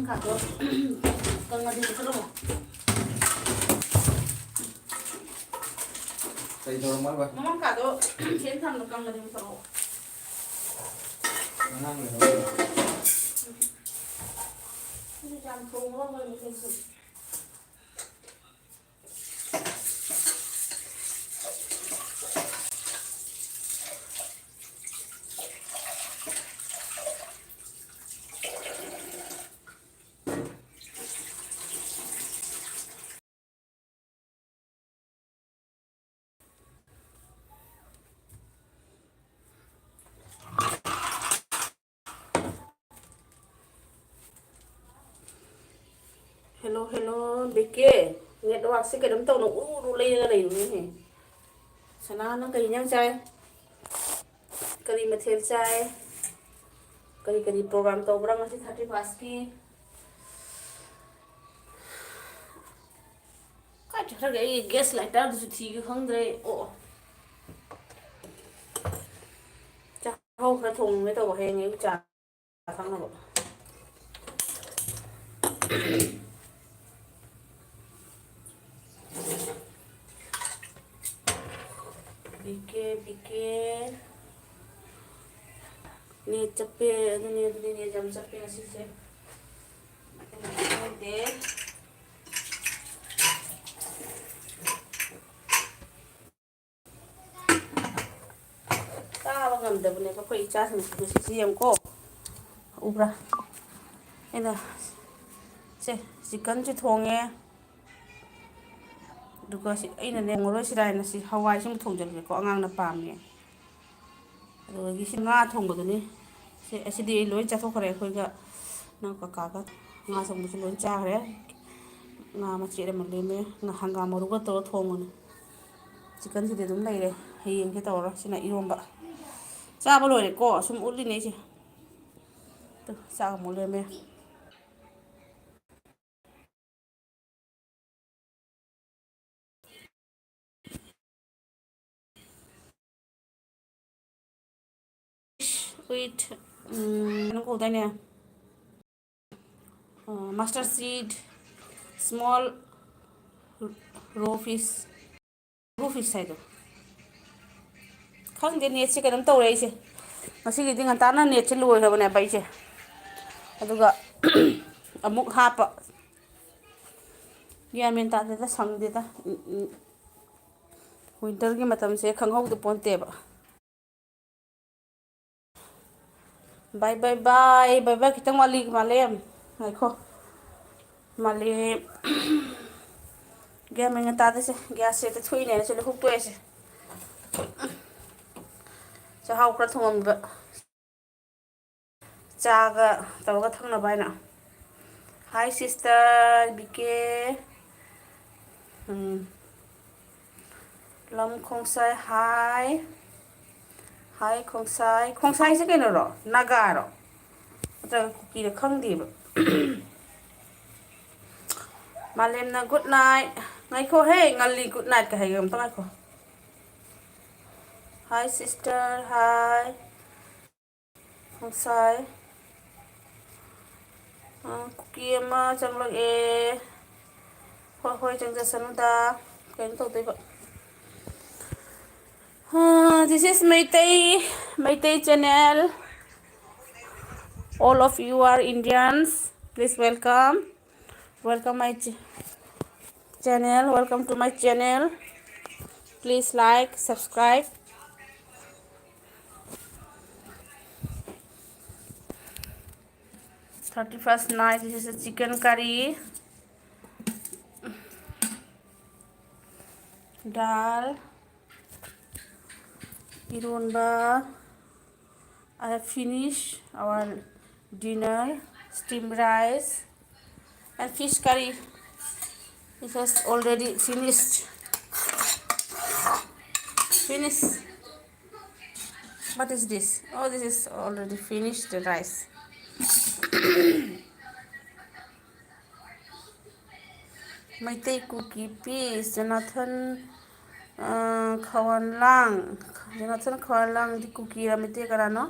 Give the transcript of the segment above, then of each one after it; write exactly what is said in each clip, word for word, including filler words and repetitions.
ꯀꯥꯗꯣ ꯀꯪꯉꯗꯤ ꯃꯨꯊꯠꯂꯝꯃꯣ꯫ ꯀꯩ ꯇꯧꯔꯝꯃꯣ ꯍꯥꯏꯕ? ꯃꯃꯥꯡ ꯀꯥꯗꯣ ꯐꯦꯟ ꯊꯝꯕ ꯀꯪꯉꯗꯤ ꯃꯨꯊꯠꯂꯛꯑꯣ꯫ ꯑꯉꯥꯡ ꯂꯩꯍꯧꯔꯤꯕ? ꯑꯗꯨ ꯌꯥꯝ ꯊꯣꯡꯉꯒ ꯃꯣꯏ ꯃꯈꯩꯁꯨ꯫ Hello, hello, ꯕꯤꯀꯦ꯫ Networkꯁꯦ ꯀꯩꯅꯣꯝ ꯇꯧꯅ ꯎꯔꯨ ꯎꯔꯨ ꯂꯩꯔꯒ ꯂꯩꯔꯨꯅꯦꯍꯦ꯫ ꯁꯅꯥ, ꯅꯪ ꯀꯔꯤ ꯏꯟꯖꯥꯡ ꯆꯥꯏ? ꯀꯔꯤ ꯃꯊꯦꯜ ꯆꯥꯏ? ꯀꯔꯤ ꯀꯔꯤ program ꯇꯧꯕ꯭ꯔꯥ ꯉꯁꯤ thirty firstꯀꯤ? ꯀꯥꯏ ꯆꯠꯈ꯭ꯔꯒꯦ? ꯑꯩꯒꯤ gas lighterꯗꯨꯁꯨ ꯊꯤꯒꯦ ꯈꯪꯗ꯭ꯔꯦ꯫ ꯑꯣ, ꯑꯣ꯫ ꯆꯥꯛꯍꯧ ꯈꯔ ꯊꯣꯡꯉꯦ ꯇꯧꯕ, ꯍꯌꯦꯡ ꯑꯌꯨꯛ ꯆꯥ ꯊꯛꯅꯕ꯫ ꯕꯤꯀꯦ, ꯕꯤꯀꯦ꯫ Net ꯆꯞꯄꯦ, ꯑꯗꯨꯅꯦ, ꯑꯗꯨꯅꯦ, net ꯌꯥꯝ ꯆꯞꯄꯦ ꯉꯁꯤꯁꯦ꯫ ꯈꯪꯗꯦ꯫ ꯆꯥꯕ ꯉꯝꯗꯕꯅꯦꯕ ꯑꯩꯈꯣꯏ ꯏꯆꯥꯁꯤꯡꯁꯦ꯫ ꯉꯁꯤꯁꯤ ꯌꯦꯡꯉꯨꯀꯣ, ꯎꯕ꯭ꯔꯥ? ꯑꯩꯅ ꯁꯦ, chickenꯁꯨ ꯊꯣꯡꯉꯦ, ꯑꯗꯨꯒ ꯁꯤ ꯑꯩꯅꯅꯦ ꯊꯣꯡꯉꯔꯣꯏ ꯁꯤꯔꯥ ꯍꯥꯏꯅ ꯁꯤ ꯍꯋꯥꯏꯁꯤꯃ ꯊꯣꯡꯖꯤꯜꯂꯦꯀꯣ, ꯑꯉꯥꯡꯅ ꯄꯥꯝꯃꯦ꯫ ꯑꯗꯨꯗꯒꯤ ꯁꯤ ꯉꯥ ꯊꯣꯡꯕꯗꯨꯅꯤ꯫ ꯁꯤ, ꯑꯁꯤꯗꯤ ꯑꯩ ꯂꯣꯏ ꯆꯥꯊꯣꯛꯈ꯭ꯔꯦ꯫ ꯑꯩꯈꯣꯏꯒ ꯏꯅꯥꯎ ꯀꯀꯥꯒ ꯉꯥ ꯊꯣꯡꯕꯁꯨ ꯂꯣꯏ ꯆꯥꯈ꯭ꯔꯦ꯫ ꯉꯥ ꯃꯆꯦꯠ ꯑꯃ ꯂꯦꯝꯃꯦ꯫ ꯉꯥ ꯍꯪꯒꯥꯝ ꯃꯔꯨꯒ ꯇꯧꯔ ꯊꯣꯡꯕꯅꯤ꯫ Chickenꯁꯤꯗꯤ ꯑꯗꯨꯝ ꯂꯩꯔꯦ꯫ ꯍꯌꯦꯡꯁꯦ ꯇꯧꯔꯔꯣꯏ꯫ ꯁꯤꯅ ꯏꯔꯣꯝꯕ꯫ ꯆꯥꯕ ꯂꯣꯏꯔꯦꯀꯣ꯫ ꯁꯨꯝ ꯎꯠꯂꯤꯅꯦ ꯑꯩꯁꯦ꯫ ꯇꯨ, ꯆꯥꯛ ꯑꯃꯨꯛ ꯂꯦꯝꯃꯦ꯫ With, ꯎꯝ, ꯀꯩꯅꯣ ꯀꯧꯗꯥꯏꯅꯦ? ꯃꯁꯇꯔ ꯁꯤꯗ, ꯁ꯭ꯃꯣꯜ ꯔꯣ ꯐꯤꯁ, ꯔꯣ ꯐꯤꯁ ꯍꯥꯏꯗꯣ꯫ ꯈꯪꯗꯦ, ꯅꯦꯠꯁꯦ ꯀꯩꯅꯣꯝ ꯇꯧꯔꯦ ꯑꯩꯁꯦ꯫ ꯉꯁꯤꯒꯤꯗꯤ ꯉꯟꯇꯥꯅ ꯅꯦꯠꯁꯦ ꯂꯣꯏꯈ꯭ꯔꯕꯅꯦꯕ ꯑꯩꯁꯦ꯫ ꯑꯗꯨꯒ ꯑꯃꯨꯛ ꯍꯥꯞꯄ꯫ ꯒ꯭ꯌꯥꯟ ꯃꯦꯟ ꯇꯥꯗꯦꯗ, ꯁꯪꯗꯦꯗ꯫ ꯎꯝ, ꯎꯝ꯫ ꯋꯤꯟꯇꯔꯒꯤ ꯃꯇꯝꯁꯦ ꯈꯪꯍꯧꯗ ꯄꯣꯟꯇꯦꯕ꯫ ꯕꯥꯏ, ꯕꯥꯏ, ꯕꯥꯏ, ꯕꯥꯏ, ꯕꯥꯏ꯫ ꯈꯤꯇꯪ ꯋꯥꯠꯂꯤ, ꯃꯥꯂꯦꯝ꯫ ꯉꯥꯏꯈꯣ꯫ ꯃꯥꯂꯦꯝ꯫ ꯒ꯭ꯌꯥꯟ ꯃꯦꯟꯒ ꯇꯥꯗꯦꯁꯦ꯫ ꯒ꯭ꯌꯥꯁꯁꯦ ꯍꯦꯛꯇ ꯊꯣꯛꯏꯅꯦꯅ ꯁꯤꯗ ꯍꯨꯛꯇꯣꯛꯑꯦꯁꯦ꯫ ꯆꯥꯛꯍꯥꯎ ꯈꯔ ꯊꯣꯡꯉꯝꯕ꯫ ꯆꯥꯒ ꯇꯧꯔꯒ ꯊꯛꯅꯕ ꯍꯥꯏꯅ꯫ Hi sister ꯕꯤ ꯀꯦ꯫ ꯎꯝ꯫ ꯂꯝ ꯈꯣꯡꯁꯥꯏ, hi꯫ Hi ꯈꯣꯡꯁꯥꯏ꯫ ꯈꯣꯡꯁꯥꯏꯁꯦ ꯀꯩꯅꯣꯔꯣ? ꯅꯥꯒꯥꯔꯣ? ꯅꯠꯇ꯭ꯔꯒ ꯀꯨꯀꯤꯔ ꯈꯪꯗꯦꯕ꯫ ꯃꯥꯂꯦꯝꯅ good night꯫ ꯉꯥꯏꯈꯣ ꯍꯦ, ꯉꯜꯂꯤ good night ꯀ ꯍꯥꯏꯒꯦ, ꯑꯝꯇ ꯉꯥꯏꯈꯣ꯫ Hi sister, hi꯫ ꯉꯁꯥꯏ, ꯑ, ꯀꯨꯀꯤ ꯑꯃ ꯆꯪꯂꯛꯑꯦ꯫ ꯍꯣꯏ, ꯍꯣꯏ, ꯆꯪꯖꯁꯅꯨꯗ꯫ ꯀꯩꯅꯣ ꯇꯧꯗꯣꯏꯕ꯫ ꯑ, this is Meitei, Meitei channel. All of you are Indians. Please welcome. Welcome my ch-, channel. Welcome to my channel. Please like, subscribe. Thirty first night, this is a chicken curry, dal, ꯏꯔꯣꯟꯕ, I have finished our dinner, steamed rice and fish curry. It has already finished. Finish. What is this? Oh, this is already finished, the rice. Meitei Kuki peace, Jonathan, uh, Khawanlang, Jonathan ꯈꯋꯥꯟꯂꯥꯡꯗꯤ ꯀꯨꯀꯤꯔ ꯃꯩꯇꯩ ꯀꯅꯥꯅꯣ?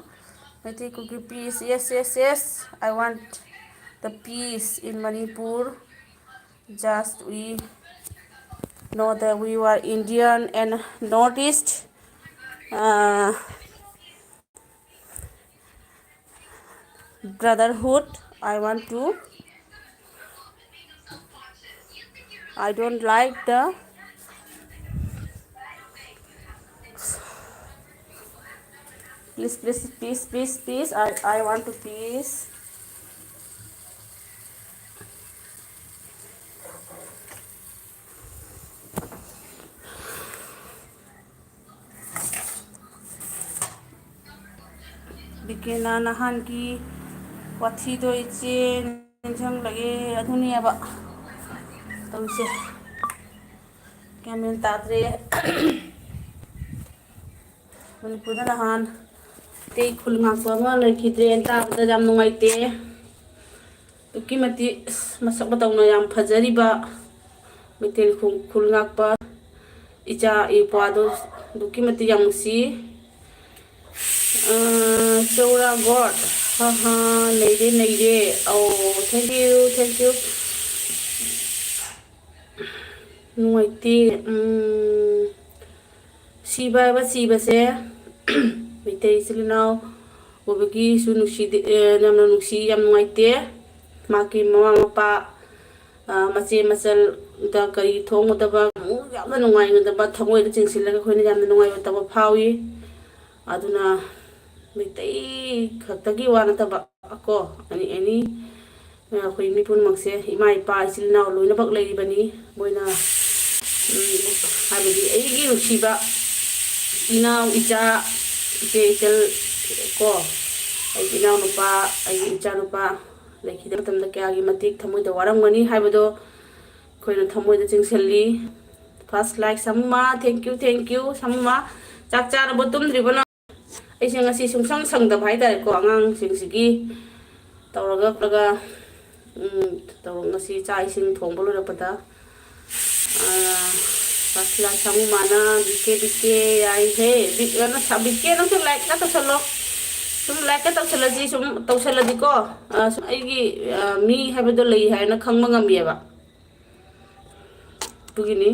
Meitei Kuki peace, yes, yes, yes, I want the peace in Manipur. Just we know that we are Indian and Northeast, uh, brotherhood. I want to. I don't like the. Please, please, please, please, please. I, I want to peace. ꯕꯤꯀꯦꯅ ꯅꯍꯥꯟꯒꯤ ꯋꯥꯊꯤꯗꯣ ꯏꯆꯦ ꯅꯤꯡꯁꯤꯡꯂꯛꯑꯦ꯫ ꯑꯗꯨꯅꯦꯕ ꯇꯧꯔꯤꯁꯦ꯫ ꯒ꯭ꯌꯥꯟ ꯃꯦꯟ ꯇꯥꯗ꯭ꯔꯦ꯫ ꯃꯅꯤꯄꯨꯔꯗ ꯅꯍꯥꯟ ꯃꯩꯇꯩ ꯈꯨꯜ ꯉꯥꯛꯄ ꯑꯃ ꯂꯩꯈꯤꯗ꯭ꯔꯦꯅ ꯇꯥꯕꯗ ꯌꯥꯝ ꯅꯨꯡꯉꯥꯏꯇꯦ꯫ ꯑꯗꯨꯛꯀꯤ ꯃꯇꯤꯛ, ꯑꯁ, ꯃꯁꯛ ꯃꯇꯧꯅ ꯌꯥꯝ ꯐꯖꯔꯤꯕ ꯃꯩꯇꯩ ꯈꯨ-, ꯈꯨꯜ ꯉꯥꯛꯄ ꯏꯆꯥ ꯏꯄ꯭ꯋꯥꯗꯣ ꯑꯗꯨꯛꯀꯤ ꯃꯇꯤꯛ ꯌꯥꯝ ꯅꯨꯡꯁꯤ꯫ ꯑ, ꯆꯧꯔꯥ ꯒꯣꯠ, ꯍꯥ ꯍꯥ, ꯅꯩꯔꯦ, ꯅꯩꯔꯦ꯫ ꯑꯧ, thank you, thank you꯫ ꯅꯨꯡꯉꯥꯏꯇꯦ꯫ ꯎꯝ, ꯁꯤꯕ ꯍꯥꯏꯕ ꯁꯤꯕꯁꯦ ꯃꯩꯇꯩ ꯏꯆꯤꯜ ꯏꯅꯥꯎ ꯑꯣꯏꯕꯒꯤꯁꯨ ꯅꯨꯡꯁꯤꯗꯦ, ꯑꯦ, ꯌꯥꯝꯅ ꯅꯨꯡꯁꯤ, ꯌꯥꯝ ꯅꯨꯡꯉꯥꯏꯇꯦ꯫ ꯃꯍꯥꯛꯀꯤ ꯃꯃꯥ ꯃꯄꯥ, ꯑ, ꯃꯆꯦ ꯃꯆꯜꯗ ꯀꯔꯤ ꯊꯣꯛꯑꯝꯒꯗꯕ, ꯑꯃꯨꯛ ꯌꯥꯝꯅ ꯅꯨꯡꯉꯥꯏꯒꯗꯕ, ꯊꯃꯣꯏꯗ ꯆꯤꯡꯁꯤꯜꯂꯒ ꯑꯩꯈꯣꯏꯅ ꯌꯥꯝꯅ ꯅꯨꯡꯉꯥꯏꯇꯕ ꯐꯥꯎꯏ꯫ ꯑꯗꯨꯅ ꯃꯩꯇꯩ ꯈꯛꯇꯒꯤ ꯋꯥ ꯅꯠꯇꯕ ꯀꯣ, ꯑꯦꯅꯤ, ꯑꯦꯅꯤ, ꯑꯩꯈꯣꯏ ꯃꯤ ꯄꯨꯝꯅꯃꯛꯁꯦ, ꯏꯃꯥ ꯏꯄꯥ ꯏꯆꯤꯜ ꯏꯅꯥꯎ ꯂꯣꯏꯅꯃꯛ ꯂꯩꯔꯤꯕꯅꯤ꯫ ꯃꯣꯏꯅ, ꯎꯝ, ꯍꯥꯏꯕꯗꯤ ꯑꯩꯒꯤ ꯅꯨꯡꯁꯤꯕ ꯏꯅꯥꯎ ꯏꯆꯥ, ꯏꯆꯦ ꯏꯆꯜ ꯀꯣ, ꯑꯩꯒꯤ ꯏꯅꯥꯎꯅꯨꯄꯥ, ꯑꯩꯒꯤ ꯏꯆꯥꯅꯨꯄꯥ ꯂꯩꯈꯤꯗꯕ ꯃꯇꯝꯗ ꯀꯌꯥꯒꯤ ꯃꯇꯤꯛ ꯊꯃꯣꯏꯗ ꯋꯥꯔꯝꯒꯅꯤ ꯍꯥꯏꯕꯗꯣ ꯑꯩꯈꯣꯏꯅ ꯊꯃꯣꯏꯗ ꯆꯤꯡꯁꯤꯜꯂꯤ꯫ First like ꯁꯃꯨꯃ, thank you, thank you, ꯁꯃꯨꯃ꯫ ꯆꯥꯛ ꯆꯥꯔꯕꯣ, ꯇꯨꯝꯗ꯭ꯔꯤꯕꯣ ꯅꯪ? ꯑꯩꯁꯦ ꯉꯁꯤ ꯁꯨꯡꯁꯪ ꯁꯪꯗꯕ ꯍꯥꯏꯇꯥꯔꯦꯀꯣ, ꯑꯉꯥꯡꯁꯤꯡꯁꯤꯒꯤ ꯇꯧꯔꯒ ꯈꯣꯠꯂꯒ, ꯎꯝ, ꯇꯧꯔ ꯉꯁꯤ ꯆꯥꯛ ꯏꯁꯤꯡ ꯊꯣꯡꯕ ꯂꯣꯏꯔꯛꯄꯗ, ꯑꯥ, ꯐꯥꯔꯁ ꯀ꯭ꯂꯥꯁ ꯁꯥꯃꯨ ꯃꯥꯅ ꯕꯤ ꯀꯦ, ꯕꯤ ꯀꯦ ꯌꯥꯏꯍꯦ꯫ ꯕꯤ-, ꯀꯩꯅꯣ, ꯁꯥ-, ꯕꯤ ꯀꯦ ꯅꯪꯁꯨ ꯂꯥꯏꯛ ꯈꯔ ꯇꯧꯁꯜꯂꯣ꯫ ꯁꯨꯝ ꯂꯥꯏꯛꯀ ꯇꯧꯁꯜꯂꯗꯤ, ꯁꯨꯝ ꯇꯧꯁꯜꯂꯗꯤꯀꯣ, ꯑ, ꯁꯨꯝ ꯑꯩꯒꯤ, ꯑ, ꯃꯤ ꯍꯥꯏꯕꯗꯣ ꯂꯩ ꯍꯥꯏꯅ ꯈꯪꯕ ꯉꯝꯃꯦꯕ꯫ ꯑꯗꯨꯒꯤꯅꯤ꯫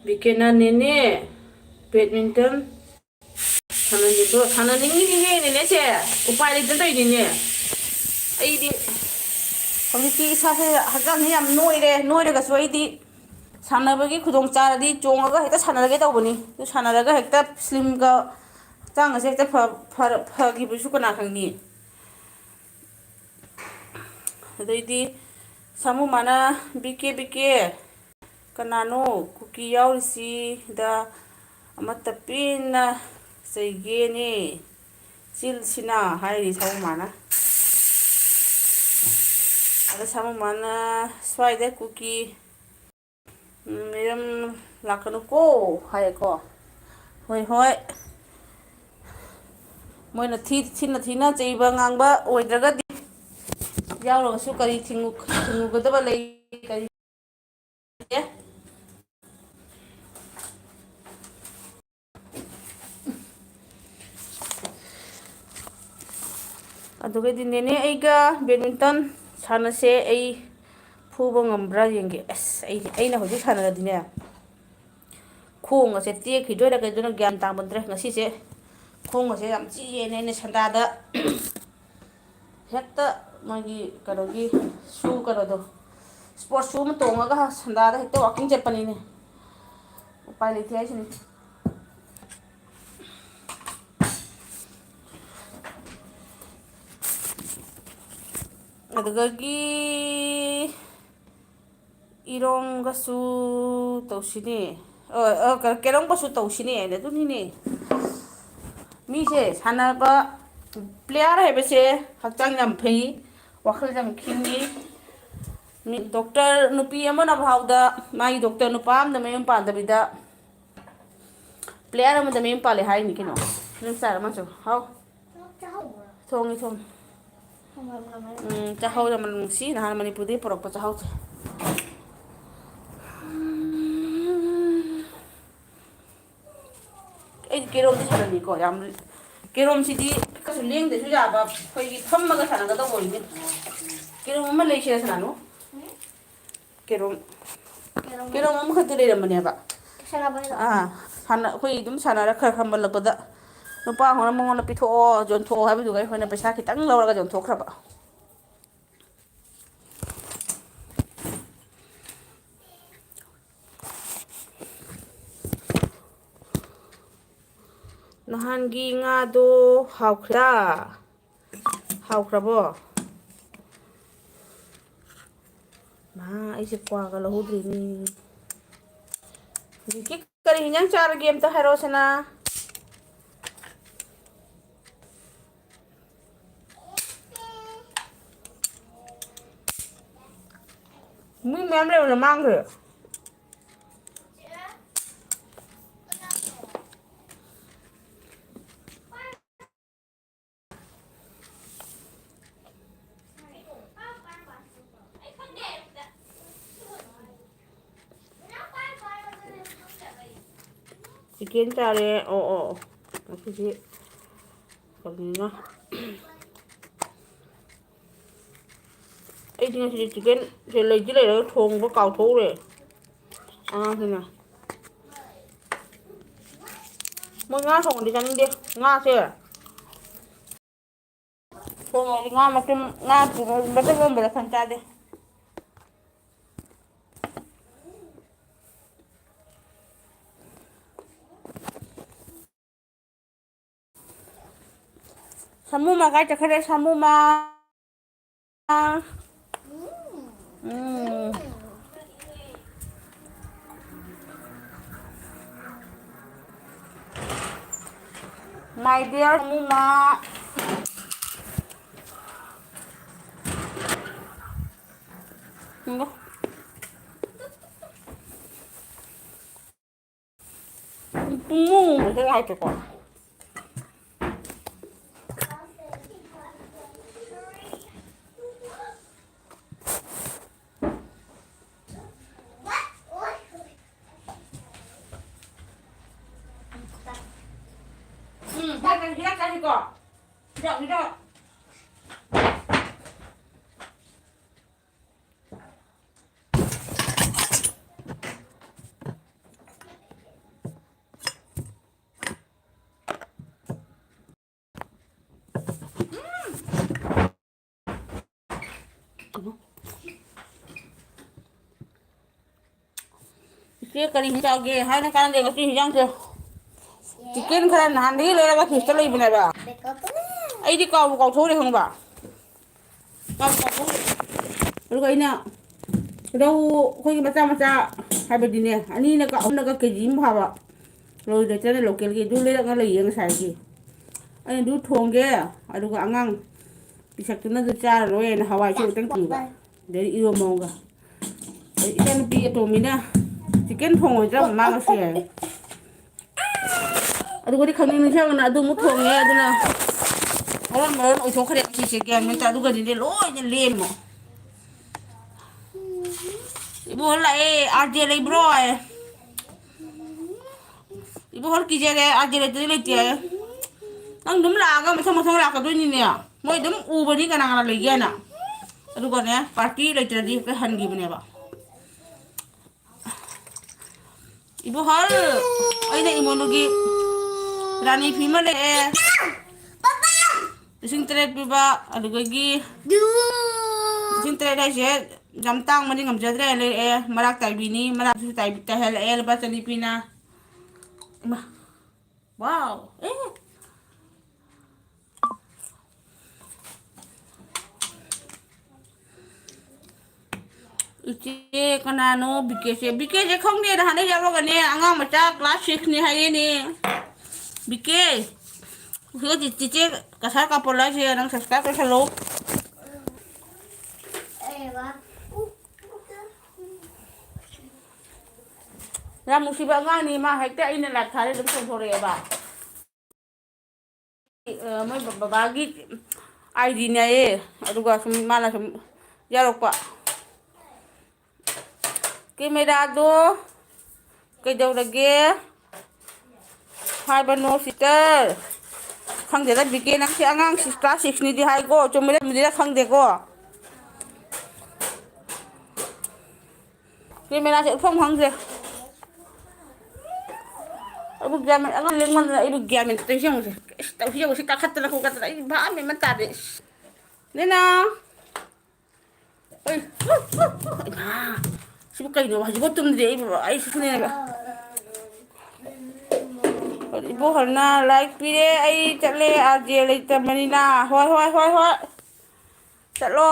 ꯕꯤꯀꯦꯅꯥꯅꯦꯅꯦ, ꯕꯦꯗꯃꯤꯟꯇꯟ ꯁꯥꯟꯅꯅꯤꯡꯕ꯭ꯔꯣ? ꯁꯥꯟꯅꯅꯤꯡꯉꯤꯅꯤꯅꯦ, ꯅꯦꯅꯦꯁꯦ꯫ ꯎꯄꯥꯏ ꯂꯩꯇꯅ ꯇꯧꯔꯤꯅꯤꯅꯦ꯫ ꯑꯩꯗꯤ ꯍꯧꯖꯤꯛꯇꯤ ꯏꯁꯥꯁꯦ, ꯍꯛꯆꯥꯡꯁꯦ ꯌꯥꯝ ꯅꯣꯏꯔꯦ꯫ ꯅꯣꯏꯔꯒꯁꯨ ꯑꯩꯗꯤ ꯁꯥꯟꯅꯕꯒꯤ ꯈꯨꯗꯣꯡ ꯆꯥꯔꯗꯤ ꯆꯣꯡꯉꯒ ꯍꯦꯛꯇ ꯁꯥꯟꯅꯔꯒꯦ ꯇꯧꯕꯅꯤ꯫ ꯑꯗꯨ ꯁꯥꯟꯅꯔꯒ ꯍꯦꯛꯇ ꯁ꯭ꯂꯤꯝꯒ ꯍꯛꯆꯥꯡ ꯑꯁꯦ ꯍꯦꯛꯇ ꯐ-, ꯐ-, ꯐꯈꯤꯕꯁꯨ ꯀꯅꯥ ꯈꯪꯅꯤ? ꯑꯗꯩꯗꯤ ꯁꯥꯃꯨ ꯃꯥꯅ, "ꯕꯤꯀꯦ, ꯕꯤꯀꯦ, ꯀꯅꯥꯅꯣ ꯀꯨꯀꯤ ꯌꯥꯎꯔꯤꯁꯤꯗ ꯑꯃꯠꯇ ꯄꯦꯟꯅ ꯆꯩꯒꯦꯅꯦ, ꯆꯤꯜꯁꯤꯅ?" ꯍꯥꯏꯔꯤ ꯁꯥꯃꯨ ꯃꯥꯅ꯫ ꯑꯗ ꯁꯥꯃꯨ ꯃꯥꯅ, "ꯁ꯭ꯋꯥꯏꯗ ꯀꯨꯀꯤ ꯎꯝ, ꯃꯤꯔꯝ ꯂꯥꯛꯀꯅꯨꯀꯣ" ꯍꯥꯏꯌꯦꯀꯣ꯫ ꯍꯣꯏ, ꯍꯣꯏ꯫ ꯃꯣꯏꯅ ꯊꯤ-, ꯊꯤꯅ ꯊꯤꯅ ꯆꯩꯕ ꯉꯥꯡꯕ ꯑꯣꯏꯗ꯭ꯔꯒꯗꯤ, ꯌꯥꯎꯔꯒꯁꯨ ꯀꯔꯤ ꯊꯤꯡꯉꯨ-, ꯊꯤꯡꯉꯨꯒꯗꯕ ꯂꯩ? ꯀꯔꯤ? ꯑꯗꯨꯒꯗꯤ ꯅꯦꯅꯦ ꯑꯩꯒ ꯕꯦꯗꯃꯤꯟꯇꯟ ꯁꯥꯟꯅꯁꯦ, ꯑꯩ ꯐꯨꯕ ꯉꯝꯕ꯭ꯔꯥ ꯌꯦꯡꯒꯦ꯫ ꯑꯁ, ꯑꯩ, ꯑꯩꯅ ꯍꯧꯖꯤꯛ ꯁꯥꯟꯅꯔꯗꯤꯅꯦ, ꯈꯣꯡ ꯑꯁꯦ ꯇꯦꯛꯈꯤꯗꯣꯏꯔꯥ ꯀꯩꯗꯣꯏꯅꯣ ꯒ꯭ꯌꯥꯟ ꯇꯥꯕ ꯅꯠꯇ꯭ꯔꯦ꯫ ꯉꯁꯤꯁꯦ ꯈꯣꯡ ꯑꯁꯦ ꯌꯥꯝ ꯆꯤꯛꯑꯦꯅ ꯑꯩꯅ ꯁꯟꯗꯥꯗ ꯍꯦꯛꯇ ꯃꯣꯏꯒꯤ ꯀꯩꯅꯣꯒꯤ ꯁꯨ ꯀꯩꯅꯣꯗꯣ, ꯁ꯭ꯄꯣꯔꯠ ꯁꯨ ꯑꯃ ꯇꯣꯡꯉꯒ ꯁꯟꯗꯥꯗ ꯍꯦꯛꯇ ꯋꯥꯀꯤꯡ ꯆꯠꯄꯅꯤꯅꯦ꯫ ꯎꯄꯥꯏ ꯂꯩꯇꯦ ꯍꯥꯏꯁꯤꯅꯤ꯫ ꯑꯗꯨꯗꯒꯤ ꯏꯔꯣꯝꯒꯁꯨ ꯇꯧꯁꯤꯅꯦ꯫ ꯑ, ꯑ, ꯀ-, ꯀꯦꯔꯣꯝꯒꯁꯨ ꯇꯧꯁꯤꯅꯦ ꯍꯥꯏꯅ ꯑꯗꯨꯅꯤꯅꯦ꯫ ꯃꯤꯁꯦ ꯁꯥꯟꯅꯕ player ꯍꯥꯏꯕꯁꯦ ꯍꯛꯆꯥꯡ ꯌꯥꯝ ꯐꯩ, ꯋꯥꯈꯜ ꯌꯥꯝ ꯈꯤꯡꯉꯤ꯫ ꯃꯤ, doctor ꯅꯨꯄꯤ ꯑꯃꯅ ꯐꯥꯎꯗ ꯃꯥꯒꯤ doctor ꯅꯨꯄꯥ ꯑꯃꯗ ꯃꯌꯨꯝ ꯄꯥꯟꯗꯕꯤꯗ player ꯑꯃꯗ ꯃꯌꯨꯝ ꯄꯥꯜꯂꯦ ꯍꯥꯏꯔꯤꯅꯤ ꯀꯩꯅꯣ꯫ ꯅꯪ ꯆꯥꯔ ꯑꯃꯁꯨ ꯍꯥꯎ꯫ ꯆꯥꯍꯧꯕ꯭ꯔꯣ? ꯊꯣꯡꯉꯤ, ꯊꯣꯡꯉꯤ꯫ ꯊꯣꯡꯉꯝꯃꯣꯏ꯫ ꯎꯝ, ꯆꯥꯍꯧꯗ ꯃꯅꯝ ꯅꯨꯡꯁꯤ꯫ ꯅꯍꯥꯟ ꯃꯅꯤꯄꯨꯔꯗꯒꯤ ꯄꯨꯔꯛꯄ ꯆꯥꯍꯧꯁꯦ꯫ ꯑꯩꯗꯤ ꯀꯦꯔꯣꯝꯗꯤ ꯁꯥꯟꯅꯅꯤꯡꯉꯤꯀꯣ, ꯌꯥꯝ꯫ ꯀꯦꯔꯣꯝꯁꯤꯗꯤ ꯀꯩꯁꯨ ꯂꯦꯡꯗꯁꯨ ꯌꯥꯕ, ꯑꯩꯈꯣꯏꯒꯤ ꯐꯝꯃꯒ ꯁꯥꯟꯅꯒꯗꯧꯕ ꯑꯣꯏꯅꯤ꯫ ꯀꯦꯔꯣꯝ ꯑꯃ ꯂꯩꯁꯤꯔ ꯁꯥꯟꯅꯅꯨ? ꯀꯦꯔꯣꯝ꯫ ꯀꯦꯔꯣꯝ꯫ ꯀꯦꯔꯣꯝ ꯑꯃꯈꯛꯇꯤ ꯂꯩꯔꯝꯕꯅꯦꯕ꯫ ꯁꯥꯟꯅꯕꯩꯔꯣ? ꯑꯥ, ꯁꯥꯟꯅ-, ꯑꯩꯈꯣꯏ ꯑꯗꯨꯝ ꯁꯥꯟꯅꯔ ꯈꯔ ꯈꯔ ꯃꯜꯂꯛꯄꯗ ꯅꯨꯄꯥ ꯑꯃꯅ ꯃꯉꯣꯟꯗ ꯄꯤꯊꯣꯛꯑꯣ, ꯌꯣꯟꯊꯣꯛꯑꯣ ꯍꯥꯏꯕꯗꯨꯒ ꯑꯩꯈꯣꯏꯅ ꯄꯩꯁꯥ ꯈꯤꯇꯪ ꯂꯧꯔꯒ ꯌꯣꯟꯊꯣꯛꯈ꯭ꯔꯕ꯫ ꯅꯍꯥꯟꯒꯤ ꯉꯥꯗꯣ ꯍꯥꯎꯈ꯭ꯔꯥ? ꯍꯥꯎꯈ꯭ꯔꯕꯣ? ꯃꯥ, ꯑꯩꯁꯦ ꯀ꯭ꯋꯥꯒ ꯂꯧꯍꯧꯗ꯭ꯔꯤꯅꯤ꯫ ꯍꯧꯖꯤꯛꯀꯤ ꯀꯔꯤ ꯍꯤꯟꯖꯥꯡ ꯆꯥꯔꯒꯦ ꯑꯝꯇ ꯍꯥꯏꯔꯛꯑꯣ, ꯁꯅꯥ꯫ ꯃꯤ ꯃꯌꯥꯝ ꯂꯩꯕꯗ ꯃꯥꯡꯈ꯭ꯔꯦ꯫ Chicken ꯆꯥꯔꯦ꯫ ꯑꯣ, ꯑꯣ, ꯑꯣ꯫ ꯉꯁꯤꯗꯤ ꯀꯔꯤꯅꯣ? ꯑꯩꯗꯤ ꯉꯁꯤꯗꯤ chicken ꯁꯦ ꯂꯩꯗꯤ ꯂꯩꯔꯒ ꯊꯣꯡꯕ ꯀꯥꯎꯊꯣꯛꯎꯔꯦ꯫ ꯑꯉꯥꯡꯁꯤꯡꯅ꯫ ꯃꯣꯏ ꯉꯥ ꯊꯣꯡꯕꯗꯤ ꯆꯥꯅꯤꯡꯗꯦ꯫ ꯉꯥꯁꯦ ꯊꯣꯡꯉꯗꯤ ꯉꯥ ꯃꯇꯨꯝ, ꯉꯥ ꯃꯇꯨꯝ ꯌꯣꯟꯕꯗ ꯈꯟ ꯆꯥꯗꯦ꯫ ꯁꯥꯃꯨꯃ ꯀꯥꯏ ꯆꯠꯈ꯭ꯔꯦ? ꯁꯥꯃꯨꯃ꯫ ꯎꯝ꯫ My dear ꯃꯨꯃꯥ꯫ ꯎꯝ꯫ ꯄꯨꯡꯃꯨ ꯃꯨꯕꯁꯦ ꯅꯨꯡꯉꯥꯏꯇꯦꯀꯣ꯫ ꯎꯝ, ꯍꯤꯗꯥꯛ ꯆꯥꯁꯤ, ꯍꯤꯗꯥꯛ ꯆꯥꯁꯤꯀꯣ꯫ ꯍꯤꯗꯥꯛ, ꯍꯤꯗꯥꯛ꯫ ꯏꯆꯦ ꯀꯔꯤ ꯆꯥꯒꯦ ꯍꯥꯏꯅ ꯀꯥꯟꯗꯦ ꯉꯁꯤ ꯍꯤꯟꯖꯥꯡꯁꯦ꯫ ꯆꯤꯛꯀꯟ ꯈꯔ ꯅꯍꯥꯟꯗꯒꯤ ꯂꯩꯔꯒ ꯐ꯭ꯔꯤꯖꯇ ꯂꯩꯕꯅꯦꯕ꯫ ꯑꯩꯗꯤ ꯀꯥꯎꯕꯨ ꯀꯥꯎꯊꯣꯛꯎꯔꯦ ꯈꯪꯕ꯫ ꯀꯥꯎꯕꯨ ꯀꯥꯎꯊꯣꯛꯎꯔꯦ꯫ ꯑꯗꯨꯒ ꯑꯩꯅ ꯔꯧ ꯑꯩꯈꯣꯏꯒꯤ ꯃꯆꯥ ꯃꯆꯥ ꯍꯥꯏꯕꯗꯤꯅꯦ, ꯑꯅꯤꯅꯒ ꯑꯍꯨꯝꯅꯒ ꯀꯦ ꯖꯤ ꯑꯃ ꯐꯥꯕ ꯔꯧ ꯂꯩꯇ꯭ꯔꯅ ꯂꯣꯀꯦꯜꯒꯤ ꯑꯗꯨ ꯂꯩꯔꯛꯅ ꯂꯩꯌꯦ ꯉꯁꯥꯏꯒꯤ꯫ ꯑꯩꯅ ꯑꯗꯨ ꯊꯣꯡꯒꯦ, ꯑꯗꯨꯒ ꯑꯉꯥꯡ ꯄꯤꯁꯛꯇꯨꯅꯁꯨ ꯆꯥꯔꯔꯣꯏꯅ ꯍꯋꯥꯏꯁꯨ ꯈꯛꯇꯪ ꯊꯣꯡꯕ꯫ ꯑꯗꯩ ꯏꯔꯣꯝꯕ ꯑꯃꯒ꯫ ꯑꯗꯩ ꯏꯆꯥꯅꯨꯄꯤ ꯑꯇꯣꯝꯕꯤꯅ ꯆꯤꯛꯀꯟ ꯊꯣꯡꯉꯣꯏꯗ꯭ꯔꯥ ꯃꯃꯥ ꯉꯁꯤ ꯍꯥꯏ꯫ ꯑꯗꯨꯒꯗꯤ ꯈꯪꯅꯤꯡ ꯅꯤꯡꯁꯤꯡꯉꯛꯇꯅ ꯑꯗꯨ ꯑꯃꯨꯛ ꯊꯣꯡꯉꯦ꯫ ꯑꯗꯨꯅ ꯃꯔꯣꯟ ꯃꯔꯣꯟ ꯑꯣꯏꯊꯣꯛꯈ꯭ꯔꯦ ꯁꯤꯁꯦ ꯒ꯭ꯌꯥꯟ ꯃꯦꯟ ꯇꯥ-, ꯑꯗꯨꯒꯗꯤꯅꯦ ꯂꯣꯏꯅ ꯂꯦꯝꯃꯣ꯫ ꯏꯕꯣ ꯂꯥꯛꯑꯦ, ꯑꯥꯔ ꯖꯦ ꯂꯩꯕ꯭ꯔꯣ ꯍꯥꯏ꯫ ꯏꯕꯣꯍꯜ ꯀꯤꯖꯔꯦ, ꯑꯥꯔ ꯖꯦ ꯂꯩꯇ꯭ꯔꯗꯤ ꯂꯩꯇꯦ ꯍꯥꯏꯌꯦ꯫ ꯅꯪ ꯑꯗꯨꯝ ꯂꯥꯛꯑꯒ ꯃꯊꯪ ꯃꯊꯪ ꯂꯥꯛꯀꯗꯣꯏꯅꯤꯅꯦ꯫ ꯃꯣꯏ ꯑꯗꯨꯝ ꯎꯕꯅꯤ ꯀꯅꯥ ꯀꯅꯥ ꯂꯩꯒꯦꯅ꯫ ꯑꯗꯨꯒꯅꯦ, ꯄꯥꯔꯇꯤ ꯂꯩꯇ꯭ꯔꯗꯤ ꯍꯦꯛꯇ ꯍꯟꯈꯤꯕꯅꯦꯕ꯫ ꯏꯕꯣꯍꯜ, ꯑꯩꯅ ꯏꯃꯣꯟꯅꯨꯒꯤ ꯔꯥꯅꯤ ꯐꯤ ꯑꯃ ꯂꯩꯔꯛꯑꯦ꯫ ꯂꯤꯁꯤꯡ ꯇꯔꯦꯠ ꯄꯤꯕ, ꯑꯗꯨꯗꯒꯤ ꯂꯤꯁꯤꯡ ꯇꯔꯦꯠ ꯍꯥꯏꯁꯦ ꯌꯥꯝ ꯇꯥꯡꯕꯗꯤ ꯉꯝꯖꯗ꯭ꯔꯦ, ꯂꯩꯔꯛꯑꯦ꯫ ꯃꯔꯥꯛ ꯇꯥꯏꯕꯤꯅꯤ, ꯃꯔꯥꯛꯁꯨ ꯇꯥꯏ-, ꯇꯥꯏꯍꯜꯂꯛꯑꯦ, ꯂꯨꯄꯥ ꯆꯅꯤ ꯄꯤꯅ꯫ ꯏꯃꯥ! ꯋꯥꯎ! ꯑꯦ! ꯏꯆꯦ ꯀꯅꯥꯅꯣ ꯕꯤꯀꯦꯁꯦ? ꯕꯤꯀꯦꯁꯦ ꯈꯪꯗꯦ, ꯅꯍꯥꯟꯗꯩ ꯌꯥꯎꯔꯒꯅꯦ ꯑꯉꯥꯡ ꯃꯆꯥ class six ꯅꯤ ꯍꯥꯏꯌꯦꯅꯦ꯫ ꯕꯤꯀꯦ, ꯍꯧꯖꯤꯛ ꯆꯤꯆꯦ ꯀꯁꯥꯔ ꯀꯥꯄꯣꯜ ꯍꯥꯏꯁꯦ ꯅꯪ subscribe ꯇꯧꯁꯜꯂꯣ꯫ ꯌꯥꯝ ꯅꯨꯡꯁꯤꯕ ꯑꯉꯥꯡꯅꯤ ꯃꯥ, ꯍꯦꯛꯇ ꯑꯩꯅ live ꯊꯥꯔꯦ ꯑꯗꯨꯝ ꯆꯣꯡꯊꯣꯔꯛꯑꯦꯕ꯫ ꯑ, ꯃꯣꯏ ꯕ-, ꯕꯕꯥꯒꯤ ID ꯅꯦꯌꯦ, ꯑꯗꯨꯒ ꯁꯨꯝ ꯃꯥꯅ ꯁꯨꯝ ꯌꯥꯎꯔꯛꯄ꯫ ꯀꯦꯃꯦꯔꯥꯗꯣ ꯀꯩꯗꯧꯔꯒꯦ ꯍꯥꯏꯕꯅꯣ sister? ꯈꯪꯗꯦꯗ ꯕꯤꯀꯦ, ꯅꯪꯁꯦ ꯑꯉꯥꯡ ꯁꯤ class six ꯅꯤꯗꯤ ꯍꯥꯏꯀꯣ, ꯆꯨꯝꯃꯤꯔ ꯆꯨꯝꯗ꯭ꯔꯤꯔ ꯈꯪꯗꯦꯀꯣ꯫ ꯀꯦꯃꯦꯔꯥꯁꯦ ꯎꯠꯐꯝ ꯈꯪꯗ꯭ꯔꯦ꯫ ꯑꯩꯕꯨ ꯒ꯭ꯌꯥꯟ ꯃꯦꯟ, ꯑꯉꯥꯡ ꯂꯦꯡꯃꯟꯗꯅ ꯑꯩꯕꯨ ꯒ꯭ꯌꯥꯟ ꯃꯦꯟ ꯇꯧꯔꯤꯁꯦ ꯌꯦꯡꯉꯨꯁꯦ꯫ ꯏꯁ, ꯇꯧꯁꯤ ꯌꯦꯡꯉꯨꯁꯤ, ꯀꯥꯈꯠꯇꯅ ꯈꯣꯠꯀꯠꯇꯅ ꯑꯩ ꯚꯥꯞ ꯃꯦꯟ ꯑꯃ ꯇꯥꯗꯦ꯫ ꯏꯁ꯫ ꯅꯦꯅꯥ꯫ ꯑꯩ, ꯏꯃꯥ꯫ ꯁꯤꯕꯨ ꯀꯩꯅꯣ ꯍꯧꯖꯤꯛꯐꯥꯎ ꯇꯨꯝꯗ꯭ꯔꯤ ꯑꯩꯕꯨ? ꯑꯩ ꯁꯤꯁꯨꯅꯦꯕ꯫ ꯏꯕꯣꯍꯜꯅ like ꯄꯤꯔꯦ, ꯑꯩ ꯆꯠꯂꯦ, RJ ꯂꯩꯇꯕꯅꯤꯅ꯫ ꯍꯣꯏ, ꯍꯣꯏ, ꯍꯣꯏ, ꯍꯣꯏ꯫ ꯆꯠꯂꯣ꯫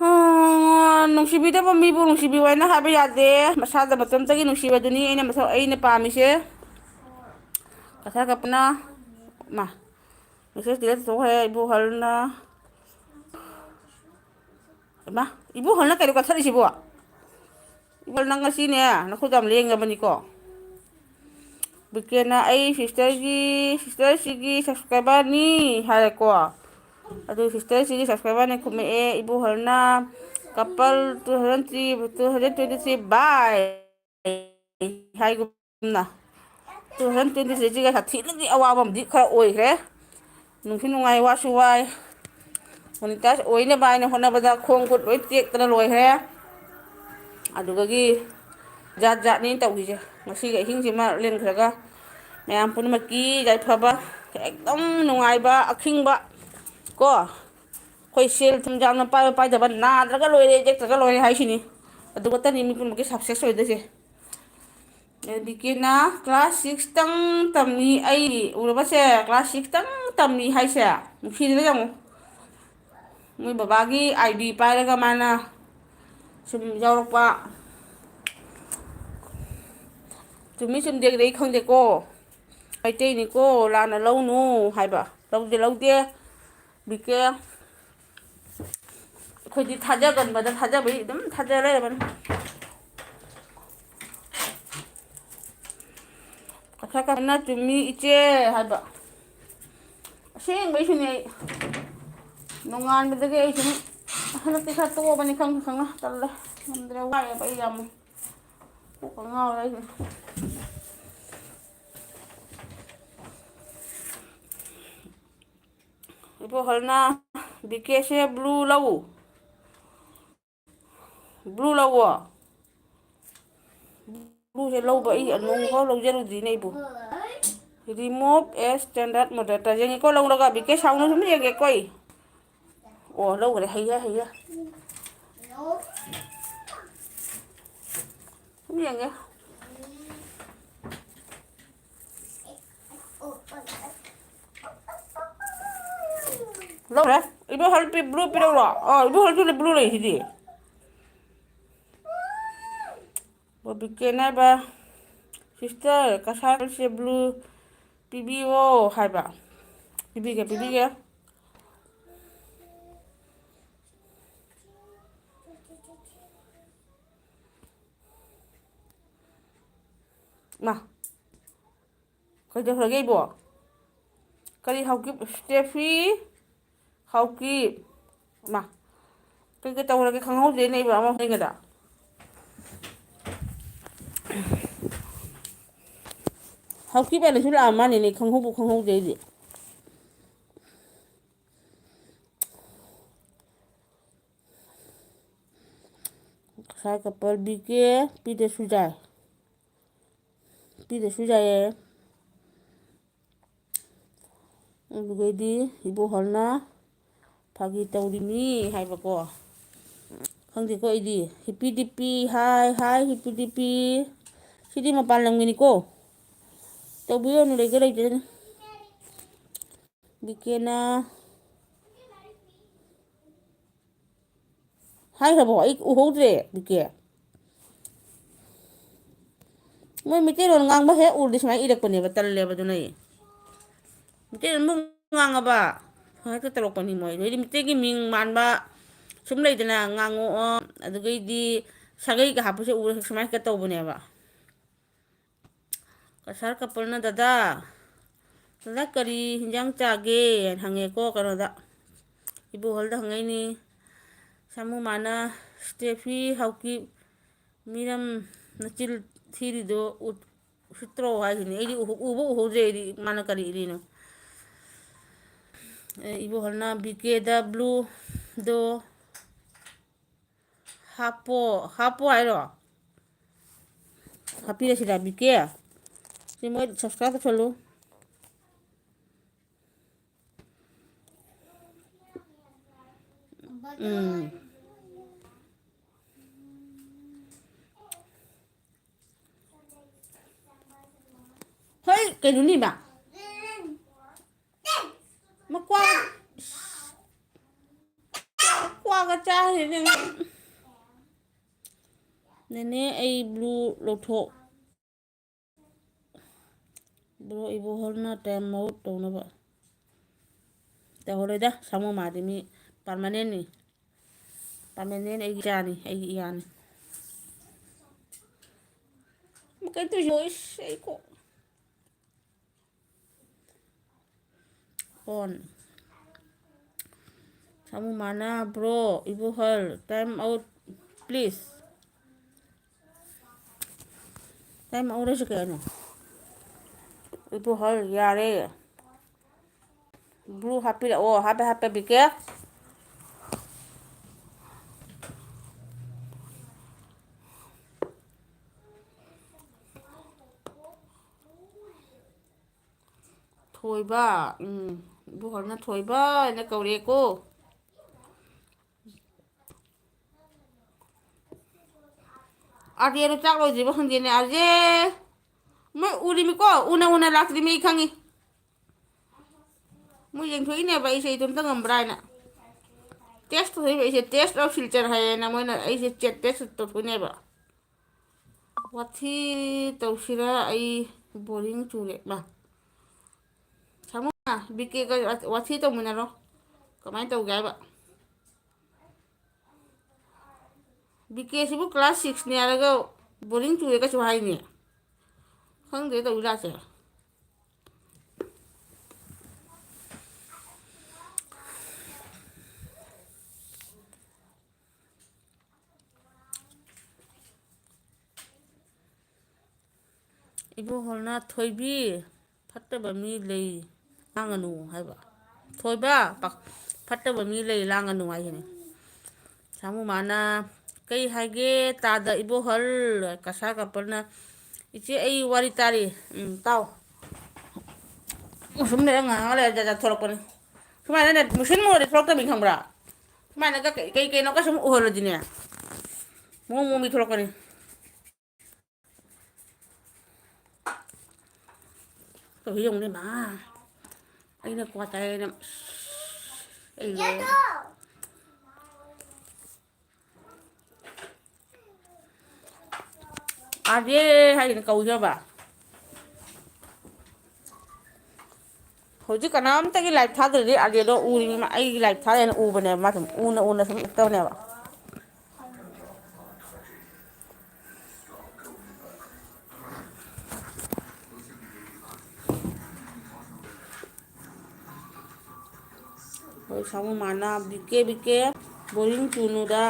ꯑꯥ, ꯅꯨꯡꯁꯤꯕꯤꯗꯕ ꯃꯤꯕꯨ ꯅꯨꯡꯁꯤꯕꯤꯌꯨ ꯍꯥꯏꯅ ꯍꯥꯏꯕ ꯌꯥꯗꯦ꯫ ꯃꯁꯥꯗ ꯃꯇꯣꯝꯇꯒꯤ ꯅꯨꯡꯁꯤꯕꯗꯨꯅꯤ ꯑꯩꯅ ꯃꯊꯧ, ꯑꯩꯅ ꯄꯥꯝꯃꯤꯁꯦ꯫ ꯀꯁꯥꯔ ꯀꯞꯄꯅ, ꯃꯥ, message delete ꯇꯧꯊꯣꯛꯈ꯭ꯔꯦ ꯏꯕꯣꯍꯜꯅ꯫ ꯏꯃꯥ, ꯏꯕꯣꯍꯜꯅ ꯀꯩꯅꯣ ꯀꯠꯊꯔꯤꯁꯤꯕꯣ? ꯏꯕꯣꯍꯜ, ꯅꯪ ꯉꯁꯤꯅꯦ ꯅꯈꯨꯠ ꯌꯥꯝ ꯂꯦꯡꯉꯕꯅꯤꯀꯣ꯫ ꯕꯤꯀꯦꯅ ꯑꯩ sister ꯒꯤ, sister ꯁꯤꯒꯤ subscriber ꯅꯤ ꯍꯥꯏꯔꯦꯀꯣ꯫ ꯑꯗꯨ sister ꯁꯤꯒꯤ subscriber ꯅꯤ ꯈꯨꯝꯃꯛꯑꯦ, ꯏꯕꯣꯍꯜꯅ couple two thousand three, two thousand twenty three bye ꯍꯥꯏꯒꯨꯝꯅ, two thousand twenty three ꯁꯤꯒ ꯁꯥꯊꯤꯅꯗꯤ ꯑꯋꯥꯕ ꯑꯃꯗꯤ ꯈꯔ ꯑꯣꯏꯈ꯭ꯔꯦ꯫ ꯅꯨꯡꯁꯨ ꯅꯨꯡꯉꯥꯏ, ꯋꯥꯁꯨ ꯋꯥꯏ꯫ Monetize ꯑꯣꯏꯅꯕ ꯍꯥꯏꯅ ꯍꯣꯠꯅꯕꯗ ꯈꯣꯡ ꯈꯨꯠ ꯂꯣꯏ ꯇꯦꯛꯇꯅ ꯂꯣꯏꯈ꯭ꯔꯦ꯫ ꯑꯗꯨꯗꯒꯤ ꯖꯥꯠ ꯖꯥꯠꯅꯤ ꯇꯧꯈꯤꯁꯦ꯫ ꯉꯁꯤꯒꯤ ꯑꯍꯤꯡꯁꯤꯃ ꯂꯦꯟꯈ꯭ꯔꯒ ꯃꯌꯥꯝ ꯄꯨꯝꯅꯃꯛꯀꯤ ꯌꯥꯏꯐꯕ, ꯑꯦꯛꯗꯝ ꯅꯨꯡꯉꯥꯏꯕ, ꯑꯈꯤꯡꯕ ꯀꯣ, ꯑꯩꯈꯣꯏ ꯁꯦꯜ ꯊꯨꯝ ꯌꯥꯝꯅ ꯄꯥꯏꯕ ꯄꯥꯏꯗꯕ, ꯅꯥꯗ꯭ꯔꯒ ꯂꯣꯏꯔꯦ, ꯌꯦꯛꯇ꯭ꯔꯒ ꯂꯣꯏꯔꯦ ꯍꯥꯏꯁꯤꯅꯤ꯫ ꯑꯗꯨ ꯈꯛꯇꯅꯤ ꯃꯤ ꯄꯨꯝꯅꯃꯛꯀꯤ success ꯑꯣꯏꯗꯣꯏꯁꯦ꯫ ꯕꯤꯀꯦꯅ class six ꯇꯪ ꯇꯝꯃꯤ꯫ ꯑꯩ ꯎꯔꯕꯁꯦ class six ꯇꯪ ꯇꯝꯃꯤ ꯍꯥꯏꯁꯦ꯫ ꯅꯨꯡꯁꯤꯗꯅ ꯌꯦꯡꯉꯨ꯫ ꯃꯣꯏ ꯕꯕꯥꯒꯤ ꯑꯥꯏ ꯗꯤ ꯄꯥꯏꯔꯒ ꯃꯥꯅ ꯁꯨꯝ ꯌꯥꯎꯔꯛꯄ꯫ ꯆꯨꯝꯃꯤ ꯆꯨꯝꯗꯦ ꯑꯗꯨꯗꯤ ꯑꯩ ꯈꯪꯗꯦꯀꯣ꯫ ꯃꯩꯇꯩꯅꯤꯀꯣ, ꯂꯥꯟꯅ ꯂꯧꯅꯨ ꯍꯥꯏꯕ꯫ ꯂꯧꯗꯦ, ꯂꯧꯗꯦ꯫ ꯕꯤ ꯀꯦ꯫ ꯑꯩꯈꯣꯏꯗꯤ ꯊꯥꯖꯒꯟꯕꯗ ꯊꯥꯖꯕꯩ ꯑꯗꯨꯝ ꯊꯥꯖ ꯂꯩꯔꯕꯅꯤ꯫ ꯀꯊꯛ ꯀꯊꯅ ꯆꯨꯝꯃꯤ ꯏꯆꯦ ꯍꯥꯏꯕ꯫ ꯑꯁꯦꯡꯕꯩꯁꯨꯅꯦ ꯑꯩ꯫ ꯅꯣꯡꯉꯥꯟꯕꯗꯒꯤ ꯑꯩ ꯁꯨꯝ ꯍꯟꯗꯛꯇꯤ ꯈꯔ ꯇꯣꯛꯑꯕꯅꯤ ꯈꯪꯅ ꯈꯪꯅ꯫ ꯇꯜꯂꯦ꯫ ꯉꯝꯗ꯭ꯔꯦ, ꯋꯥꯏꯑꯦꯕ ꯑꯩ ꯌꯥꯝꯅ꯫ ꯀꯣꯛꯀ ꯉꯥꯎꯔꯦ ꯑꯩꯁꯦ꯫ ꯏꯕꯣꯍꯜꯅ ꯕꯤ ꯀꯦꯁꯦ ꯕ꯭ꯂꯨ ꯂꯧ꯫ ꯕ꯭ꯂꯨ ꯂꯧꯋꯣ꯫ ꯕ꯭ꯂꯨꯁꯦ ꯂꯧꯕ ꯑꯩ ꯅꯣꯡꯐꯥꯎ ꯂꯧꯖꯔꯨꯗ꯭ꯔꯤꯅꯦ ꯑꯩꯕꯨ꯫ Remove a standard moderator꯫ ꯌꯦꯡꯒꯦꯀꯣ, ꯂꯧꯔꯒ ꯕꯤ ꯀꯦ ꯁꯥꯎꯅ ꯁꯨꯝ ꯌꯦꯡꯒꯦꯀꯣ ꯑꯩ꯫ ꯑꯣ, ꯂꯧꯈ꯭ꯔꯦ꯫ ꯍꯩꯌꯦ, ꯍꯩꯌꯦ꯫ ꯁꯨꯝ ꯌꯦꯡꯒꯦ꯫ ꯂꯧꯔꯦ꯫ ꯏꯕꯣꯍꯜ ꯄꯤ-, ꯕ꯭ꯂꯨ ꯄꯤꯔꯛꯎꯔꯣ? ꯑꯣ, ꯏꯕꯣꯍꯜꯁꯨ ꯕ꯭ꯂꯨ ꯂꯩꯁꯤꯗꯤ꯫ ꯕꯣꯕꯤꯀꯦꯟ ꯍꯥꯏꯕ, "ꯁꯤꯁꯇꯔ, ꯀꯁꯥꯔꯁꯦ ꯕ꯭ꯂꯨ ꯄꯤꯕꯤꯌꯣ" ꯍꯥꯏꯕ꯫ ꯄꯤꯕꯤꯒꯦ, ꯄꯤꯕꯤꯒꯦ꯫ ꯃꯥ꯫ ꯀꯩꯗꯧꯈ꯭ꯔꯒꯦ ꯏꯕꯣ? ꯀꯔꯤ ꯍꯧꯀꯤꯞ? ꯁ꯭ꯇꯦꯐꯤ, ꯍꯧꯀꯤꯞ꯫ ꯃꯥ, ꯀꯩ ꯀꯩ ꯇꯧꯈ꯭ꯔꯒꯦ ꯈꯪꯍꯧꯗꯦꯅꯦ ꯏꯕꯣ, ꯑꯃ ꯍꯣꯠꯅꯤꯡꯒꯗ꯫ ꯍꯧꯀꯤꯞ ꯍꯥꯏꯅꯁꯨ ꯂꯥꯛꯑ ꯃꯥꯅꯤꯅꯦ, ꯈꯪꯍꯧꯕ ꯈꯪꯍꯧꯗꯦ ꯑꯩꯗꯤ꯫ ꯉꯁꯥꯏ ꯀꯄꯜ ꯕꯤ ꯀꯦ ꯄꯤꯗꯁꯨ ꯌꯥꯏ꯫ ꯄꯤꯗꯁꯨ ꯌꯥꯏꯌꯦ꯫ ꯑꯗꯨꯒꯩꯗꯤ ꯏꯕꯣꯍꯜꯅ ꯐꯥꯒꯤ ꯇꯧꯔꯤꯅꯤ ꯍꯥꯏꯕꯀꯣ꯫ ꯈꯪꯗꯦꯀꯣ ꯑꯩꯗꯤ꯫ ꯍꯤꯄꯤ ꯗꯤꯄꯤ ꯍꯥꯏ, ꯍꯥꯏ ꯍꯤꯄꯤ ꯗꯤꯄꯤ꯫ ꯁꯤꯗꯤ ꯃꯄꯥꯟ ꯂꯝꯒꯤꯅꯤꯀꯣ꯫ ꯇꯧꯕꯤꯔꯨꯅꯨ, ꯂꯩꯒꯦ ꯂꯩꯇꯦ꯫ ꯕꯤꯀꯦꯅ ꯍꯥꯏꯈ꯭ꯔꯕꯣ? ꯑꯩ ꯎꯍꯧꯗ꯭ꯔꯦ, ꯕꯤꯀꯦ꯫ ꯃꯣꯏ ꯃꯩꯇꯩꯂꯣꯟ ꯉꯥꯡꯕ ꯍꯦꯛ ꯎꯔꯗꯤ ꯁꯨꯃꯥꯏꯅ ꯏꯔꯛꯄꯅꯦꯕ, ꯇꯜꯂꯦꯕ ꯑꯗꯨꯅ ꯑꯩ꯫ ꯃꯩꯇꯩꯂꯣꯟ ꯑꯃꯨꯛ ꯉꯥꯡꯉꯕ ꯍꯦꯛꯇ ꯇꯧꯔꯛꯄꯅꯤ ꯃꯣꯏ꯫ ꯑꯗꯩꯗꯤ ꯃꯩꯇꯩꯒꯤ ꯃꯤꯡ ꯃꯥꯟꯕ ꯁꯨꯝ ꯂꯩꯗꯅ, ꯉꯥꯉꯣꯛꯑꯣ, ꯑꯗꯨꯗꯒꯤꯗꯤ ꯁꯥꯒꯩꯒ ꯍꯥꯞꯄꯁꯦ ꯎꯔ ꯁꯨꯃꯥꯏꯅ ꯍꯦꯛꯇ ꯇꯧꯕꯅꯦꯕ꯫ ꯀꯁꯥꯔ ꯀꯄꯜꯅ, "ꯗꯗꯥ, ꯗꯗꯥ ꯀꯔꯤ ꯍꯤꯟꯖꯥꯡ ꯆꯥꯒꯦ?" ꯍꯥꯏꯅ ꯍꯪꯉꯦꯀꯣ ꯀꯩꯅꯣꯗ, ꯏꯕꯣꯍꯜꯗ ꯍꯪꯉꯛꯏꯅꯤ꯫ ꯁꯥꯃꯨ ꯃꯥꯅ, "ꯁ꯭ꯇꯦꯐꯤ ꯍꯥꯎꯀꯤ ꯃꯤꯔꯝ ꯅꯆꯤꯜ ꯊꯤꯔꯤꯗꯣ ꯎꯠ-, ꯎꯁꯤꯠꯇ꯭ꯔꯣ?" ꯍꯥꯏꯁꯤꯅꯤ꯫ ꯑꯩꯗꯤ ꯎꯍꯧ-, ꯎꯕ ꯎꯍꯧꯗ꯭ꯔꯦ ꯑꯩꯗꯤ ꯃꯥꯅ ꯀꯔꯤ ꯏꯔꯤꯅꯣ꯫ ꯑꯦ, ꯏꯕꯣꯍꯜꯅ, "ꯕꯤ ꯀꯦꯗ ꯕ꯭ꯂꯨꯗꯣ ꯍꯥꯞꯄꯣ, ꯍꯥꯞꯄꯣ ꯍꯥꯏꯔꯣ? ꯍꯥꯞꯄꯤꯔꯁꯤꯔ ꯕꯤꯀꯦ?" ꯁꯤ ꯃꯣꯏ subscribe ꯇꯧꯁꯜꯂꯨ꯫ ꯎꯝ꯫ ꯍꯣꯏ, ꯀꯩꯅꯣꯅꯤꯕ? ꯃꯀ꯭ꯋꯥ-, ꯀ꯭ꯋꯥꯒ ꯆꯥꯔꯤꯅꯦ꯫ ꯅꯦꯅꯦ, ꯑꯩ ꯕ꯭ꯂꯨ ꯂꯧꯊꯣꯛ-, ꯕ꯭ꯔꯣ, ꯏꯕꯣꯍꯜꯅ time out ꯇꯧꯅꯕ꯫ ꯇꯧꯍꯜꯂꯣꯏꯗ, ꯁꯥꯃꯨ ꯃꯥꯗꯤ ꯃꯤ permanentꯅꯤ꯫ Permanent ꯑꯩꯒꯤ ꯏꯆꯥꯅꯤ, ꯑꯩꯒꯤ ꯏꯌꯥꯅꯤ꯫ ꯀꯩꯅꯣ ꯇꯧꯔꯤꯁꯤꯕꯣ? ꯏꯁ, ꯑꯩ ꯀꯣꯛ꯫ On꯫ ꯁꯥꯃꯨ ꯃꯥꯅ, "Bro, ꯏꯕꯣꯍꯜ, time out, please." Time out ꯍꯥꯏꯁꯦ ꯀꯩꯅꯣ? ꯏꯕꯣꯍꯜ, ꯌꯥꯔꯦ꯫ Blue ꯍꯥꯞꯄꯤꯔꯛꯑꯣ꯫ ꯍꯥꯞꯄꯦ, ꯍꯥꯞꯄꯦ, ꯕꯤꯀꯦ꯫ ꯊꯣꯏꯕ, ꯎꯝ, ꯏꯕꯣꯍꯜꯅ ꯊꯣꯏꯕ ꯍꯥꯏꯅ ꯀꯧꯔꯛꯑꯦꯀꯣ꯫ ꯑꯥꯔꯖꯦꯗꯣ ꯆꯥꯛ ꯂꯣꯏꯗ꯭ꯔꯤꯕ ꯈꯪꯗꯦꯅꯦ, ꯑꯥꯔꯖꯦ꯫ ꯃꯣꯏ ꯎꯔꯤꯃꯤꯀꯣ, ꯎꯅ ꯎꯅ ꯂꯥꯛꯇ꯭ꯔꯤꯃꯤ ꯑꯩ ꯈꯪꯉꯤ꯫ ꯃꯣꯏ ꯌꯦꯡꯊꯣꯛꯏꯅꯦꯕ ꯑꯩꯁꯦ ꯏꯇꯣꯝꯇ ꯉꯝꯕ꯭ꯔꯥ ꯍꯥꯏꯅ꯫ ꯇꯦꯁ ꯇꯧꯊꯣꯛꯏꯕ ꯑꯩꯁꯦ, ꯇꯦꯁ ꯑꯣꯐ ꯁꯤꯜꯆꯔ ꯍꯥꯏꯌꯦꯅ ꯃꯣꯏꯅ ꯑꯩꯁꯦ ꯆꯦꯠ ꯇꯦꯁ ꯇꯧꯊꯣꯛꯏꯅꯦꯕ꯫ ꯋꯥꯊꯤ ꯇꯧꯁꯤꯔꯥ? ꯑꯩ ꯕꯣꯔꯤꯡ ꯆꯨꯔꯦ꯫ ꯃꯥ, ꯁꯥꯃꯨ, ꯕꯤ ꯀꯦꯒ ꯋꯥꯊꯤ ꯇꯧꯃꯤꯟꯅꯔꯣ꯫ ꯀꯃꯥꯏꯅ ꯇꯧꯒꯦ ꯍꯥꯏꯕ? ꯕꯤ ꯀꯦꯁꯤꯕꯨ ꯀ꯭ꯂꯥꯁ ꯁꯤꯛꯁꯅꯦ ꯍꯥꯏꯔꯒ ꯕꯣꯔꯤꯡ ꯆꯨꯔꯦ ꯀꯩꯁꯨ ꯍꯥꯏꯅꯤ꯫ ꯈꯪꯗꯦ ꯇꯧꯔꯤ ꯖꯥꯠꯁꯦ꯫ ꯏꯕꯣꯍꯜꯅ ꯊꯣꯏꯕꯤ, ꯐꯠꯇꯕ ꯃꯤ ꯂꯩ, ꯂꯥꯡꯒꯅꯨ ꯍꯥꯏꯕ꯫ ꯊꯣꯏꯕ, ꯄ-, ꯐꯠꯇꯕ ꯃꯤ ꯂꯩ, ꯂꯥꯡꯒꯅꯨ ꯍꯥꯏꯁꯤꯅꯤ꯫ ꯁꯥꯃꯨ ꯃꯥꯅ, "ꯀꯩ ꯍꯥꯏꯒꯦ ꯇꯥꯗ ꯏꯕꯣꯍꯜ?" ꯀꯁꯥ ꯀꯄꯜꯅ, "ꯏꯆꯦ, ꯑꯩ ꯋꯥꯔꯤ ꯇꯥꯔꯤ꯫" ꯎꯝ, ꯇꯥꯎ꯫ ꯁꯨꯝ ꯂꯩꯔ ꯉꯥꯡꯉ ꯂꯩꯔ ꯖꯥꯠ ꯖꯥꯠ ꯊꯣꯛꯂꯛꯄꯅꯤ꯫ ꯁꯨꯃꯥꯏꯅꯅꯦ, ꯃꯨꯁꯤꯟ ꯃꯨꯔꯗꯤ ꯊꯣꯛꯂꯛꯇꯕꯅꯤ ꯈꯪꯕ꯭ꯔꯥ? ꯁꯨꯃꯥꯏꯅꯒ ꯀꯩ, ꯀꯩ ꯀꯩꯅꯣꯒ ꯁꯨꯝ ꯎꯍꯜꯂꯗꯤꯅꯦ, ꯃꯑꯣꯡ ꯃꯑꯣꯡꯒꯤ ꯊꯣꯛꯂꯛꯀꯅꯤ꯫ ꯇꯧꯔꯤ ꯌꯦꯡꯉꯨꯅꯦ ꯃꯥ꯫ ꯑꯩꯅ ꯀ꯭ꯋꯥ ꯆꯥꯏ ꯍꯥꯏꯅ꯫ ꯑꯩ ꯂꯣꯏꯔꯦ꯫ ꯑꯥꯔ ꯖꯦ ꯍꯥꯏꯒꯅꯤ ꯀꯧꯖꯕ꯫ ꯍꯧꯖꯤꯛ ꯀꯅꯥꯝꯇꯒꯤ ꯂꯥꯏꯞ ꯊꯥꯗ꯭ꯔꯗꯤ ꯑꯥꯔ ꯖꯦꯗꯣ ꯎꯔꯤꯕ ꯑꯩꯒꯤ ꯂꯥꯏꯞ ꯊꯥꯗꯦꯅ ꯎꯕꯅꯦꯕ꯫ ꯃꯥ ꯁꯨꯝ ꯎꯅ ꯎꯅ ꯁꯨꯝ ꯎꯠꯇꯕꯅꯦꯕ꯫ ꯍꯣꯏ, ꯁꯥꯃꯨ ꯃꯥꯅ, "ꯕꯤꯀꯦ, ꯕꯤꯀꯦ, ꯕꯣꯔꯤꯡ ꯆꯨꯅꯨꯗ,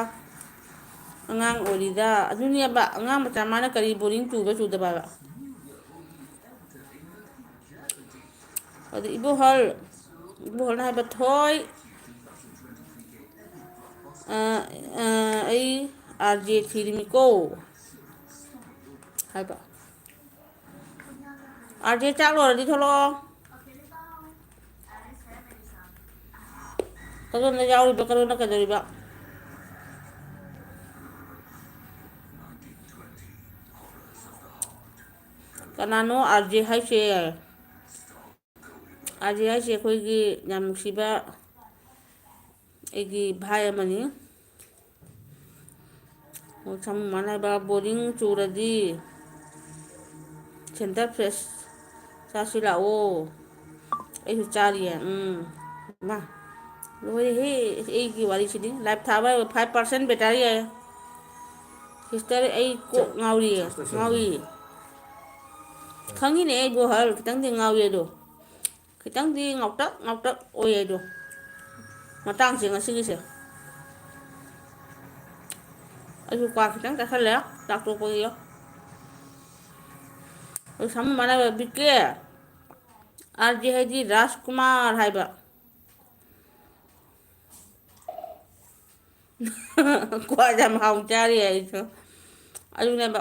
ꯑꯉꯥꯡ ꯑꯣꯏꯔꯤꯗ꯫" ꯑꯗꯨꯅꯦꯕ, ꯑꯉꯥꯡ ꯃꯆꯥ ꯃꯥꯅ ꯀꯔꯤ ꯕꯣꯔꯤꯡ ꯆꯨꯕ ꯆꯨꯗꯕ ꯍꯥꯏꯕ? ꯑꯗꯨ ꯏꯕꯣꯍꯜ, ꯏꯕꯣꯍꯜꯅ ꯍꯥꯏꯕ, "ꯊꯣꯏ, ꯑ, ꯑ, ꯑꯩ ꯑꯥꯔ ꯖꯦ ꯊꯤꯔꯤꯃꯤꯀꯣ" ꯍꯥꯏꯕ꯫ ꯑꯥꯔ ꯖꯦ, ꯆꯥꯛ ꯂꯣꯏꯔꯗꯤ ꯊꯣꯛꯂꯛꯑꯣ꯫ ꯀꯗꯣꯝꯗ ꯌꯥꯎꯔꯤꯕ, ꯀꯗꯣꯝꯗ ꯀꯩꯗꯧꯔꯤꯕ? ꯀꯅꯥꯅꯣ ꯑꯥꯔ ꯖꯦ ꯍꯥꯏꯁꯦ? ꯑꯥꯔ ꯖꯦ ꯍꯥꯏꯁꯦ ꯑꯩꯈꯣꯏꯒꯤ ꯌꯥꯝ ꯅꯨꯡꯁꯤꯕ ꯑꯩꯒꯤ ꯚꯥꯏ ꯑꯃꯅꯤ꯫ ꯑꯣ, ꯁꯥꯃꯨ ꯃꯥꯟꯅꯕ ꯕꯣꯔꯤꯡ ꯆꯨꯔꯗꯤ ꯁꯦꯟꯇꯔ ꯐ꯭ꯔꯦꯁ ꯆꯥꯁꯤ ꯂꯥꯛꯑꯣ꯫ ꯑꯩꯁꯨ ꯆꯥꯔꯤꯌꯦ꯫ ꯎꯝ꯫ ꯃꯥ꯫ ꯂꯣꯏꯔꯦꯍꯦ꯫ ꯑꯩꯒꯤ ꯋꯥꯔꯤꯁꯤꯗꯤ꯫ ꯂꯥꯏꯞ ꯊꯥꯕ ꯍꯥꯏꯕ ꯐꯥꯏꯚ ꯄꯥꯔꯁꯦꯟ ꯕꯦꯇꯥꯔꯤ ꯌꯥꯏ꯫ ꯁꯤꯁꯇꯔ, ꯑꯩ ꯀꯣꯛ ꯉꯥꯎꯔꯤꯌꯦ꯫ ꯉꯥꯎꯔꯤ꯫ ꯈꯪꯉꯤꯅꯦ ꯑꯩꯕꯨ ꯍꯜ ꯈꯤꯇꯪꯗꯤ ꯉꯥꯎꯏ ꯑꯗꯣ꯫ ꯈꯤꯇꯪꯗꯤ ꯉꯥꯎꯇꯛ ꯉꯥꯎꯇꯛ ꯑꯣꯏ ꯑꯗꯣ꯫ ꯃꯇꯥꯡꯁꯦ ꯉꯁꯤꯒꯤꯁꯦ꯫ ꯑꯩꯁꯨ ꯀ꯭ꯋꯥ ꯈꯤꯇꯪ ꯆꯥꯁꯜꯂꯦ ꯆꯥꯛ ꯇꯣꯛꯄꯒꯤ꯫ ꯑꯗꯨ ꯁꯥꯃꯨ ꯃꯥꯟꯅꯕ ꯕꯤ ꯀꯦ꯫ ꯑꯥꯔ ꯖꯦ ꯍꯥꯏꯗꯤ ꯔꯥꯖꯀꯨꯃꯥꯔ ꯍꯥꯏꯕ꯫ ꯀ꯭ꯋꯥ ꯌꯥꯝ ꯍꯥꯎ ꯆꯥꯔꯤ ꯑꯩꯁꯨ꯫ ꯑꯗꯨꯅꯦꯕ꯫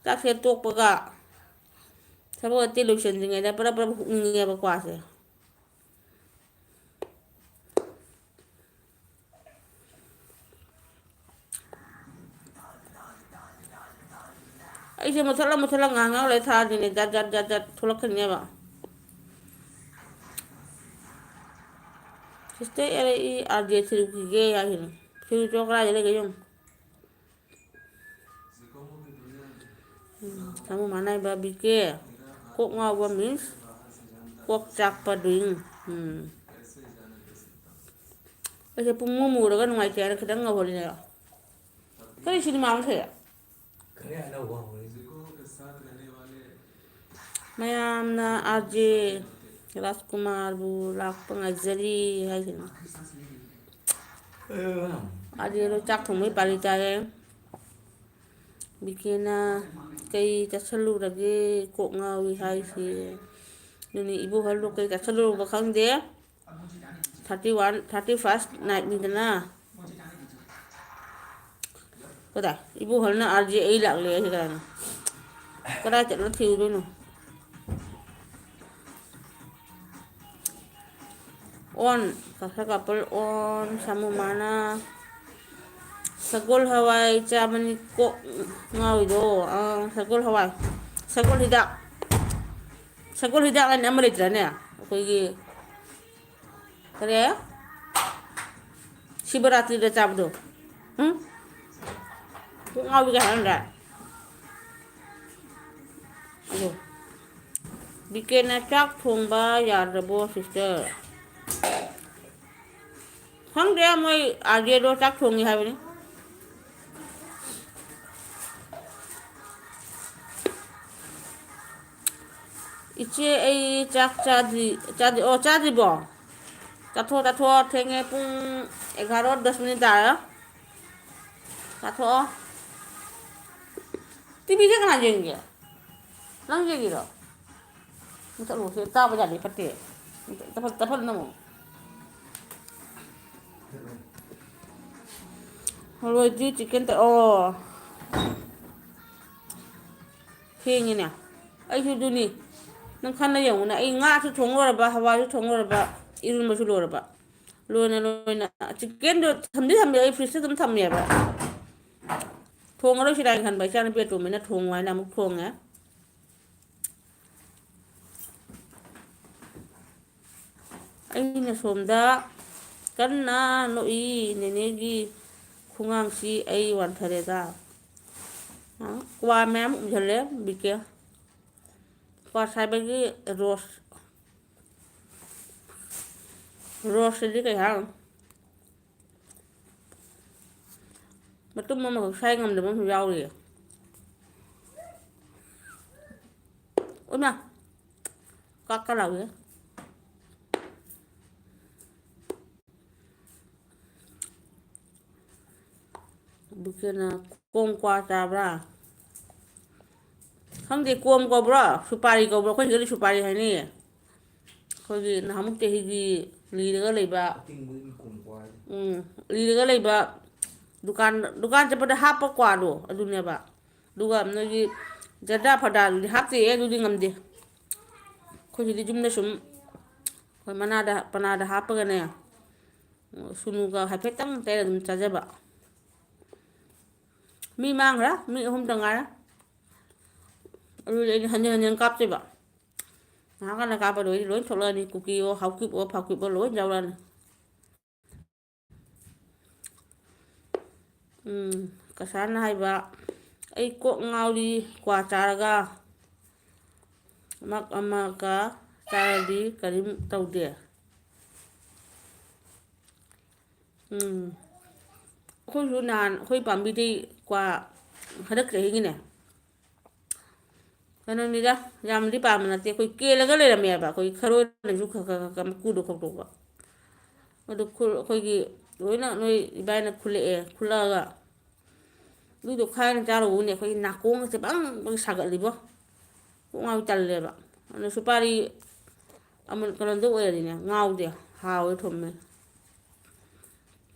ꯆꯥꯛꯁꯦ ꯇꯣꯛꯄꯒ ꯊꯕꯛ ꯑꯇꯩ ꯂꯣꯏꯁꯤꯟꯗ꯭ꯔꯤꯉꯩꯗ ꯄꯔꯞ ꯄꯔꯞ ꯍꯨꯛꯅꯤꯡꯉꯦꯕ ꯀ꯭ꯋꯥꯁꯦ꯫ ꯑꯩꯁꯦ ꯃꯨꯊꯠꯂ ꯃꯨꯊꯠꯂ ꯉꯥꯏꯍꯥꯛ ꯉꯥꯏꯍꯥꯛ ꯂꯩ ꯊꯥꯗꯣꯏꯅꯦ꯫ ꯖꯥꯠ ꯖꯥꯠ ꯖꯥꯠ ꯖꯥꯠ ꯊꯣꯛꯂꯛꯀꯅꯦꯕ꯫ ꯁꯤꯁꯇꯔ ꯑꯦ ꯑꯩ ꯑꯥꯔ ꯖꯦ ꯊꯤꯔꯨꯈꯤꯒꯦ ꯍꯥꯏꯁꯤꯅꯦ꯫ ꯊꯤꯔꯨꯆꯣ, ꯀꯗꯥꯏꯗ ꯂꯩꯒꯦ ꯌꯦꯡꯉꯨ꯫ ꯎꯝ, ꯁꯥꯃꯨ ꯃꯥꯟꯅꯕ ꯕꯤ ꯀꯦ꯫ ꯀꯣꯛ ꯉꯥꯎꯕ means ꯀꯣꯛ ꯆꯥꯛꯄ doing꯫ ꯎꯝ꯫ ꯑꯩꯁꯦ ꯄꯨꯡꯃꯨ ꯃꯨꯔꯒ ꯅꯨꯡꯉꯥꯏꯇꯦ ꯍꯥꯏꯅ ꯈꯤꯇꯪ ꯉꯧꯍꯜꯂꯤꯅꯦꯕ꯫ ꯀꯔꯤ ꯁꯤꯅꯦꯃꯥ ꯑꯃ ꯊꯣꯛꯑꯦ? ꯃꯌꯥꯝꯅ ꯑꯥꯔ ꯖꯦ ꯔꯥꯖꯀꯨꯃꯥꯔꯕꯨ ꯂꯥꯛꯄ ꯉꯥꯏꯖꯔꯤ ꯍꯥꯏꯁꯤꯅꯤ꯫ ꯑꯥꯔ ꯖꯦꯗꯣ ꯆꯥꯛ ꯊꯣꯡꯕꯩ ꯄꯥꯂꯤ ꯇꯥꯔꯦ꯫ ꯕꯤꯀꯦꯅ ꯀꯩ ꯆꯥꯁꯜꯂꯨꯔꯒꯦ ꯀꯣꯛ ꯉꯥꯎꯏ ꯍꯥꯏꯁꯦ꯫ ꯑꯗꯨꯅꯤ ꯏꯕꯣꯍꯜꯗꯣ ꯀꯩ ꯆꯥꯁꯜꯂꯨꯔꯕ ꯈꯪꯗꯦ꯫ Thirty one, thirty first nightꯅꯤꯗꯅ꯫ ꯀꯗꯥꯏ? ꯏꯕꯣꯍꯜꯅ ꯑꯥꯔ ꯖꯦ ꯑꯩ ꯂꯥꯛꯂꯦ ꯍꯥꯏꯁꯦ ꯀꯗꯥꯏꯅꯣ? ꯀꯗꯥꯏ ꯆꯠꯂ ꯊꯤꯔꯨꯗꯣꯏꯅꯣ? ꯑꯣꯟ, ꯀꯥꯐꯔ ꯀꯥꯄꯜ ꯑꯣꯟ, ꯁꯥꯃꯨ ꯃꯥꯅ꯫ ꯁꯒꯣꯜ ꯍꯋꯥꯏ ꯆꯥꯕꯅꯤ ꯀꯣꯛ ꯉꯥꯎꯔꯤꯗꯣ꯫ ꯑꯥ, ꯁꯒꯣꯜ ꯍꯋꯥꯏ꯫ ꯁꯒꯣꯜ ꯍꯤꯗꯥꯛ꯫ ꯁꯒꯣꯜ ꯍꯤꯗꯥꯛ ꯍꯥꯏꯅ ꯑꯃ ꯂꯩꯇ꯭ꯔꯅꯦ? ꯑꯩꯈꯣꯏꯒꯤ ꯀꯔꯤ? ꯁꯤꯕꯔꯥꯇ꯭ꯔꯤꯗ ꯆꯥꯕꯗꯣ꯫ ꯎꯝ? ꯀꯣꯛ ꯉꯥꯎꯕꯤꯒ ꯍꯥꯏꯔꯝꯗ꯭ꯔꯥ? ꯑꯗꯣ, ꯕꯤꯀꯦꯅ ꯆꯥꯛ ꯊꯣꯡꯕ ꯌꯥꯗ꯭ꯔꯕꯣ, sister? ꯈꯪꯗꯦ, ꯃꯣꯏ ꯑꯥꯔꯖꯦꯗꯣ ꯆꯥꯛ ꯊꯣꯡꯉꯤ ꯍꯥꯏꯕꯅꯤ꯫ ꯏꯆꯦ, ꯑꯩ ꯆꯥꯛ ꯆꯥꯗ꯭ꯔꯤ, ꯆꯥꯗ꯭ꯔꯤ, ꯑꯣ, ꯆꯥꯗ꯭ꯔꯤꯕꯣ? ꯆꯥꯊꯣꯛ, ꯆꯥꯊꯣꯛꯑꯣ, ꯊꯦꯡꯉꯦ, ꯄꯨꯡ ꯑꯦꯒꯥꯔꯣ ꯗꯁ ꯃꯤꯅꯤꯠ ꯇꯥꯔꯦ꯫ ꯆꯥꯊꯣꯛꯑꯣ꯫ ꯇꯤꯚꯤꯁꯦ ꯀꯅꯥ ꯌꯦꯡꯒꯦ? ꯅꯪ ꯌꯦꯡꯉꯤꯔꯣ? ꯃꯨꯊꯠꯂꯣ, ꯁꯤ ꯇꯥꯕ ꯌꯥꯗꯦ, ꯐꯠꯇꯦ꯫ ꯇꯞꯍꯜ-, ꯇꯞꯍꯜꯂꯨ ꯅꯪ ꯑꯃꯨꯛ꯫ ꯍꯜꯂꯣꯏꯗꯤ ꯆꯤꯛꯀꯟ ꯇ-, ꯑꯣ꯫ ꯊꯦꯡꯉꯤꯅꯦ꯫ ꯑꯩꯁꯨ ꯑꯗꯨꯅꯤ꯫ ꯅꯪ ꯈꯟꯅ ꯌꯦꯡꯉꯨꯅꯦ꯫ ꯑꯩ ꯉꯥꯁꯨ ꯊꯣꯡ ꯂꯣꯏꯔꯕ, ꯍꯋꯥꯏꯁꯨ ꯊꯣꯡ ꯂꯣꯏꯔꯕ, ꯏꯔꯣꯟꯕꯁꯨ ꯂꯣꯏꯔꯕ꯫ ꯂꯣꯏꯅ ꯂꯣꯏꯅ ꯆꯤꯛꯀꯟꯗꯣ ꯊꯝꯗꯤ ꯊꯝꯃꯦ, ꯑꯩ ꯐ꯭ꯔꯤꯖꯇ ꯑꯗꯨꯝ ꯊꯝꯃꯦꯕ꯫ ꯊꯣꯡꯉꯔꯣꯏꯁꯤꯔꯥ ꯍꯥꯏꯅ ꯈꯟꯕ, ꯏꯆꯥꯅꯨꯄꯤ ꯑꯇꯣꯝꯕꯤꯅ ꯊꯣꯡꯉꯣ ꯍꯥꯏꯅ ꯑꯃꯨꯛ ꯊꯣꯡꯉꯦ꯫ ꯑꯩꯅ ꯁꯣꯝꯗ ꯀꯟꯅ ꯅꯣꯛꯏ, ꯅꯦꯅꯦꯒꯤ ꯈꯣꯡꯉꯥꯡꯁꯤ ꯑꯩ ꯋꯥꯟꯊꯔꯦꯗ꯫ ꯑ, ꯀ꯭ꯋꯥ ꯃꯌꯥꯝ ꯎꯁꯜꯂꯦ, ꯕꯤꯀꯦ꯫ ꯀ꯭ꯋꯥ ꯁꯥꯏꯕꯒꯤ ꯔꯣꯁ꯫ ꯔꯣꯁꯁꯤꯗꯤ ꯀꯩ ꯍꯥꯏꯔꯨꯅꯤ? ꯃꯇꯨꯝ ꯑꯃꯈꯛ ꯁꯥꯏ ꯉꯝꯗꯕ ꯑꯃꯁꯨ ꯌꯥꯎꯔꯤꯌꯦ꯫ ꯎꯃ! ꯀꯥꯛ ꯀꯥ ꯂꯥꯎꯋꯦ꯫ ꯕꯨꯀꯦꯅ ꯀꯣꯡ ꯀ꯭ꯋꯥ ꯆꯥꯕ꯭ꯔꯥ? ꯈꯪꯗꯦ, ꯀꯣꯝ ꯀꯧꯕ꯭ꯔꯣ? ꯁꯨꯄꯥꯔꯤ ꯀꯧꯕ꯭ꯔꯣ? ꯑꯩꯈꯣꯏ ꯁꯤꯗꯗꯤ ꯁꯨꯄꯥꯔꯤ ꯍꯥꯏꯅꯩꯌꯦ꯫ ꯑꯩꯈꯣꯏꯒꯤ ꯅꯍꯥꯟꯃꯨꯛ ꯆꯍꯤꯒꯤ ꯂꯤꯔꯒ ꯂꯩꯕ, ꯑꯇꯤꯡꯕꯗꯨꯅꯤ ꯀꯣꯡ ꯀ꯭ꯋꯥ ꯍꯥꯏꯁꯦ꯫ ꯎꯝ, ꯂꯤꯔꯒ ꯂꯩꯕ ꯗꯨꯀꯥꯟ, ꯗꯨꯀꯥꯟ ꯆꯠꯄꯗ ꯍꯥꯞꯄ ꯀ꯭ꯋꯥꯗꯣ ꯑꯗꯨꯅꯦꯕ꯫ ꯑꯗꯨꯒ ꯅꯣꯏꯒꯤ ꯖꯔꯗꯥ ꯐꯔꯗꯥꯗꯨꯗꯤ ꯍꯥꯞꯇꯦꯍꯦ, ꯑꯗꯨꯗꯤ ꯉꯝꯗꯦ꯫ ꯑꯩꯈꯣꯏ ꯁꯤꯗꯤ ꯌꯨꯝꯗ ꯁꯨꯝ ꯑꯩꯈꯣꯏ ꯃꯅꯥꯗ, ꯄꯅꯥꯗ ꯍꯥꯞꯄꯒꯅꯦ, ꯁꯨꯅꯨꯒ ꯍꯥꯏꯐꯦꯠꯇꯪ ꯇꯩꯔ ꯑꯗꯨꯝ ꯆꯥꯖꯕ꯫ ꯃꯤ ꯃꯥꯡꯈ꯭ꯔꯦ, ꯃꯤ ꯑꯍꯨꯝꯗ ꯉꯥꯏꯔꯦ꯫ ꯑꯗꯨꯗꯤ ꯑꯩꯗꯤ ꯍꯟꯖꯤꯟ ꯍꯟꯖꯤꯟ ꯀꯥꯞꯇꯣꯏꯕ꯫ ꯉꯥꯏꯍꯥꯛ ꯉꯟꯅ ꯀꯥꯞꯄꯗꯣ ꯑꯩꯗꯤ ꯂꯣꯏ ꯊꯣꯛꯂꯛꯑꯅꯤ, ꯀꯨꯀꯤꯑꯣ, ꯍꯥꯎꯀꯤꯞꯑꯣ, ꯐꯥꯎꯀꯤꯞꯑꯣ ꯂꯣꯏ ꯌꯥꯎꯔꯛꯑꯅꯤ꯫ ꯎꯝ, ꯀꯁꯥꯔꯅ ꯍꯥꯏꯕ, "ꯑꯩ ꯀꯣꯛ ꯉꯥꯎꯔꯤ, ꯀ꯭ꯋꯥ ꯆꯥꯔꯒ, ꯃꯛ ꯑꯃꯒ ꯆꯥꯔꯗꯤ ꯀꯔꯤꯝ ꯇꯧꯗꯦ"꯫ ꯎꯝ, ꯑꯩꯈꯣꯏꯁꯨ ꯅꯍꯥꯟ ꯑꯩꯈꯣꯏ ꯄꯥꯝꯕꯤꯗꯩ ꯀ꯭ꯋꯥ ꯍꯟꯗꯛ ꯆꯍꯤꯒꯤꯅꯦ, ꯀꯩꯅꯣꯅꯤꯗ, ꯌꯥꯝꯅꯗꯤ ꯄꯥꯝꯕ ꯅꯠꯇꯦ, ꯑꯩꯈꯣꯏ ꯀꯦꯜꯂꯒ ꯂꯩꯔꯝꯃꯦꯕ, ꯑꯩꯈꯣꯏ ꯈꯔꯣꯏꯅꯁꯨ ꯈꯔ ꯈꯔ ꯈꯔ ꯈꯔ ꯃꯀꯨꯗꯣ ꯈꯣꯛꯇꯣꯛꯄ꯫ ꯑꯗꯨ ꯈꯨ-, ꯑꯩꯈꯣꯏꯒꯤ ꯂꯣꯏꯅ ꯅꯣꯏ ꯏꯕꯥꯏꯅ ꯈꯨꯜꯂꯛꯑꯦ, ꯈꯨꯜꯂꯛꯑꯒ ꯑꯗꯨꯗꯣ ꯈꯥꯏꯅ ꯆꯥꯔꯨꯕꯅꯦ, ꯑꯩꯈꯣꯏꯒꯤ ꯅꯥꯀꯣꯡꯒꯁꯦ ꯕꯪ ꯕꯪ ꯁꯥꯒꯠꯂꯤꯕꯣ꯫ ꯀꯣꯛ ꯉꯥꯎ ꯇꯜꯂꯦꯕ꯫ ꯑꯗꯨ ꯁꯨꯄꯥꯔꯤ ꯑꯃ ꯀꯩꯅꯣꯗꯣ ꯑꯣꯏꯔꯗꯤꯅꯦ ꯉꯥꯎꯗꯦ, ꯍꯥꯎꯋꯦ, ꯊꯨꯝꯃꯦ꯫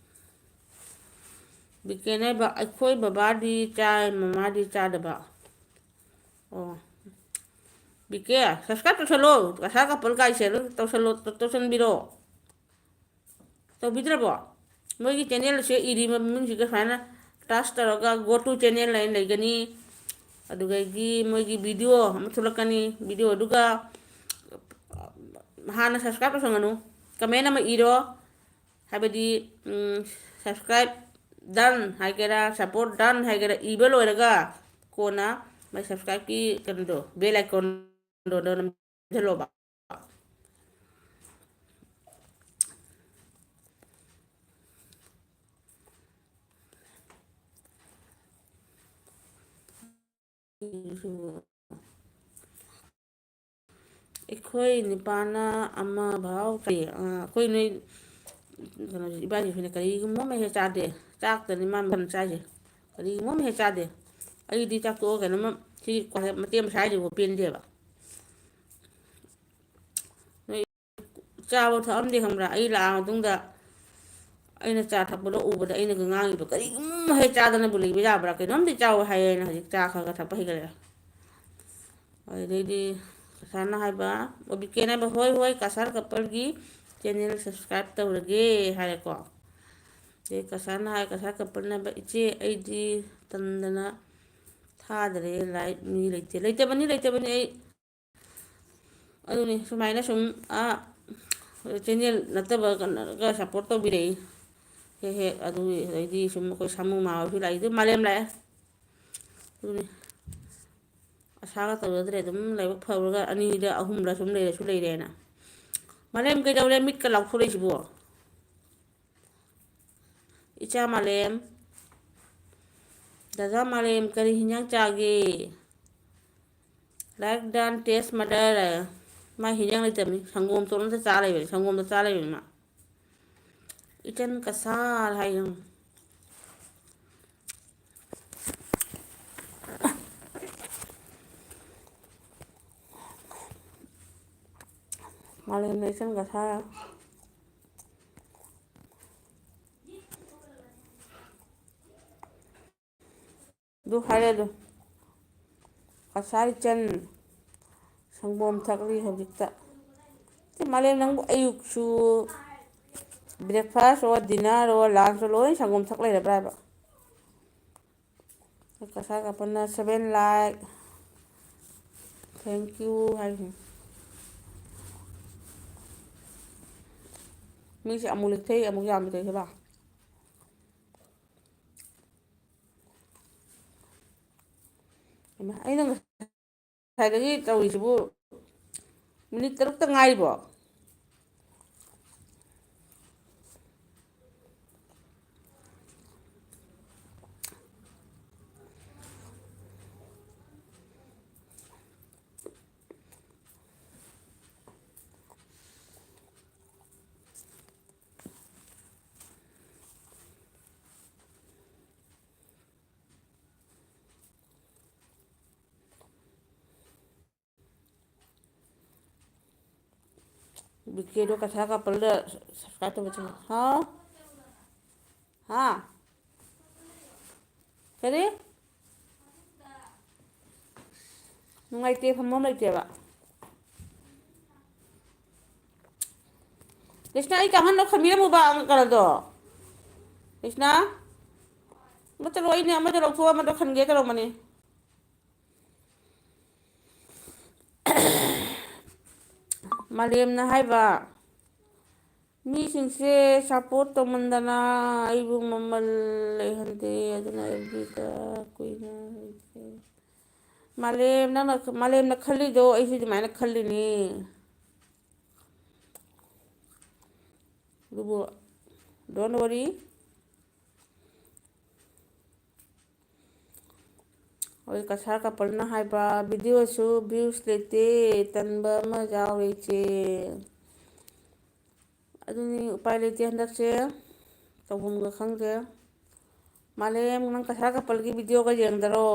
ꯕꯤꯀꯦꯅ ꯍꯥꯏꯕ, "ꯑꯩꯈꯣꯏ ꯕꯕꯥꯗꯤ ꯆꯥꯏ, ꯃꯃꯥꯗꯤ ꯆꯥꯗꯕ"꯫ ꯑꯣ꯫ ꯕꯤꯀꯦ, subscribe ꯇꯧꯁꯜꯂꯣ꯫ ꯀꯁꯥꯔ ꯀꯄꯜ ꯀꯥꯏꯁꯦ ꯑꯗꯨꯝ ꯇꯧꯁꯜꯂꯣ, ꯇꯧꯁꯟꯕꯤꯔꯣ꯫ ꯇꯧꯕꯤꯗ꯭ꯔꯕꯣ? ꯃꯣꯏꯒꯤ channelꯁꯦ ꯏꯔꯤ ꯃꯃꯤꯡꯁꯤꯒ ꯁꯨꯃꯥꯏꯅ touch ꯇꯧꯔꯒ go to channel ꯍꯥꯏꯅ ꯂꯩꯒꯅꯤ꯫ ꯑꯗꯨꯗꯒꯤ ꯃꯣꯏꯒꯤ video ꯑꯃ ꯊꯣꯛꯂꯛꯀꯅꯤ꯫ Videoꯗꯨꯒ ꯍꯥꯟꯅ subscribe ꯇꯧꯁꯟꯒꯅꯨ꯫ Comment ꯑꯃ ꯏꯔꯣ꯫ ꯍꯥꯏꯕꯗꯤ, ꯎꯝ, subscribe done ꯍꯥꯏꯒꯦꯔꯥ, support done ꯍꯥꯏꯒꯦꯔꯥ, ꯏꯕ ꯂꯣꯏꯔꯒ ꯀꯣꯟꯅ ꯃꯥꯏ subscribeꯀꯤ ꯀꯩꯅꯣꯗꯣ, bell iconꯗꯣ ꯅꯝꯁꯤꯜꯂꯣꯕ꯫ ꯑꯩꯈꯣꯏ ꯅꯤꯄꯥꯅ ꯑꯃ ꯐꯥꯎ ꯆꯥꯗꯦ꯫ ꯑ, ꯑꯩꯈꯣꯏ ꯅꯣꯏ ꯀꯩꯅꯣꯁꯦ, ꯏꯕꯥꯅꯤꯁꯨꯅꯦ, ꯀꯔꯤꯒꯨꯝꯕ ꯑꯃ ꯍꯦꯛ ꯆꯥꯗꯦ꯫ ꯆꯥꯛꯇꯅꯤ ꯃꯥ ꯃꯇꯝ ꯆꯥꯏꯁꯦ꯫ ꯀꯔꯤꯒꯨꯝꯕ ꯑꯃ ꯍꯦꯛ ꯆꯥꯗꯦ꯫ ꯑꯩꯗꯤ ꯆꯥꯛ ꯇꯣꯛꯑ ꯀꯩꯅꯣꯝꯃ ꯁꯤ ꯃꯇꯦꯛ ꯑꯃ ꯁꯥꯏꯁꯤꯕꯨ ꯄꯦꯟꯗꯦꯕ꯫ ꯅꯣꯏ ꯆꯥꯕ ꯊꯛꯑꯝꯗꯦ ꯈꯪꯕ꯭ꯔꯥ? ꯑꯩ ꯂꯥꯛꯑ ꯃꯇꯨꯡꯗ ꯑꯩꯅ ꯆꯥ ꯊꯛꯄꯗꯣ ꯎꯕꯗ ꯑꯩꯅꯒ ꯉꯥꯡꯉꯤꯕ, "ꯀꯔꯤꯒꯨꯝꯕ ꯍꯦꯛ ꯆꯥꯗꯅꯕꯨ ꯂꯩꯕ ꯌꯥꯕ꯭ꯔꯥ? ꯀꯩꯅꯣꯝꯗꯤ ꯆꯥꯎ" ꯍꯥꯏꯌꯦꯅ ꯍꯧꯖꯤꯛ ꯆꯥ ꯈꯔ ꯈꯔ ꯊꯛꯄ ꯍꯩꯒꯠꯂꯛꯑꯦ꯫ ꯑꯗꯩꯗꯤ ꯀꯁꯥꯔꯅ ꯍꯥꯏꯕ, ꯑꯣ, ꯕꯤꯀꯦꯅ ꯍꯥꯏꯕ, "ꯍꯣꯏ, ꯍꯣꯏ, ꯀꯁꯥꯔ ꯀꯄꯜꯒꯤ channel subscribe ꯇꯧꯔꯒꯦ" ꯍꯥꯏꯔꯦꯀꯣ꯫ ꯑꯗꯩ ꯀꯁꯥꯔꯅ ꯍꯥꯏ, ꯀꯁꯥꯔ ꯀꯄꯜꯅ ꯍꯥꯏꯕ, "ꯏꯆꯦ, ꯑꯩꯗꯤ ꯇꯟꯗꯅ ꯊꯥꯗꯔꯦ ꯂꯥꯏꯛ, ꯃꯤ ꯂꯩꯇꯦ"꯫ ꯂꯩꯇꯕꯅꯤ, ꯂꯩꯇꯕꯅꯤ, ꯑꯩ ꯑꯗꯨꯅꯤ, ꯁꯨꯃꯥꯏꯅ ꯁꯨꯝ, ꯑꯥ, channel ꯅꯠꯇꯕ ꯀꯩꯅꯣꯒ support ꯇꯧꯕꯤꯔꯛꯏ꯫ ꯍꯦꯛ ꯍꯦꯛ ꯑꯗꯨꯒꯤ, ꯑꯗꯩꯗꯤ ꯁꯨꯝ ꯑꯩꯈꯣꯏ ꯁꯥꯃꯨ ꯃꯥ ꯍꯣꯏꯁꯨ ꯂꯥꯛꯏ꯫ ꯑꯗꯨ ꯃꯥꯂꯦꯝ ꯂꯥꯛꯑꯦ꯫ ꯑꯗꯨꯅꯤ꯫ ꯑꯁꯥꯒ ꯇꯧꯖꯗ꯭ꯔꯦ꯫ ꯑꯗꯨꯝ ꯂꯥꯏꯕꯛ ꯐꯕꯒ ꯑꯅꯤꯗ ꯑꯍꯨꯝꯂ ꯁꯨꯝ ꯂꯩꯔꯁꯨ ꯂꯩꯔꯦꯅ꯫ ꯃꯥꯂꯦꯝ ꯀꯩꯗꯧꯔꯦ? ꯃꯤꯠꯀ ꯂꯥꯎꯊꯣꯔꯛꯏꯁꯤꯕꯣ? ꯏꯆꯥ ꯃꯥꯂꯦꯝ, ꯗꯗꯥ ꯃꯥꯂꯦꯝ, ꯀꯔꯤ ꯍꯤꯟꯖꯥꯡ ꯆꯥꯒꯦ? Like done, taste mother꯫ ꯃꯥ ꯍꯤꯟꯖꯥꯡ ꯂꯩꯇꯕꯅꯤ꯫ ꯁꯪꯒꯣꯝ ꯇꯣꯠꯂꯒ ꯆꯥ ꯂꯩꯕꯅꯤ꯫ ꯁꯪꯒꯣꯝꯗ ꯆꯥ ꯂꯩꯕꯅꯤ ꯃꯥ꯫ ꯏꯆꯟ ꯀꯁꯥꯔ ꯍꯥꯏ ꯅꯪ꯫ ꯃꯥꯂꯦꯝꯅ ꯏꯆꯟ ꯀꯁꯥꯔ꯫ ꯑꯗꯨ ꯍꯥꯏꯔꯦ ꯑꯗꯨ꯫ ꯀꯁꯥꯔ ꯏꯆꯟ ꯁꯪꯒꯣꯝ ꯊꯛꯂꯤ ꯍꯧꯖꯤꯛꯇ꯫ ꯁꯤ ꯃꯥꯂꯦꯝ, ꯅꯪꯕꯨ ꯑꯌꯨꯛꯁꯨ, breakfast ꯑꯣ, dinner ꯑꯣ, lunch ꯑꯣ, ꯂꯣꯏ ꯁꯪꯒꯣꯝ ꯊꯛ ꯂꯩꯔꯕ꯭ꯔꯥ ꯍꯥꯏꯕ? Cachar ꯀꯄꯜꯅ seven like, thank you ꯍꯥꯏꯔꯤꯁꯤꯅꯤ꯫ ꯃꯤꯁꯦ ꯑꯃꯨꯛ ꯂꯤꯛꯊꯩ, ꯑꯃꯨꯛ ꯌꯥꯝ ꯂꯤꯛꯊꯩ ꯍꯥꯏꯕ꯫ ꯏꯃꯥ, ꯑꯩꯅ ꯉꯁꯥꯏꯗꯒꯤ ꯇꯧꯔꯤꯁꯤꯕꯨ ꯃꯤꯅꯤꯠ ꯇꯔꯨꯛꯇ ꯉꯥꯏꯔꯤꯕꯣ? ꯕꯤꯀꯦꯗꯣ ꯀꯁꯥꯔ ꯀꯄꯜꯗ subscribe ꯇꯧꯕ ꯆꯪꯉꯣ꯫ ꯍꯥꯎ? ꯍꯥ? ꯀꯔꯤ? ꯅꯨꯡꯉꯥꯏꯇꯦ, ꯐꯝꯐꯝ ꯂꯩꯇꯦꯕ꯫ ꯀ꯭ꯔꯤꯁꯅ, ꯑꯩ ꯀꯥꯡꯍꯟꯗꯣ ꯈꯟꯕꯤꯔꯝꯃꯨꯕ, ꯀꯩꯅꯣꯗꯣ꯫ ꯀ꯭ꯔꯤꯁꯅ? ꯑꯃ ꯆꯠꯂꯣ, ꯑꯩꯅꯦ ꯑꯃꯗꯣ ꯂꯧꯊꯣꯛ ꯑꯃꯗꯣ ꯈꯟꯒꯦ ꯇꯧꯔꯝꯕꯅꯤ꯫ ꯃꯥꯂꯦꯝꯅ ꯍꯥꯏꯕ, ꯃꯤꯁꯤꯡꯁꯦ ꯁꯞꯄꯣꯔꯠ ꯇꯧꯃꯟꯗꯅ ꯑꯩꯕꯨ ꯃꯃꯜ ꯂꯩꯍꯟꯗꯦ, ꯑꯗꯨꯅ ꯑꯦꯐ ꯕꯤꯗ ꯀꯨꯏꯅ ꯂꯩꯇꯦ꯫ ꯃꯥꯂꯦꯝ, ꯅꯪꯅ, ꯃꯥꯂꯦꯝꯅ ꯈꯜꯂꯤꯗꯣ ꯑꯩꯁꯨ ꯑꯗꯨꯃꯥꯏꯅ ꯈꯜꯂꯤꯅꯤ꯫ ꯑꯗꯨꯕꯨ, don't worry꯫ ꯍꯧꯖꯤꯛ ꯀꯁꯥꯔ ꯀꯄꯜꯅ ꯍꯥꯏꯕ, "ꯚꯤꯗꯤꯑꯣꯁꯨ ꯚ꯭ꯌꯨꯁ ꯂꯩꯇꯦ, ꯇꯟꯕ ꯑꯃ ꯌꯥꯎꯔꯦ ꯏꯆꯦ"꯫ ꯑꯗꯨꯅꯤ, ꯎꯄꯥꯏ ꯂꯩꯇꯦ ꯍꯟꯗꯛꯁꯦ, ꯇꯧꯐꯝꯒ ꯈꯪꯗꯦ꯫ ꯃꯥꯂꯦꯝ, ꯅꯪ ꯀꯁꯥꯔ ꯀꯄꯜꯒꯤ ꯚꯤꯗꯤꯑꯣꯒ ꯌꯦꯡꯗꯔꯣ?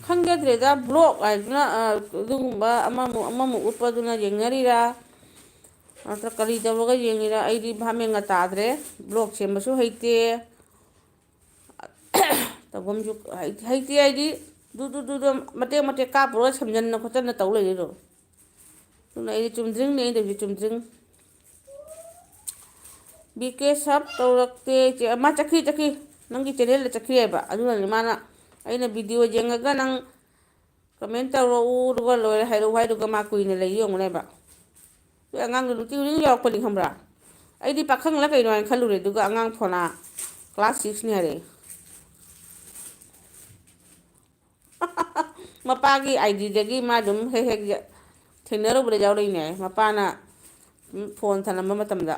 ꯈꯪꯖꯗ꯭ꯔꯦꯗ, ꯕ꯭ꯂꯣꯛ ꯍꯥꯏꯗꯨꯅ, ꯑ, ꯑꯗꯨꯒꯨꯝꯕ ꯑꯃꯃꯨꯛ, ꯑꯃꯃꯨꯛ ꯎꯠꯄꯗꯨꯅ ꯌꯦꯡꯅꯔꯤꯔꯥ? ꯅꯠꯇ꯭ꯔ ꯀꯔꯤ ꯇꯧꯔꯒ ꯌꯦꯡꯉꯤꯔꯥ? ꯑꯩꯗꯤ ꯚꯥꯞ ꯃꯦꯟꯒ ꯇꯥꯗ꯭ꯔꯦ꯫ ꯕ꯭ꯂꯣꯛ ꯁꯦꯝꯕꯁꯨ ꯍꯩꯇꯦ꯫ ꯇꯧꯐꯝꯁꯨ ꯍꯩ-, ꯍꯩꯇꯦ ꯍꯥꯏꯗꯤ, ꯗꯨ ꯗꯨ ꯗꯨ ꯗꯨ ꯃꯇꯦꯛ ꯃꯇꯦꯛ ꯀꯥꯞꯄꯨꯔꯒ ꯁꯝꯖꯟꯅ ꯈꯣꯠꯆꯟꯅ ꯇꯧ ꯂꯩꯔꯤꯔꯣ? ꯑꯗꯨꯅ ꯑꯩꯗꯤ ꯆꯨꯝꯗ꯭ꯔꯤꯡꯅꯦ, ꯑꯩꯅ ꯇꯧꯔꯤꯁꯦ ꯆꯨꯝꯗ꯭ꯔꯤꯡ꯫ ꯕꯤ ꯀꯦ ꯁꯞ ꯇꯧꯔꯛꯇꯦ ꯏꯆꯦ꯫ ꯃꯥ ꯆꯠꯈꯤ, ꯆꯠꯈꯤ꯫ ꯅꯪꯒꯤ ꯆꯦꯅꯦꯜꯗ ꯆꯠꯈꯤ ꯍꯥꯏꯕ꯫ ꯑꯗꯨꯅꯅꯦ ꯃꯥꯅ, ꯑꯩꯅ ꯚꯤꯗꯤꯑꯣ ꯌꯦꯡꯉꯒ ꯅꯪ ꯀꯃꯦꯟ ꯇꯧꯔꯛꯎ, ꯑꯗꯨꯒ ꯂꯣꯏꯔꯦ ꯍꯥꯏꯔꯛꯎ ꯍꯥꯏꯗꯨꯒ ꯃꯥ ꯀꯨꯏꯅ ꯂꯩ ꯌꯦꯡꯉꯨꯅꯦꯕ꯫ ꯑꯗꯨ ꯑꯉꯥꯡꯗꯣ ꯅꯨꯡꯇꯤ ꯈꯨꯗꯤꯡꯒꯤ ꯌꯥꯎꯔꯛꯄꯅꯤ ꯈꯪꯕ꯭ꯔꯥ? ꯑꯩꯗꯤ ꯄꯥꯈꯪꯂ ꯀꯩꯅꯣ ꯍꯥꯏꯅ ꯈꯜꯂꯨꯔꯦ, ꯑꯗꯨꯒ ꯑꯉꯥꯡ ꯐꯣꯟꯅ ꯀ꯭ꯂꯥꯁ ꯁꯤꯛꯁꯅꯤ ꯍꯥꯏꯔꯛꯑꯦ꯫ ꯃꯄꯥꯒꯤ ꯑꯥꯏ ꯗꯤꯗꯒꯤ ꯃꯥ ꯑꯗꯨꯝ ꯍꯦꯛ ꯍꯦꯛ ꯊꯦꯡꯅꯔꯨꯕꯗ ꯌꯥꯎꯔꯛꯏꯅꯦ ꯍꯥꯏ, ꯃꯄꯥꯅ ꯐꯣꯟ ꯊꯅꯝꯕ ꯃꯇꯝꯗ꯫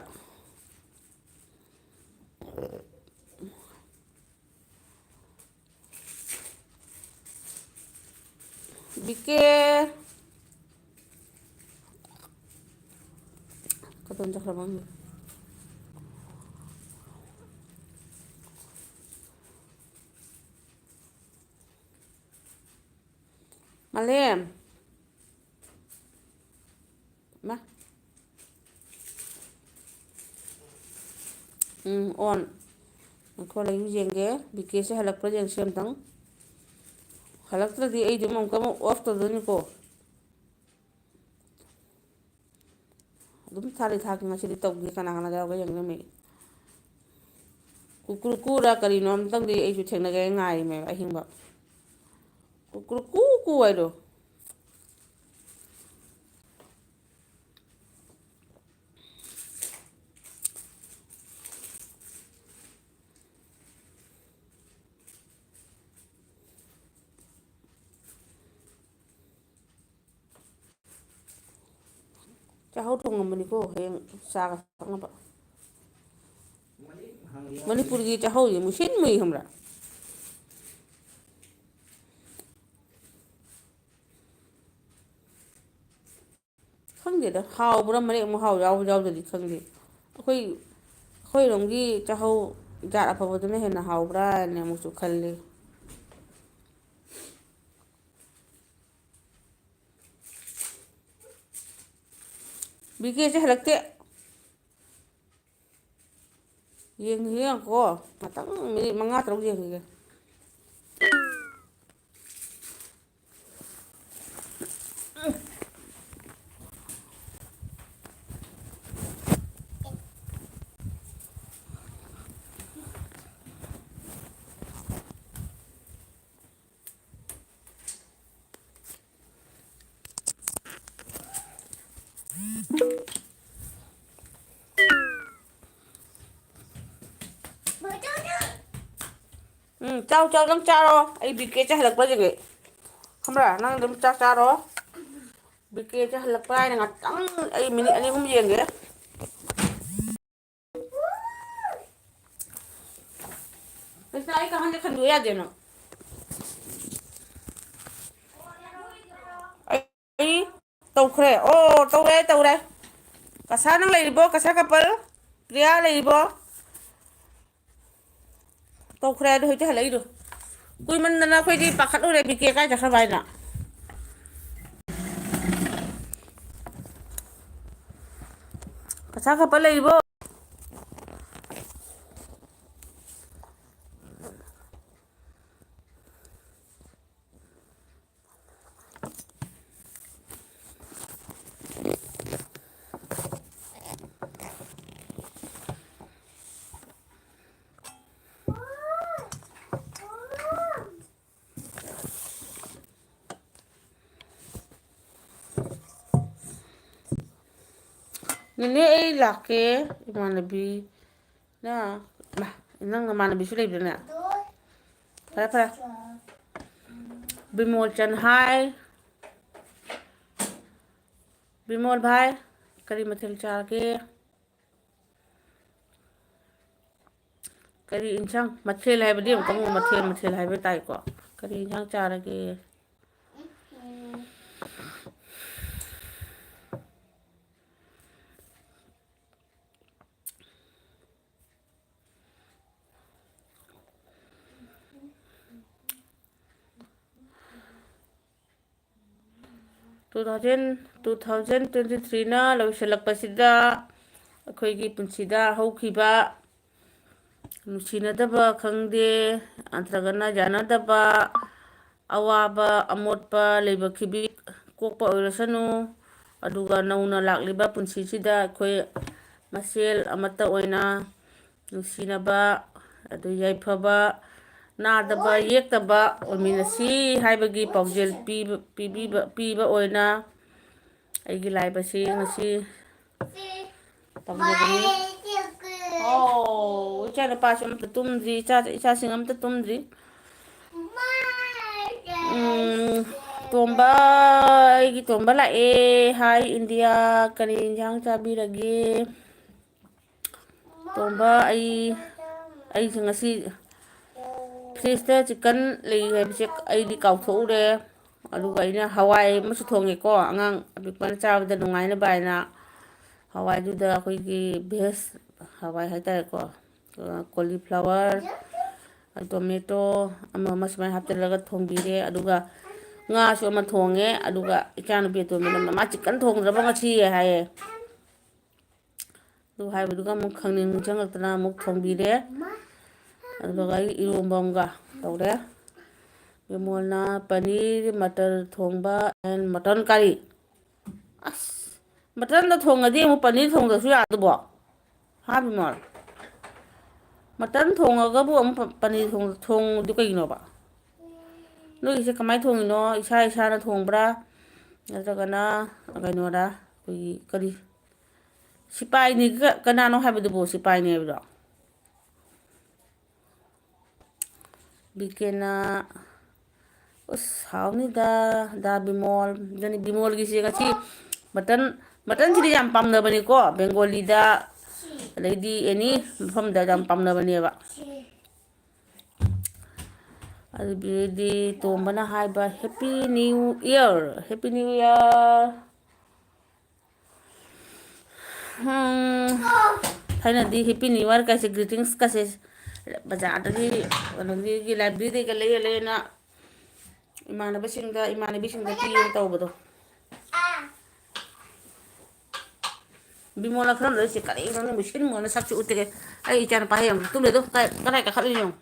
ꯕꯤ ꯀꯦ꯫ ꯀꯗꯣꯝ ꯆꯠꯈ꯭ꯔꯕ ꯈꯪꯗꯦ꯫ ꯃꯥꯂꯦꯝ꯫ ꯃꯥ꯫ ꯎꯝ, ꯑꯣꯟ꯫ ꯉꯥꯏꯈꯣ, ꯂꯩꯌꯨ ꯌꯦꯡꯒꯦ꯫ ꯕꯤ ꯀꯦꯁꯦ ꯍꯜꯂꯛꯄ꯭ꯔꯥ ꯌꯦꯡꯁꯤ ꯑꯝꯇꯪ꯫ ꯍꯜꯂꯛꯇ꯭ꯔꯗꯤ ꯑꯩ ꯑꯗꯨꯝ ꯑꯃꯨꯛꯀ ꯑꯃꯨꯛ ꯑꯣꯐ ꯇꯧꯗꯣꯏꯅꯤꯀꯣ꯫ ꯑꯗꯨꯝ ꯊꯥꯔꯤ ꯊꯥꯒꯤ ꯉꯁꯤꯗꯤ ꯇꯧꯒꯦ꯫ ꯀꯅꯥ ꯀꯅꯥ ꯌꯥꯎꯔꯒ ꯌꯦꯡꯗꯣꯏꯅꯣ? ꯀꯨꯀꯨꯔꯨꯀꯨꯔ ꯀꯔꯤꯅꯣ ꯑꯝꯇꯪꯗꯤ ꯑꯩꯁꯨ ꯊꯦꯡꯅꯒꯦ ꯉꯥꯏꯔꯤꯃꯦꯕ ꯑꯍꯤꯡꯕ꯫ ꯀꯨꯀꯨꯔꯨꯀꯨ ꯀꯨ ꯍꯥꯏꯗꯣ꯫ ꯆꯥꯛꯍꯥꯎ ꯊꯣꯡꯉꯝꯕꯅꯤꯀꯣ, ꯍꯌꯦꯡ ꯆꯥꯒ ꯊꯛꯅꯕ꯫ ꯃꯅꯤꯄꯨꯔꯒꯤ ꯆꯥꯛꯍꯥꯎꯁꯦ ꯃꯨꯁꯤꯟ ꯃꯨꯏ ꯈꯪꯕ꯭ꯔꯥ? ꯈꯪꯗꯦꯗ, ꯍꯥꯎꯕ꯭ꯔꯥ? ꯃꯔꯦꯛ ꯑꯃꯨꯛ ꯍꯥꯎ ꯌꯥꯎꯕ ꯌꯥꯎꯗꯗꯤ ꯈꯪꯗꯦ꯫ ꯑꯩꯈꯣꯏ, ꯑꯩꯈꯣꯏꯔꯣꯝꯒꯤ ꯆꯥꯛꯍꯧ ꯖꯥꯠ ꯑꯐꯕꯗꯨꯅ ꯍꯦꯟꯅ ꯍꯥꯎꯕ꯭ꯔꯥ ꯍꯥꯏꯅ ꯑꯃꯨꯛꯁꯨ ꯈꯜꯂꯤ꯫ ꯕꯤꯀꯦꯁꯦ ꯍꯜꯂꯛꯇꯦ꯫ ꯌꯦꯡꯉꯤꯁꯤ ꯌꯦꯡꯉꯨꯀꯣ꯫ ꯉꯥꯛꯇꯪ ꯃꯤꯅꯤꯠ ꯃꯉꯥ ꯇꯔꯨꯛ ꯌꯦꯡꯈꯤꯒꯦ꯫ ꯎꯝ, ꯆꯥꯎ, ꯆꯥꯎ, ꯅꯪ ꯆꯥꯔꯣ꯫ ꯑꯩ ꯕꯤꯀꯦꯠꯁꯦ ꯍꯜꯂꯛꯄ꯭ꯔꯥ ꯌꯦꯡꯒꯦ꯫ ꯈꯪꯕ꯭ꯔꯥ? ꯅꯪ ꯑꯗꯨꯝ ꯆꯥꯛ ꯆꯥꯔꯣ꯫ ꯕꯤꯀꯦꯠꯁꯦ ꯍꯜꯂꯛꯄ꯭ꯔꯥ ꯍꯥꯏꯅ ꯉꯥꯛꯇꯪ ꯑꯩ ꯃꯤꯅꯤꯠ ꯑꯅꯤ ꯑꯍꯨꯝ ꯌꯦꯡꯒꯦ꯫ ꯄꯩꯁꯥ ꯑꯩ ꯀꯃꯥꯏꯅ ꯈꯟꯗꯣꯛ ꯌꯥꯗꯦꯅꯣ? ꯑꯩ ꯇꯧꯈ꯭ꯔꯦ꯫ ꯑꯣ, ꯇꯧꯔꯦ, ꯇꯧꯔꯦ꯫ ꯀꯁꯥ ꯅꯪ ꯂꯩꯔꯤꯕꯣ? ꯀꯁꯥ ꯀꯄꯜ? ꯄ꯭ꯔꯤꯌꯥ ꯂꯩꯔꯤꯕꯣ? ꯇꯧꯈ꯭ꯔꯦ ꯑꯗꯨ ꯍꯧꯖꯤꯛꯇ ꯍꯜꯂꯛꯏꯗꯣ꯫ ꯀꯨꯏꯃꯟꯗꯅ ꯑꯩꯈꯣꯏꯗꯤ ꯄꯥꯈꯠꯂꯨꯔꯦ, ꯕꯤꯀꯦ ꯀꯥꯏ ꯆꯠꯈ꯭ꯔꯕ ꯍꯥꯏꯅ꯫ ꯀꯁꯥ ꯀꯄꯜ ꯂꯩꯔꯤꯕꯣ? ꯅꯦꯅꯦ, ꯑꯩ ꯂꯥꯛꯀꯦ, ꯏꯃꯥꯟꯅꯕꯤ꯫ ꯅ-, ꯃꯥ, ꯅꯪ ꯅꯃꯥꯟꯅꯕꯤꯁꯨ ꯂꯩꯕ꯭ꯔꯥꯅꯦ? ꯐꯔꯦ, ꯐꯔꯦ꯫ ꯕꯤꯃꯣꯜ ꯆꯟ ꯍꯥꯏ꯫ ꯕꯤꯃꯣꯜ ꯚꯥꯏ, ꯀꯔꯤ ꯃꯊꯦꯜ ꯆꯥꯔꯒꯦ? ꯀꯔꯤ ꯏꯟꯁꯥꯡ? ꯃꯊꯦꯜ ꯍꯥꯏꯕꯗꯤ ꯑꯃꯨꯛꯀ ꯑꯃꯨꯛ ꯃꯊꯦꯜ, ꯃꯊꯦꯜ ꯍꯥꯏꯕ ꯇꯥꯏꯀꯣ꯫ ꯀꯔꯤ ꯏꯟꯁꯥꯡ ꯆꯥꯔꯒꯦ? Two thousand, two thousand twenty threeꯅ ꯂꯣꯏꯁꯤꯜꯂꯛꯄꯁꯤꯗ ꯑꯩꯈꯣꯏꯒꯤ ꯄꯨꯟꯁꯤꯗ ꯍꯧꯈꯤꯕ ꯅꯨꯡꯁꯤꯅꯗꯕ ꯈꯪꯗꯦ, ꯅꯠꯇ꯭ꯔꯒꯅ ꯌꯥꯅꯗꯕ, ꯑꯋꯥꯕ, ꯑꯃꯣꯠꯄ ꯂꯩꯕ ꯈꯤꯕꯤꯛ ꯀꯣꯛꯄ ꯑꯣꯏꯔꯁꯅꯨ꯫ ꯑꯗꯨꯒ ꯅꯧꯅ ꯂꯥꯛꯂꯤꯕ ꯄꯨꯟꯁꯤꯁꯤꯗ ꯑꯩꯈꯣꯏ ꯃꯁꯦꯜ ꯑꯃꯠꯇ ꯑꯣꯏꯅ ꯅꯨꯡꯁꯤꯅꯕ, ꯑꯗꯨ ꯌꯥꯏꯐꯕ, ꯅꯥꯗꯕ ꯌꯦꯛꯇꯕ ꯑꯣꯏꯃꯤꯟꯅꯁꯤ ꯍꯥꯏꯕꯒꯤ ꯄꯥꯎꯖꯦꯜ ꯄꯤꯕ, ꯄꯤꯕꯤꯕ, ꯄꯤꯕ ꯑꯣꯏꯅ ꯑꯩꯒꯤ live ꯑꯁꯤ ꯉꯁꯤ ꯇꯧꯖꯕꯅꯤ꯫ ꯑꯣ, ꯏꯆꯥ ꯅꯨꯄꯥꯁꯨ ꯑꯝꯇ ꯇꯨꯝꯗ꯭ꯔꯤ, ꯏꯆꯥ-, ꯏꯆꯥꯁꯤꯡ ꯑꯝꯇ ꯇꯨꯝꯗ꯭ꯔꯤ꯫ ꯎꯝ, ꯇꯣꯝꯕ, ꯑꯩꯒꯤ ꯇꯣꯝꯕ ꯂꯥꯛꯑꯦ꯫ ꯍꯥꯏ ꯏꯟꯗꯤꯌꯥ, ꯀꯔꯤ ꯏꯟꯖꯥꯡ ꯆꯥꯕꯤꯔꯒꯦ? ꯇꯣꯝꯕ, ꯑꯩ, ꯑꯩꯁꯦ ꯉꯁꯤ fridgeꯇ chicken ꯂꯩ ꯍꯥꯏꯕꯁꯦ ꯑꯩꯗꯤ ꯀꯥꯎꯊꯣꯛꯎꯔꯦ꯫ ꯑꯗꯨꯒ ꯑꯩꯅ ꯍꯋꯥꯏ ꯑꯃꯁꯨ ꯊꯣꯡꯉꯦꯀꯣ, ꯑꯉꯥꯡ ꯑꯄꯤꯛꯄꯅ ꯆꯥꯕꯗ ꯅꯨꯡꯉꯥꯏꯅꯕ ꯍꯥꯏꯅ꯫ ꯍꯋꯥꯏꯗꯨꯗ ꯑꯩꯈꯣꯏꯒꯤ veg ꯍꯋꯥꯏ ꯍꯥꯏꯇꯥꯔꯦꯀꯣ, cauliflower, tomato, ꯑꯃ ꯑꯃ ꯁꯨꯃꯥꯏꯅ ꯍꯥꯞꯆꯤꯜꯂꯒ ꯊꯣꯡꯕꯤꯔꯦ꯫ ꯑꯗꯨꯒ ꯉꯥꯁꯨ ꯑꯃ ꯊꯣꯡꯉꯦ꯫ ꯑꯗꯨꯒ ꯏꯆꯥꯅꯨꯄꯤ ꯑꯇꯣꯝꯕꯤꯅ, "ꯃꯃꯥ, chicken ꯊꯣꯡꯗ꯭ꯔꯕ ꯉꯁꯤ?" ꯍꯥꯏꯌꯦ꯫ ꯑꯗꯨ ꯍꯥꯏꯕꯗꯨꯒ ꯑꯃꯨꯛ ꯈꯪꯅꯤꯡ ꯅꯤꯡꯁꯤꯡꯉꯛꯇꯅ ꯑꯃꯨꯛ ꯊꯣꯡꯕꯤꯔꯦ꯫ ꯑꯗꯨꯒ ꯑꯩ ꯏꯔꯣꯝꯕ ꯑꯃꯒ ꯇꯧꯔꯦ꯫ ꯕꯤꯃꯣꯜꯅ ꯄꯅꯤꯔ ꯃꯇꯔ ꯊꯣꯡꯕ and mutton curry꯫ ꯑꯁ, muttonꯗ ꯊꯣꯡꯉꯗꯤ ꯑꯃꯨꯛ ꯄꯅꯤꯔ ꯊꯣꯡꯗ꯭ꯔꯁꯨ ꯌꯥꯗꯨꯕꯣ? ꯍꯥ, ꯕꯤꯃꯣꯜ? Mutton ꯊꯣꯡꯉꯒꯕꯨ ꯑꯃꯨꯛ ꯄ-, ꯄꯅꯤꯔ ꯊꯣꯡ-, ꯊꯣꯡꯉꯤꯗꯨ ꯀꯩꯒꯤꯅꯣꯕ? ꯅꯣꯏꯒꯤꯁꯦ ꯀꯃꯥꯏꯅ ꯊꯣꯡꯉꯤꯅꯣ? ꯏꯁꯥ ꯏꯁꯥꯅ ꯊꯣꯡꯕ꯭ꯔꯥ? ꯅꯠꯇ꯭ꯔꯒꯅ ꯀꯩꯅꯣꯔꯥ? ꯑꯩꯈꯣꯏꯒꯤ ꯀꯔꯤ? ꯁꯤꯄꯥꯏꯅꯤ ꯀ-, ꯀꯅꯥꯅꯣ ꯍꯥꯏꯕꯗꯨꯕꯨ ꯁꯤꯄꯥꯏꯅꯤ ꯍꯥꯏꯕꯗꯣ? ꯕꯤꯀꯦꯅ, ꯑꯁ, ꯍꯥꯎꯅꯤꯗ, ꯗꯥ ꯕꯤꯃꯣꯜ꯫ ꯑꯗꯨꯅꯤ ꯕꯤꯃꯣꯜꯒꯤꯁꯦ ꯉꯁꯤ ꯃꯇꯟ, ꯃꯇꯟꯁꯤꯗꯤ ꯌꯥꯝ ꯄꯥꯝꯅꯕꯅꯤꯀꯣ, ꯕꯦꯡꯒꯣꯂꯤꯗ, ꯑꯗꯩꯗꯤ ꯑꯦꯅꯤ ꯃꯐꯝꯗ ꯌꯥꯝ ꯄꯥꯝꯅꯕꯅꯦꯕ꯫ ꯑꯗꯨꯗꯤ ꯇꯣꯝꯕꯅ ꯍꯥꯏꯕ, "Happy New Year, Happy New Year"꯫ ꯎꯝ, ꯊꯥꯏꯅꯗꯤ Happy New Year ꯀꯥꯏꯁꯦ, greetings ꯀꯥꯏꯁꯦ ꯕꯖꯥꯔꯗꯒꯤ, ꯀꯩꯅꯣꯗꯒꯤ, ꯂꯥꯏꯕ꯭ꯔꯦꯔꯤꯗꯒꯤꯒ ꯂꯩꯔ ꯂꯩꯔꯅ ꯏꯃꯥꯟꯅꯕꯁꯤꯡꯗ, ꯏꯃꯥꯟꯅꯕꯤꯁꯤꯡꯗ ꯄꯤꯌꯦꯅ ꯇꯧꯕꯗꯣ꯫ ꯕꯤꯃꯣꯂ ꯈꯔ ꯂꯣꯏꯁꯦ, ꯀꯔꯤꯅꯣ ꯅꯪꯕꯨ ꯁꯤꯟ ꯃꯣꯅ ꯁꯛꯁꯨ ꯎꯠꯇꯦ꯫ ꯑꯩ ꯏꯆꯥꯅꯨꯄꯥ ꯍꯌꯦꯡ ꯇꯨꯝꯂꯦꯗꯣ, ꯀꯥꯏ-, ꯀꯗꯥꯏ ꯀꯥꯈꯠꯂꯤꯅꯣ ꯌꯦꯡꯉꯨ꯫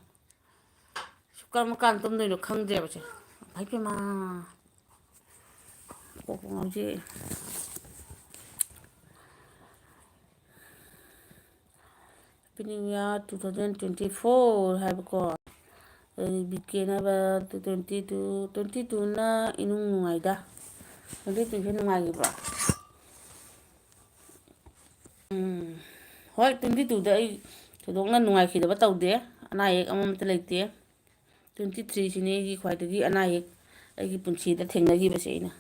ꯁꯨ ꯀꯔꯝ ꯀꯥꯟꯗ ꯇꯨꯝꯗꯣꯏꯅꯣ ꯈꯪꯗ꯭ꯔꯦꯕꯁꯦ꯫ ꯏꯃꯥꯏ ꯄꯦꯝꯃ꯫ ꯀꯣꯛꯄꯨ ꯉꯥꯎꯖꯩ꯫ Happy New Year two thousand twenty-four ꯍꯥꯏꯕꯀꯣ꯫ ꯑꯗꯨꯗꯤ ꯕꯤꯀꯦꯅ ꯍꯥꯏꯕ two twenty two, twenty two ꯅ ꯏꯅꯨꯡ ꯅꯨꯡꯉꯥꯏꯗ꯫ Twenty two ꯁꯦ ꯅꯨꯡꯉꯥꯏꯈꯤꯕ꯭ꯔꯣ? ꯎꯝ, ꯍꯣꯏ, twenty two ꯗ ꯑꯩ ꯊꯣꯏꯗꯣꯛꯅ ꯅꯨꯡꯉꯥꯏꯈꯤꯗꯕ ꯇꯧꯗꯦ, ꯑꯅꯥ ꯑꯌꯦꯛ ꯑꯃꯃꯠꯇ ꯂꯩꯇꯦ꯫ Twenty three ꯁꯤꯅꯤ ꯑꯩꯒꯤ ꯈ꯭ꯋꯥꯏꯗꯒꯤ ꯑꯅꯥ ꯑꯌꯦꯛ ꯑꯩꯒꯤ ꯄꯨꯟꯁꯤꯗ ꯊꯦꯡꯅꯈꯤꯕꯁꯦ ꯑꯩꯅ꯫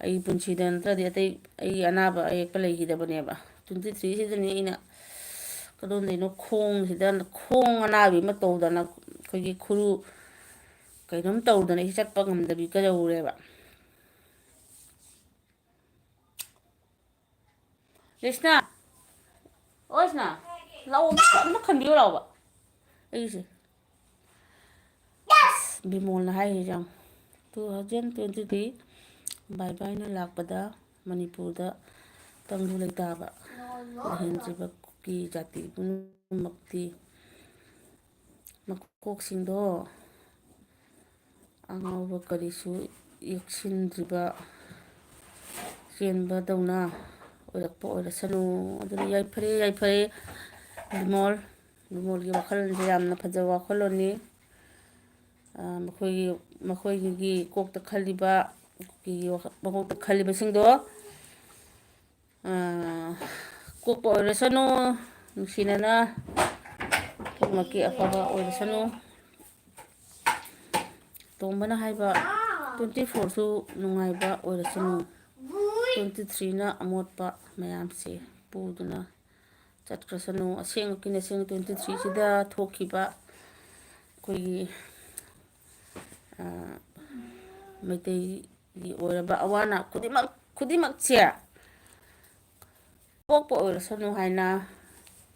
ꯑꯩꯒꯤ ꯄꯨꯟꯁꯤꯗ ꯅꯠꯇ꯭ꯔꯗꯤ ꯑꯇꯩ ꯑꯩꯒꯤ ꯑꯅꯥꯕ ꯑꯌꯦꯛꯄ ꯂꯩꯈꯤꯗꯕꯅꯦꯕ꯫ Twenty three ꯁꯤꯗꯅꯤ ꯑꯩꯅ ꯀꯗꯣꯝꯗꯩꯅꯣ ꯈꯣꯡꯁꯤꯗ, ꯈꯣꯡ ꯑꯅꯥꯕꯤ ꯑꯃ ꯇꯧꯗꯅ, ꯑꯩꯈꯣꯏꯒꯤ ꯈꯨꯔꯨ ꯀꯩꯅꯣꯝ ꯇꯧꯗꯅ ꯑꯩ ꯆꯠꯄ ꯉꯝꯗꯕꯤ ꯀꯩꯗꯧꯔꯦꯕ꯫ ꯔꯦꯁꯅꯥ, ꯑꯣ ꯔꯦꯁꯅꯥ, ꯂꯥꯛꯑꯣ, ꯑꯝꯇ, ꯑꯝꯇ ꯈꯟꯕꯤꯌꯨ ꯂꯥꯛꯑꯣꯕ꯫ ꯑꯩꯒꯤꯁꯦ꯫ ꯕꯤꯃꯣꯜꯅ ꯍꯥꯏꯔꯤꯁꯦ ꯌꯦꯡꯉꯣ꯫ Two thousand twenty three ꯕꯥꯏ ꯕꯥꯏꯅ ꯂꯥꯛꯄꯗ ꯃꯅꯤꯄꯨꯔꯗ ꯇꯪꯗꯨ ꯂꯩꯇꯥꯕ ꯂꯩꯍꯟꯗ꯭ꯔꯤꯕ ꯀꯨꯀꯤ ꯖꯥꯇꯤ ꯄꯨꯝꯅꯃꯛꯇꯤ ꯃꯀꯣꯛꯁꯤꯡꯗꯣ ꯑꯉꯥꯎꯕ ꯀꯔꯤꯁꯨ ꯌꯦꯛꯁꯤꯟꯗ꯭ꯔꯤꯕ ꯆꯦꯟꯕꯗꯧꯅ ꯑꯣꯏꯔꯛꯄ ꯑꯣꯏꯔꯁꯅꯨ꯫ ꯑꯗꯨꯅ ꯌꯥꯏꯐꯔꯦ, ꯌꯥꯏꯐꯔꯦ ꯕꯤꯃꯣꯜ꯫ ꯕꯤꯃꯣꯜꯒꯤ ꯋꯥꯈꯜꯂꯣꯟꯁꯦ ꯌꯥꯝꯅ ꯐꯖꯕ ꯋꯥꯈꯜꯂꯣꯟꯅꯤ꯫ ꯑ, ꯃꯈꯣꯏꯒꯤ, ꯃꯈꯣꯏꯒꯤ ꯀꯣꯛꯇ ꯈꯜꯂꯤꯕ, ꯀꯨꯀꯤꯒꯤ ꯋꯥꯈ-, ꯃꯀꯣꯛꯇ ꯈꯜꯂꯤꯕꯁꯤꯡꯗꯣ ꯑꯥ, ꯀꯣꯛꯄ ꯑꯣꯏꯔꯁꯅꯨ, ꯅꯨꯡꯁꯤꯅꯅ ꯈꯨꯗꯤꯡꯃꯛꯀꯤ ꯑꯐꯕ ꯑꯣꯏꯔꯁꯅꯨ꯫ ꯇꯣꯝꯕꯅ ꯍꯥꯏꯕ, "twenty fourꯁꯨ ꯅꯨꯡꯉꯥꯏꯕ ꯑꯣꯏꯔꯁꯅꯨ, twenty threeꯅ ꯑꯃꯣꯠꯄ ꯃꯌꯥꯝꯁꯦ ꯄꯨꯗꯨꯅ ꯆꯠꯈ꯭ꯔꯁꯅꯨ"꯫ ꯑꯁꯦꯡꯕꯀꯤꯅꯦ, ꯑꯁꯦꯡꯕ twenty threeꯁꯤꯗ ꯊꯣꯛꯈꯤꯕ ꯑꯩꯈꯣꯏꯒꯤ, ꯑ, ꯃꯩꯇꯩꯒꯤ ꯑꯣꯏꯔꯕ ꯑꯋꯥ ꯑꯅꯥ ꯈꯨꯗꯤꯡꯃꯛ, ꯈꯨꯗꯤꯡꯃꯛꯁꯦ ꯄꯣꯛꯄ ꯑꯣꯏꯔꯁꯅꯨ ꯍꯥꯏꯅ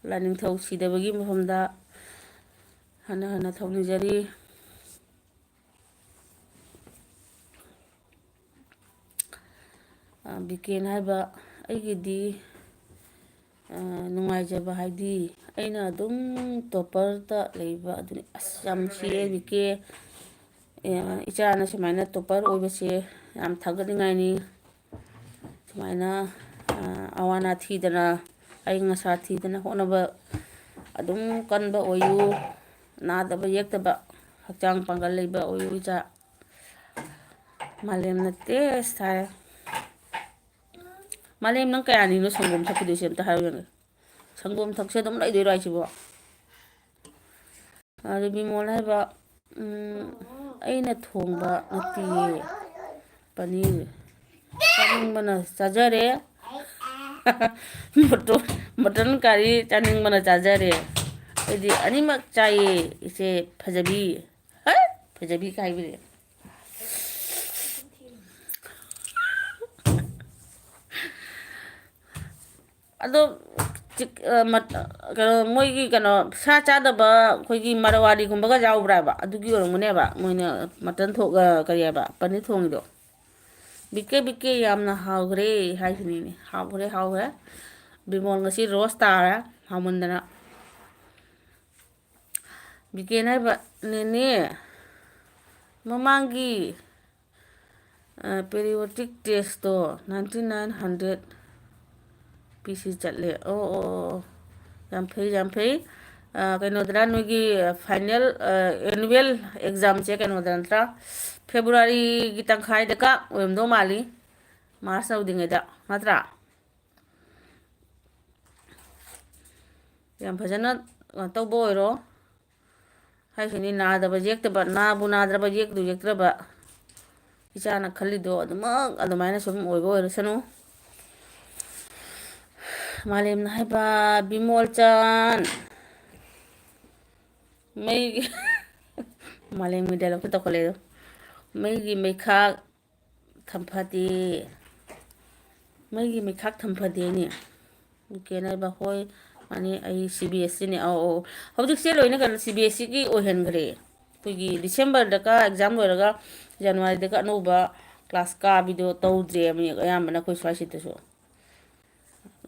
ꯂꯥꯏꯅꯤꯡꯊꯧ ꯁꯤꯗꯕꯒꯤ ꯃꯐꯝꯗ ꯍꯟꯅ ꯍꯟꯅ ꯊꯧꯅꯤꯖꯔꯤ꯫ ꯑ, ꯕꯤꯀꯦꯟ ꯍꯥꯏꯕ, ꯑꯩꯒꯤꯗꯤ, ꯑ, ꯅꯨꯡꯉꯥꯏꯖꯕ ꯍꯥꯏꯗꯤ ꯑꯩꯅ ꯑꯗꯨꯝ ꯇꯣꯞꯄꯔꯗ ꯂꯩꯕ ꯑꯗꯨꯅꯤ꯫ ꯑꯁ, ꯌꯥꯝ ꯅꯨꯡꯁꯤꯌꯦ ꯕꯤꯀꯦ꯫ ꯑ, ꯏꯆꯥꯅ ꯁꯨꯃꯥꯏꯅ ꯇꯣꯞꯄꯔ ꯑꯣꯏꯕꯁꯦ ꯌꯥꯝ ꯊꯥꯒꯠꯅꯤꯡꯉꯥꯏꯅꯤ꯫ ꯁꯨꯃꯥꯏꯅ, ꯑ, ꯑꯋꯥ ꯑꯅꯥ ꯊꯤꯗꯅ, ꯑꯏꯪ ꯑꯁꯥ ꯊꯤꯗꯅ ꯍꯣꯠꯅꯕ ꯑꯗꯨꯝ ꯀꯟꯕ ꯑꯣꯏꯌꯨ꯫ ꯅꯥꯗꯕ ꯌꯦꯛꯇꯕ, ꯍꯛꯆꯥꯡ ꯄꯥꯡꯒꯜ ꯂꯩꯕ ꯑꯣꯏꯌꯨ ꯏꯆꯥ꯫ ꯃꯥꯂꯦꯝꯅ ꯇꯦꯁ ꯊꯥꯏ꯫ ꯃꯥꯂꯦꯝ, ꯅꯪ ꯀꯌꯥꯅꯤꯅꯣ ꯁꯪꯒꯣꯝ ꯊꯛꯈꯤꯗꯣꯏꯁꯦ? ꯑꯝꯇ ꯍꯥꯏꯌꯨ ꯌꯦꯡꯒꯦ꯫ ꯁꯪꯒꯣꯝ ꯊꯛꯁꯦ ꯑꯗꯨꯝ ꯂꯩꯗꯣꯏꯔꯣ ꯍꯥꯏꯁꯤꯕꯣ? ꯑꯗꯨ ꯕꯤꯃꯣꯜ ꯍꯥꯏꯕ, ꯎꯝ, "ꯑꯩꯅ ꯊꯣꯡꯕ ꯅꯠꯇꯤꯌꯦ, ꯄꯅꯤꯔ ꯆꯥꯅꯤꯡꯕꯅ ꯆꯥꯖꯔꯦ, ꯃꯣꯇꯣ-, ꯃꯇꯟ ꯀꯥꯔꯤ ꯆꯥꯅꯤꯡꯕꯅ ꯆꯥꯖꯔꯦ, ꯑꯩꯗꯤ ꯑꯅꯤꯃꯛ ꯆꯥꯏꯌꯦ ꯏꯆꯦ ꯐꯖꯕꯤ"꯫ ꯍꯩ! ꯐꯖꯕꯤ ꯀꯥꯏꯕꯤꯔꯦ꯫ ꯑꯗꯣ, ꯆꯤꯛ-, ꯑ, ꯃꯠ-, ꯀꯩꯅꯣ, ꯃꯣꯏꯒꯤ ꯀꯩꯅꯣ, ꯁꯥ ꯆꯥꯗꯕ ꯑꯩꯈꯣꯏꯒꯤ ꯃꯔꯋꯥꯔꯤꯒꯨꯝꯕꯒ ꯌꯥꯎꯕ꯭ꯔꯥꯕ? ꯑꯗꯨꯒꯤ ꯑꯣꯏꯔꯝꯒꯅꯦꯕ ꯃꯣꯏꯅ ꯃꯇꯟ ꯊꯣꯛ-, ꯑ, ꯀꯔꯤ ꯍꯥꯏꯕ, ꯄꯅꯤꯔ ꯊꯣꯡꯉꯤꯗꯣ꯫ "ꯕꯤꯀꯦ, ꯕꯤꯀꯦ, ꯌꯥꯝꯅ ꯍꯥꯎꯈ꯭ꯔꯦ" ꯍꯥꯏꯁꯤꯅꯤꯅꯦ꯫ ꯍꯥꯎꯈ꯭ꯔꯦ, ꯍꯥꯎꯈ꯭ꯔꯦ꯫ ꯕꯤꯃꯣꯜ ꯉꯁꯤ ꯔꯣꯁ ꯇꯥꯔꯦ ꯍꯥꯎꯃꯟꯗꯅ꯫ ꯕꯤꯀꯦꯟ ꯍꯥꯏꯕ, "ꯅꯦꯅꯦ, ꯃꯃꯥꯡꯒꯤ, ꯑ, periodic testꯇꯣ ninety nine hundred ꯄꯤ ꯁꯤ ꯆꯠꯂꯦ"꯫ ꯑꯣ, ꯑꯣ, ꯑꯣ, ꯑꯣ꯫ ꯌꯥꯝ ꯐꯩ, ꯌꯥꯝ ꯐꯩ꯫ ꯑ, ꯀꯩꯅꯣꯗꯔ, ꯅꯣꯏꯒꯤ final, ꯑ, annual examꯁꯦ ꯀꯩꯅꯣꯗ ꯅꯠꯇ꯭ꯔꯥ? Februaryꯒꯤ ꯇꯪꯈꯥꯏꯗ ꯀ ꯑꯣꯏꯔꯝꯗꯧ ꯃꯥꯜꯂꯤ꯫ March ꯌꯧꯗ꯭ꯔꯤꯉꯩꯗ ꯅꯠꯇ꯭ꯔꯥ? ꯌꯥꯝ ꯐꯖꯅ ꯀꯩꯅꯣ ꯇꯧꯕ ꯑꯣꯏꯔꯣ꯫ ꯍꯥꯏꯁꯤꯅꯤ, ꯅꯥꯗꯕ ꯌꯦꯛꯇꯕ, ꯅꯥꯕꯨ ꯅꯥꯗ꯭ꯔꯕ, ꯌꯦꯛꯇꯨ ꯌꯦꯛꯇ꯭ꯔꯕ, ꯏꯆꯥꯅ ꯈꯜꯂꯤꯗꯣ ꯑꯗꯨꯃꯛ ꯑꯗꯨꯃꯥꯏꯅ ꯁꯨꯝ ꯑꯣꯏꯕ ꯑꯣꯏꯔꯁꯅꯨ꯫ ꯃꯥꯂꯦꯝꯅ ꯍꯥꯏꯕ, ꯕꯤꯃꯣꯜꯆꯥꯟ, ꯃꯩꯒꯤ ꯃꯥꯂꯦꯝꯒꯤ dialogue ꯇꯧꯈꯠꯂꯛꯑꯦꯗꯣ꯫ ꯃꯩꯒꯤ ꯃꯩꯈꯥ ꯊꯝꯐꯗꯦ꯫ ꯃꯩꯒꯤ ꯃꯩꯈꯥꯛ ꯊꯝꯐꯗꯦꯅꯦ꯫ ꯀꯦꯅꯕ ꯍꯣꯏ꯫ ꯃꯥꯅꯤ, ꯑꯩ ꯁꯤ ꯕꯤ ꯑꯦꯁ ꯁꯤꯅꯦ꯫ ꯑꯧ, ꯑꯧ꯫ ꯍꯧꯖꯤꯛꯁꯦ ꯂꯣꯏꯅ ꯀꯩꯅꯣ, ꯁꯤ ꯕꯤ ꯑꯦꯁ ꯁꯤꯒꯤ ꯑꯣꯏꯍꯟꯈ꯭ꯔꯦ꯫ ꯑꯩꯈꯣꯏꯒꯤ ꯗꯤꯁꯦꯝꯕꯔꯗꯀ exam ꯂꯣꯏꯔꯒ ꯖꯅꯋꯥꯔꯤꯗꯒ ꯑꯅꯧꯕ class ꯀꯥꯕꯤꯗꯣ ꯇꯧꯗ꯭ꯔꯦ꯫ ꯃꯤ ꯑꯌꯥꯝꯕꯅ ꯑꯩꯈꯣꯏ ꯁ꯭ꯋꯥꯏꯁꯤꯗꯁꯨ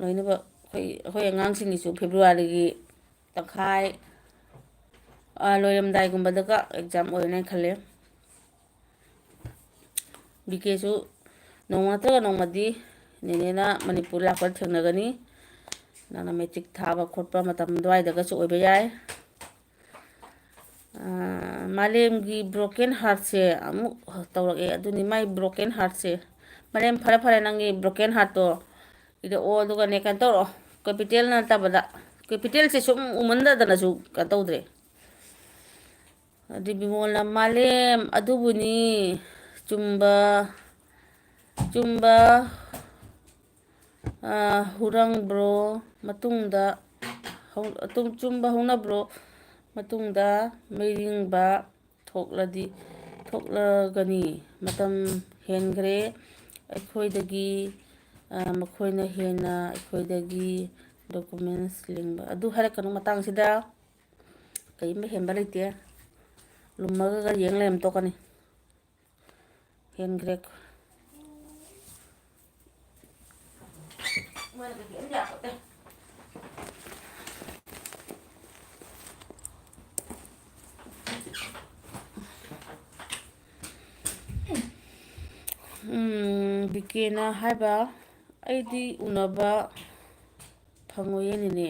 ꯂꯣꯏꯅꯃꯛ ꯑꯩꯈꯣꯏ, ꯑꯩꯈꯣꯏ ꯑꯉꯥꯡꯁꯤꯡꯒꯤꯁꯨ ꯐꯦꯕ꯭ꯔꯨꯋꯥꯔꯤꯒꯤ ꯇꯪꯈꯥꯏ, ꯑ, ꯂꯣꯏꯔꯝꯗꯥꯏꯒꯨꯝꯕꯗꯒ exam ꯑꯣꯏꯔꯅꯤ ꯈꯜꯂꯦ꯫ ꯕꯤ ꯀꯦꯁꯨ ꯅꯣꯡꯃ ꯅꯠꯇ꯭ꯔꯒ ꯅꯣꯡꯃꯗꯤ ꯅꯦꯅꯦꯅ ꯃꯅꯤꯄꯨꯔ ꯂꯥꯛꯄꯗ ꯊꯦꯡꯅꯒꯅꯤ꯫ ꯅꯪꯅ matric ꯊꯥꯕ ꯈꯣꯠꯄ ꯃꯇꯝ ꯑꯗꯨꯋꯥꯏꯗꯒꯁꯨ ꯑꯣꯏꯕ ꯌꯥꯏ꯫ ꯑ, ꯃꯥꯂꯦꯝꯒꯤ broken heartꯁꯦ ꯑꯃꯨꯛ ꯇꯧꯔꯛꯑꯦ꯫ ꯑꯗꯨꯅꯤ ꯃꯥꯏ broken heartꯁꯦ꯫ ꯃꯥꯂꯦꯝ, ꯐꯔꯦ, ꯐꯔꯦ, ꯅꯪꯒꯤ broken heartꯇꯣ ꯏꯔꯛꯑꯣ, ꯑꯗꯨꯒꯅꯦ, ꯀꯩꯅꯣ ꯇꯧꯔꯛꯑꯣ꯫ Capital ꯅꯠꯇꯕꯗ, capitalꯁꯦ ꯁꯨꯝ ꯎꯃꯟꯗꯗꯅꯁꯨ ꯀꯩꯅꯣ ꯇꯧꯗ꯭ꯔꯦ꯫ ꯑꯗꯨ ꯕꯤꯃꯣꯜꯅ ꯃꯥꯂꯦꯝ ꯑꯗꯨꯕꯨꯅꯤ ꯆꯨꯝꯕ, ꯆꯨꯝꯕ, ꯑ, ꯍꯧꯔꯪꯕ꯭ꯔꯣ ꯃꯇꯨꯡꯗ, ꯍꯧ-, ꯑꯗꯨꯝ ꯆꯨꯝꯕ ꯍꯧꯅꯕ꯭ꯔꯣ ꯃꯇꯨꯡꯗ ꯃꯩꯔꯤꯡꯕ ꯊꯣꯛꯂꯗꯤ, ꯊꯣꯛꯂꯒꯅꯤ꯫ ꯃꯇꯝ ꯍꯦꯟꯈ꯭ꯔꯦ ꯑꯩꯈꯣꯏꯗꯒꯤ, ꯑ, ꯃꯈꯣꯏꯅ ꯍꯦꯟꯅ ꯑꯩꯈꯣꯏꯗꯒꯤ documents ꯂꯤꯡꯕ꯫ ꯑꯗꯨ ꯍꯥꯏꯔꯛꯀꯅꯨ ꯃꯇꯥꯡꯁꯤꯗ꯫ ꯀꯔꯤꯝꯇ ꯍꯦꯟꯕ ꯂꯩꯇꯦ꯫ ꯂꯨꯝꯃꯒ ꯌꯦꯡ ꯂꯩꯔꯝ ꯇꯣꯛꯀꯅꯤ꯫ ꯍꯦꯟꯈ꯭ꯔꯦ꯫ ꯎꯝ, ꯕꯤ ꯀꯦꯅ ꯍꯥꯏꯕ, "ꯑꯩꯗꯤ ꯎꯅꯕ ꯐꯪꯉꯣꯏꯌꯦ ꯅꯦꯅꯦ꯫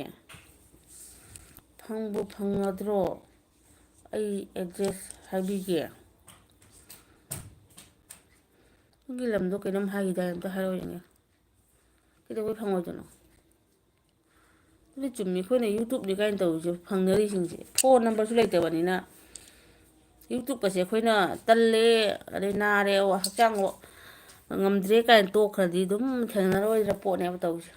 ꯐꯪꯕꯨ ꯐꯪꯒꯗ꯭ꯔꯣ? ꯑꯩ address ꯍꯥꯏꯕꯤꯒꯦ꯫" ꯅꯪꯒꯤ ꯂꯝꯗꯣ ꯀꯩꯅꯣꯝ ꯍꯥꯏꯈꯤꯗꯥꯏ? ꯑꯝꯇ ꯍꯥꯏꯔꯛꯑꯣ ꯌꯦꯡꯒꯦ꯫ ꯀꯩꯗꯧꯕꯩ ꯐꯪꯉꯣꯏꯗꯣꯏꯅꯣ? ꯑꯗꯨꯗꯤ ꯆꯨꯝꯃꯤ, ꯑꯩꯈꯣꯏꯅ YouTube-ꯅꯤ ꯀꯥꯏꯅ ꯇꯧꯔꯤꯁꯦ, ꯐꯪꯅꯔꯤꯁꯤꯡꯁꯦ꯫ ꯐꯣꯟ ꯅꯝꯕꯔꯁꯨ ꯂꯩꯇꯕꯅꯤꯅ, YouTube-ꯀꯁꯦ ꯑꯩꯈꯣꯏꯅ ꯇꯜꯂꯦ, ꯑꯗꯩ ꯅꯥꯔꯦ, ꯍꯛꯆꯥꯡ ꯉꯝꯗ꯭ꯔꯦ ꯀꯥꯏꯅ ꯇꯣꯛꯈ꯭ꯔꯗꯤ ꯑꯗꯨꯝ ꯊꯦꯡꯅꯔꯣꯏꯗ꯭ꯔ ꯄꯣꯠꯅꯦꯕ ꯇꯧꯔꯤꯁꯦ꯫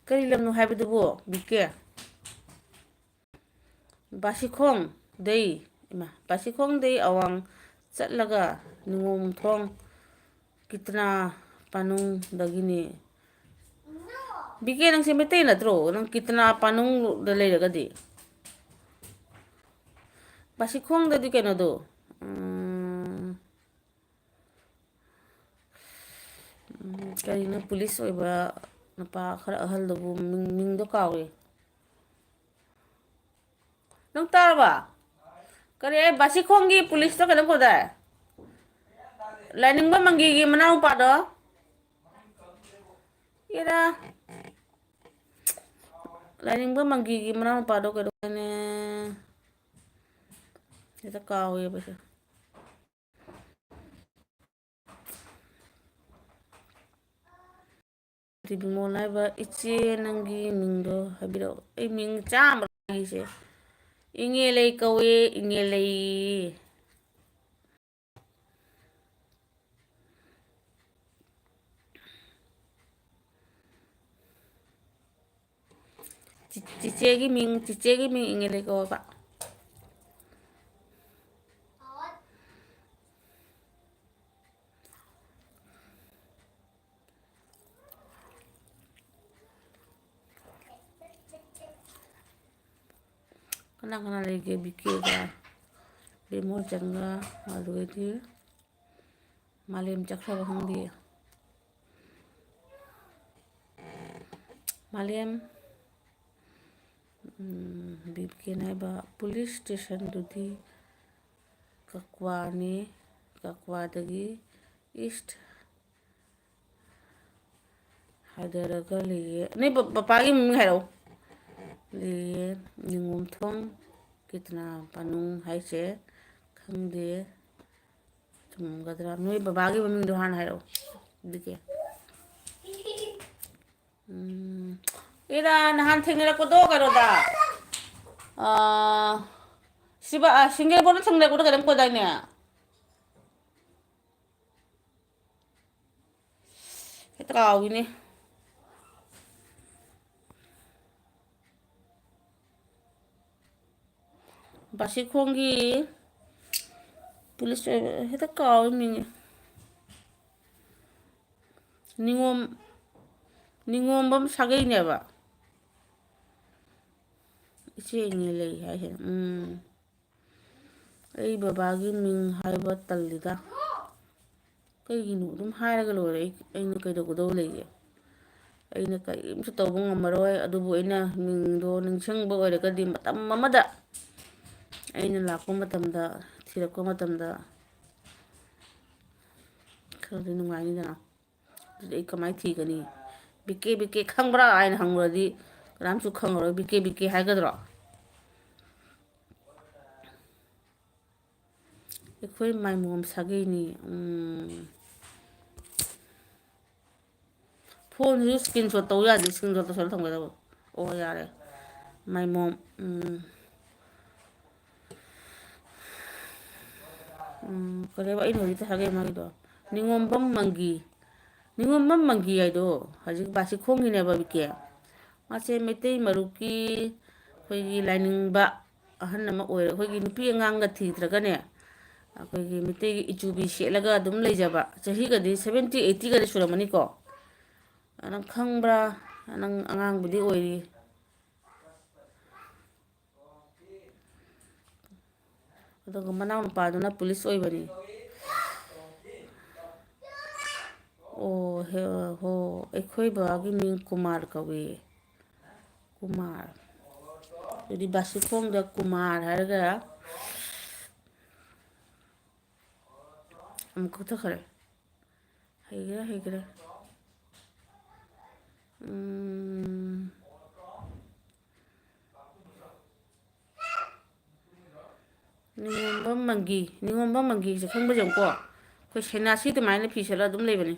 ꯀꯔꯤ ꯂꯝꯅꯣ ꯍꯥꯏꯕꯗꯨꯕꯨ, ꯕꯤ ꯀꯦ? ꯕꯥꯁꯤꯈꯣꯡꯗꯩ, ꯏꯃꯥ, ꯕꯥꯁꯤꯈꯣꯡꯗꯩ ꯑꯋꯥꯡ ꯆꯠꯂꯒ ꯅꯤꯉꯣꯝꯊꯣꯡ ꯀꯤꯇꯅꯥ ꯄꯥꯅꯨꯡꯗꯒꯤꯅꯦ꯫ ꯕꯤ ꯀꯦ, ꯅꯪꯁꯦ ꯃꯩꯇꯩ ꯅꯠꯇ꯭ꯔꯣ? ꯅꯪ ꯀꯤꯇꯅꯥ ꯄꯥꯅꯨꯡꯗ ꯂꯩꯔꯒꯗꯤ꯫ ꯕꯥꯁꯤꯈꯣꯡꯗꯗꯤ ꯀꯩꯅꯣꯗꯣ, ꯎꯝ, ꯎꯝ, ꯀꯔꯤꯅꯣ, ꯄꯨꯂꯤꯁ ꯑꯣꯏꯕ ꯅꯨꯄꯥ ꯈꯔ ꯑꯍꯜꯗꯨꯕꯨ ꯃꯤꯡ, ꯃꯤꯡꯗꯣ ꯀꯥꯎꯔꯦ꯫ ꯅꯪ ꯇꯥꯔꯕ? ꯀꯔꯤ, ꯑꯩ ꯕꯥꯁꯤꯈꯣꯡꯒꯤ ꯄꯨꯂꯤꯁꯇꯣ ꯀꯩꯅꯣꯝ ꯀꯧꯗꯥꯏ? ꯂꯥꯏꯅꯤꯡꯕ ꯃꯪꯒꯤꯒꯤ ꯃꯅꯥꯎꯅꯨꯄꯥꯗꯣ? ꯏꯔꯥ, ꯂꯥꯏꯅꯤꯡꯕ ꯃꯪꯒꯤꯒꯤ ꯃꯅꯥꯎꯅꯨꯄꯥꯗꯣ ꯀꯩꯗꯧꯉꯩꯅꯦ? ꯍꯦꯛꯇ ꯀꯥꯎꯋꯦꯕ ꯑꯩꯁꯦ꯫ ꯕꯤꯃꯣꯜ ꯍꯥꯏꯕ ꯏꯆꯦ, ꯅꯪꯒꯤ ꯃꯤꯡꯗꯣ ꯍꯥꯏꯕꯤꯔꯛꯑꯣ꯫ ꯑꯩ ꯃꯤꯡ ꯆꯥꯝꯃ ꯍꯥꯏꯁꯦ꯫ ꯏꯉꯦꯂꯩ ꯀꯧꯋꯦ, ꯏꯉꯦꯂꯩ꯫ ꯆꯤ-, ꯆꯤꯆꯦꯒꯤ ꯃꯤꯡ, ꯆꯤꯆꯦꯒꯤ ꯃꯤꯡ ꯏꯉꯦꯂꯩ ꯀꯧꯋꯦꯕ꯫ ꯀꯅꯥ ꯀꯅꯥ ꯂꯩꯒꯦ? ꯕꯤꯀꯦꯒ, ꯕꯤꯃꯣꯆꯟꯒ, ꯑꯗꯨꯗꯒꯤ ꯃꯥꯂꯦꯝ ꯆꯠꯈ꯭ꯔꯕ ꯈꯪꯗꯦ꯫ ꯃꯥꯂꯦꯝ, ꯎꯝ, ꯕꯤꯀꯦꯅ ꯍꯥꯏꯕ ꯄꯨꯂꯤꯁ ꯁ꯭ꯇꯦꯁꯟꯗꯨꯗꯤ ꯀꯛꯋꯥꯅꯤ꯫ ꯀꯛꯋꯥꯗꯒꯤ ꯏꯁ ꯍꯥꯏꯊꯔꯒ ꯂꯩꯌꯦ꯫ ꯅꯣꯏ ꯄ-, ꯄꯄꯥꯒꯤ ꯃꯃꯤꯡ ꯍꯥꯏꯔꯛꯑꯣ꯫ ꯂꯩꯌꯦ꯫ ꯅꯤꯉꯣꯝꯊꯣꯡ ꯀꯤꯇꯅꯥ ꯄꯥꯅꯨꯡ ꯍꯥꯏꯁꯦ ꯈꯪꯗꯦ꯫ ꯆꯨꯝꯒꯗ꯭ꯔꯥ? ꯅꯣꯏ ꯕꯕꯥꯒꯤ ꯃꯃꯤꯡꯗꯣ ꯍꯥꯟꯅ ꯍꯥꯏꯔꯛꯑꯣ꯫ ꯑꯗꯨꯗꯤ ꯎꯝ, ꯏꯔꯥ, ꯅꯍꯥꯟ ꯊꯦꯡꯅꯔꯛꯄꯗꯣ ꯀꯩꯅꯣꯗ, ꯑꯥ, ꯁꯤꯕ, ꯑꯥ, ꯁꯤꯡꯖꯃꯩꯗ ꯊꯦꯡꯅꯔꯛꯄꯗꯣ ꯀꯩꯅꯣꯝ ꯀꯣꯗꯥꯏꯅꯦ? ꯍꯦꯛꯇ ꯀꯥꯎꯏꯅꯦ꯫ ꯕꯥꯁꯤꯈꯣꯡꯒꯤ ꯄꯨꯂꯤꯁ ꯑꯣꯏꯕ, ꯍꯦꯛꯇ ꯀꯥꯎꯏ ꯃꯤꯡꯁꯦ꯫ ꯅꯤꯉꯣꯝ-, ꯅꯤꯉꯣꯝꯕꯝ ꯁꯥꯒꯩꯅꯦꯕ꯫ ꯏꯆꯦ ꯏꯅꯦ ꯂꯩ ꯍꯥꯏꯁꯦ꯫ ꯎꯝ꯫ ꯑꯩ ꯕꯕꯥꯒꯤ ꯃꯤꯡ ꯍꯥꯏꯕ ꯇꯜꯂꯤꯗ꯫ ꯀꯩꯒꯤꯅꯣ? ꯑꯗꯨꯝ ꯍꯥꯏꯔꯒ ꯂꯣꯏꯔꯦ꯫ ꯑꯩ, ꯑꯩꯅ ꯀꯩꯗꯧꯒꯗꯧ ꯂꯩꯒꯦ? ꯑꯩꯅ ꯀꯔꯤꯝꯁꯨ ꯇꯧꯕ ꯉꯝꯃꯔꯣꯏ꯫ ꯑꯗꯨꯕꯨ ꯑꯩꯅ ꯃꯤꯡꯗꯣ ꯅꯤꯡꯁꯤꯡꯕ ꯑꯣꯏꯔꯒꯗꯤ ꯃꯇꯝ ꯑꯃꯗ ꯑꯩꯅ ꯂꯥꯛꯄ ꯃꯇꯝꯗ, ꯊꯤꯔꯛꯄ ꯃꯇꯝꯗ ꯈꯔꯗꯤ ꯅꯨꯡꯉꯥꯏꯅꯤꯗꯅ꯫ ꯑꯗꯨꯗꯤ ꯑꯩ ꯀꯃꯥꯏꯅ ꯊꯤꯒꯅꯤ? "ꯕꯤꯀꯦ, ꯕꯤꯀꯦ ꯈꯪꯕ꯭ꯔꯥ?" ꯍꯥꯏꯅ ꯍꯪꯉꯨꯔꯗꯤ ꯀꯅꯥꯝꯁꯨ ꯈꯪꯉꯔꯣꯏ꯫ "ꯕꯤꯀꯦ, ꯕꯤꯀꯦ" ꯍꯥꯏꯒꯗ꯭ꯔꯣ? ꯑꯩꯈꯣꯏ ꯃꯥꯏꯃꯣꯝ ꯁꯥꯒꯩꯅꯤ꯫ ꯎꯝ꯫ ꯐꯣꯟꯁꯤꯁꯨ screenshot ꯇꯧ ꯌꯥꯗꯦ, screenshot ꯇꯧꯁꯜꯂ ꯊꯝꯒꯗꯕ꯫ ꯑꯣ, ꯌꯥꯔꯦ꯫ ꯃꯥꯏꯃꯣꯝ, ꯎꯝ꯫ ꯎꯝ, ꯀꯔꯤꯕ ꯑꯩꯅ ꯍꯧꯖꯤꯛꯇ ꯍꯥꯏꯒꯦ ꯃꯥꯒꯤꯗꯣ? ꯅꯤꯉꯣꯝꯕꯝ ꯃꯪꯒꯤ꯫ ꯅꯤꯉꯣꯝꯕꯝ ꯃꯪꯒꯤ ꯍꯥꯏꯗꯣ ꯍꯧꯖꯤꯛ ꯕꯥꯁꯤꯈꯣꯡꯒꯤꯅꯦꯕ, ꯕꯤꯀꯦ꯫ ꯃꯥꯁꯦ ꯃꯩꯇꯩ ꯃꯔꯨꯞꯀꯤ ꯑꯩꯈꯣꯏꯒꯤ ꯂꯥꯏꯅꯤꯡꯕ ꯑꯍꯟ ꯑꯃ ꯑꯣꯏꯔ-, ꯑꯩꯈꯣꯏꯒꯤ ꯅꯨꯄꯤ ꯑꯉꯥꯡꯒ ꯊꯤꯗ꯭ꯔꯒꯅꯦ, ꯑꯩꯈꯣꯏꯒꯤ ꯃꯩꯇꯩꯒꯤ ꯏꯆꯨꯕꯤ ꯁꯦꯠꯂꯒ ꯑꯗꯨꯝ ꯂꯩꯖꯕ, ꯆꯍꯤꯒꯗꯤ seventy eightyꯒꯗꯤ ꯁꯨꯔꯝꯃꯅꯤꯀꯣ꯫ ꯅꯪ ꯈꯪꯕ꯭ꯔꯥ? ꯅꯪ ꯑꯉꯥꯡꯕꯨꯗꯤ ꯑꯣꯏꯔꯤ꯫ ꯑꯗꯨꯒ ꯃꯅꯥꯎꯅꯨꯄꯥꯗꯨꯅ ꯄꯨꯂꯤꯁ ꯑꯣꯏꯕꯅꯤ꯫ ꯑꯣ, ꯍꯦ, ꯍꯣ, ꯑꯩꯈꯣꯏ ꯕꯕꯥꯒꯤ ꯃꯤꯡ ꯀꯨꯃꯥꯔ ꯀꯧꯏ꯫ ꯀꯨꯃꯥꯔ꯫ ꯑꯗꯨꯗꯤ ꯕꯥꯁꯤꯈꯣꯡꯗ ꯀꯨꯃꯥꯔ ꯍꯥꯏꯔꯒ ꯑꯃꯨꯛ ꯀꯛꯊꯠꯈ꯭ꯔꯦ꯫ ꯍꯩꯒꯦꯔꯥ ꯍꯩꯒꯦꯔꯥ꯫ ꯎꯝ꯫ ꯅꯤꯉꯣꯝꯕꯝ ꯃꯪꯒꯤ, ꯅꯤꯉꯣꯝꯕꯝ ꯃꯪꯒꯤꯁꯦ ꯈꯪꯕ꯭ꯔꯥ ꯌꯦꯡꯉꯨꯀꯣ꯫ ꯑꯩꯈꯣꯏ ꯁꯦꯅꯥꯁꯤ ꯑꯗꯨꯃꯥꯏꯅ ꯐꯤ ꯁꯦꯠꯂ ꯑꯗꯨꯝ ꯂꯩꯕꯅꯤ꯫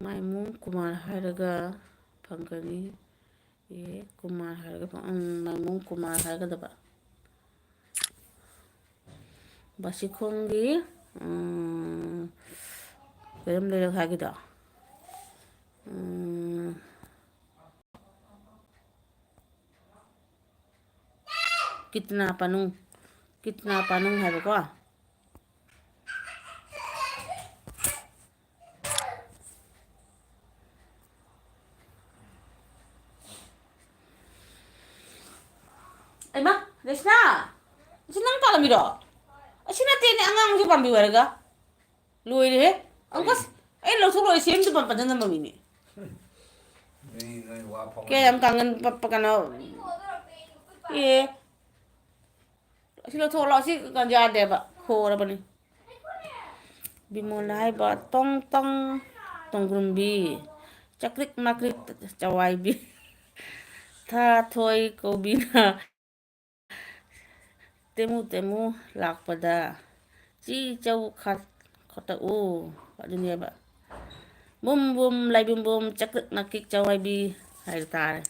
ꯃꯥꯏꯃꯨꯡ ꯀꯨꯃꯥꯔ ꯍꯥꯏꯔꯒ ꯐꯪꯒꯅꯤ꯫ ꯑꯦ, ꯀꯨꯃꯥꯔ ꯍꯥꯏꯔꯒ ꯐꯪ-, ꯎꯝ, ꯃꯥꯏꯃꯨꯡ ꯀꯨꯃꯥꯔ ꯍꯥꯏꯒꯗꯕ꯫ ꯕꯥꯁꯤꯈꯣꯡꯒꯤ, ꯎꯝ, ꯀꯩꯅꯣꯝ ꯂꯩꯔꯛ ꯍꯥꯏꯒꯤꯗꯣ꯫ ꯎꯝ, ꯀꯤꯠꯅꯥ ꯄꯥꯅꯨꯡ, ꯀꯤꯠꯅꯥ ꯄꯥꯅꯨꯡ ꯍꯥꯏꯕꯀꯣ꯫ ꯑꯩꯃ, ꯔꯦꯁꯅꯥ, ꯑꯁꯤ ꯅꯪ ꯄꯥꯜꯂꯝꯃꯤꯔꯣ? ꯑꯁꯤ ꯅꯠꯇꯦꯅꯦ, ꯑꯉꯥꯡꯁꯨ ꯄꯥꯝꯕꯤꯌꯨ ꯍꯥꯏꯔꯒ꯫ ꯂꯣꯏꯔꯦꯍꯦ꯫ ꯑꯪꯀꯁ, ꯑꯩ ꯂꯧꯊꯣꯛ ꯂꯣꯏꯔꯦ, ꯁꯦꯝꯗꯨ ꯄꯟ-, ꯄꯟꯖꯟ ꯅꯝꯃꯝꯃꯤꯅꯦ꯫ ꯅꯣꯏ, ꯅꯣꯏ ꯋꯥ ꯐꯥꯎ ꯀꯌꯥ ꯌꯥꯝ ꯀꯥꯡꯒꯟ ꯄ-, ꯄ-, ꯀꯩꯅꯣ, ꯑꯦ꯫ ꯑꯁꯤ ꯂꯧꯊꯣꯛꯂꯣ, ꯑꯁꯤ ꯀꯩꯅꯣ ꯌꯥꯗꯦꯕ, ꯍꯣꯔꯕꯅꯤ꯫ ꯕꯤꯃꯣꯜꯅ ꯍꯥꯏꯕ, ꯇꯣꯡ ꯇꯣꯡ, ꯇꯣꯡꯒ꯭ꯔꯨꯝꯕꯤ, ꯆꯀ꯭ꯔꯤꯛ ꯃꯀ꯭ꯔꯤꯛ, ꯆꯋꯥꯏꯕꯤ, ꯊꯥ ꯊꯣꯏ ꯀꯧꯕꯤꯅ, ꯇꯦꯃꯨ ꯇꯦꯃꯨ ꯂꯥꯛꯄꯗ ꯆꯤ ꯆꯧ ꯈꯠ-, ꯈꯣꯠꯇꯛꯎ ꯑꯗꯨꯅꯦꯕ꯫ ꯕꯨꯝ ꯕꯨꯝ ꯂꯥꯏꯕꯨꯝ ꯕꯨꯝ ꯆꯀ꯭ꯔꯤꯛ ꯅꯥꯀ꯭ꯔꯤꯛ ꯆꯋꯥꯏꯕꯤ ꯍꯥꯏꯕ ꯇꯥꯔꯦ꯫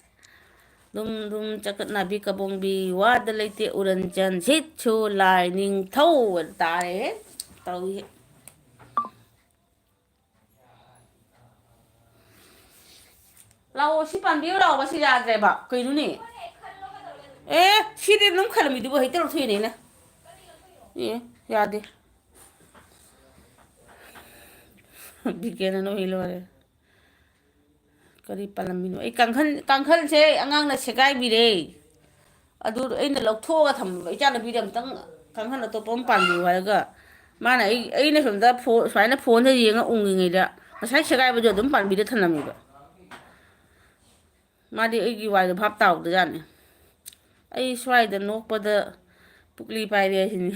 ꯗꯨꯝ ꯗꯨꯝ ꯆꯀꯠ ꯅꯥꯕꯤ ꯀꯕꯣꯡꯕꯤ ꯋꯥꯗ ꯂꯩꯇꯦ ꯎꯔꯟꯆꯟ ꯁꯤꯠꯁꯨ ꯂꯥꯏ ꯅꯤꯡꯊꯧ ꯍꯥꯏꯕ ꯇꯥꯔꯦ꯫ ꯇꯧꯏ꯫ ꯂꯥꯛꯑꯣ, ꯁꯤ ꯄꯥꯟꯕꯤꯌꯨ ꯂꯥꯛꯑꯣꯕ, ꯁꯤ ꯌꯥꯗ꯭ꯔꯦꯕ꯫ ꯀꯩꯅꯣꯅꯦ? ꯑꯦ, ꯁꯤꯗꯤ ꯑꯗꯨꯝ ꯈꯜꯂꯝꯃꯤꯗꯨꯕꯨ ꯍꯦꯛꯇ ꯂꯧꯊꯣꯛꯏꯅꯦ ꯑꯩꯅ꯫ ꯑꯦ, ꯌꯥꯗꯦ꯫ ꯕꯤꯀꯦꯅ ꯅꯣꯛꯏ ꯂꯣꯏꯔꯦ꯫ ꯀꯔꯤ ꯄꯥꯜꯂꯝꯃꯤꯅꯣ? ꯑꯩ ꯀꯥꯡꯈꯟ, ꯀꯥꯡꯈꯟꯁꯦ ꯑꯉꯥꯡꯅ ꯁꯦꯒꯥꯏꯕꯤꯔꯦ꯫ ꯑꯗꯨ ꯑꯩꯅ ꯂꯧꯊꯣꯛꯑꯒ ꯊꯝꯃꯕ, ꯏꯆꯥꯅꯨꯄꯤꯗ ꯑꯝꯇꯪ ꯀꯥꯡꯈꯟ ꯑꯇꯣꯞꯄ ꯑꯃ ꯄꯥꯟꯕꯤꯌꯨ ꯍꯥꯏꯔꯒ, ꯃꯥꯅ ꯑꯩ, ꯑꯩꯅ ꯁꯣꯝꯗ ꯐꯣ-, ꯁꯨꯃꯥꯏꯅ ꯐꯣꯟꯗ ꯌꯦꯡꯉ ꯎꯪꯉꯤꯉꯩꯗ ꯉꯁꯥꯏ ꯁꯦꯒꯥꯏꯕꯗꯣ ꯑꯗꯨꯝ ꯄꯥꯟꯕꯤꯗ ꯊꯝꯂꯝꯃꯤꯕ꯫ ꯃꯥꯗꯤ ꯑꯩꯒꯤ ꯋꯥꯏꯗꯣ ꯚꯥꯞ ꯇꯥꯍꯧꯗꯖꯥꯠꯅꯤ꯫ ꯑꯩ ꯁ꯭ꯋꯥꯏꯗ ꯅꯣꯛꯄꯗ ꯄꯨꯛꯂꯤ ꯄꯥꯏꯔꯦ ꯍꯥꯏꯁꯤꯅꯤ꯫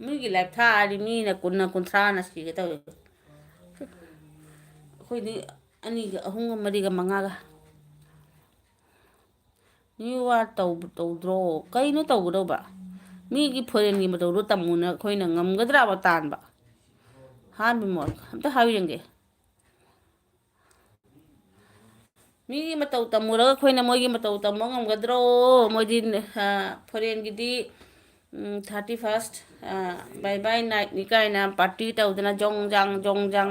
ꯃꯤꯒꯤ ꯂꯥꯏꯐ ꯊꯥꯔꯗꯤ ꯃꯤꯅ ꯀꯨꯟꯅ ꯀꯨꯟꯊ꯭ꯔꯥꯅ ꯁꯤꯒꯦ ꯇꯧꯋꯦ꯫ ꯑꯩꯈꯣꯏꯗꯤ ꯑꯅꯤꯒ, ꯑꯍꯨꯝꯒ, ꯃꯔꯤꯒ, ꯃꯉꯥꯒ꯫ ꯅ꯭ꯌꯨ ꯋꯥꯔ ꯇꯧꯕ ꯇꯧꯗ꯭ꯔꯣ? ꯀꯩꯅꯣ ꯇꯧꯒꯗꯧꯕ? ꯃꯤꯒꯤ ꯐꯣꯔꯦꯟꯒꯤ ꯃꯇꯧꯗꯣ ꯇꯝꯃꯨꯅ ꯑꯩꯈꯣꯏꯅ ꯉꯝꯒꯗ꯭ꯔꯕ ꯇꯥꯟꯕ? ꯍꯥ ꯕꯤꯃꯣꯜ, ꯑꯝꯇ ꯍꯥꯏꯌꯨ ꯌꯦꯡꯒꯦ꯫ ꯃꯤꯒꯤ ꯃꯇꯧ ꯇꯝꯃꯨꯔꯒ ꯑꯩꯈꯣꯏꯅ ꯃꯣꯏꯒꯤ ꯃꯇꯧ ꯇꯝꯕ ꯉꯝꯒꯗ꯭ꯔꯣ? ꯃꯣꯏꯗꯤ, ꯑ, ꯐꯣꯔꯦꯟꯒꯤꯗꯤ, ꯎꯝ, ꯊꯥꯔꯇꯤ ꯐꯥꯔꯁ, ꯑ, ꯕꯥꯏ ꯕꯥꯏ ꯅꯥꯏꯠꯅꯤ ꯀꯥꯏꯅ ꯄꯥꯔꯇꯤ ꯇꯧꯗꯅ ꯖꯣꯡ ꯖꯥꯡ, ꯖꯣꯡ ꯖꯥꯡ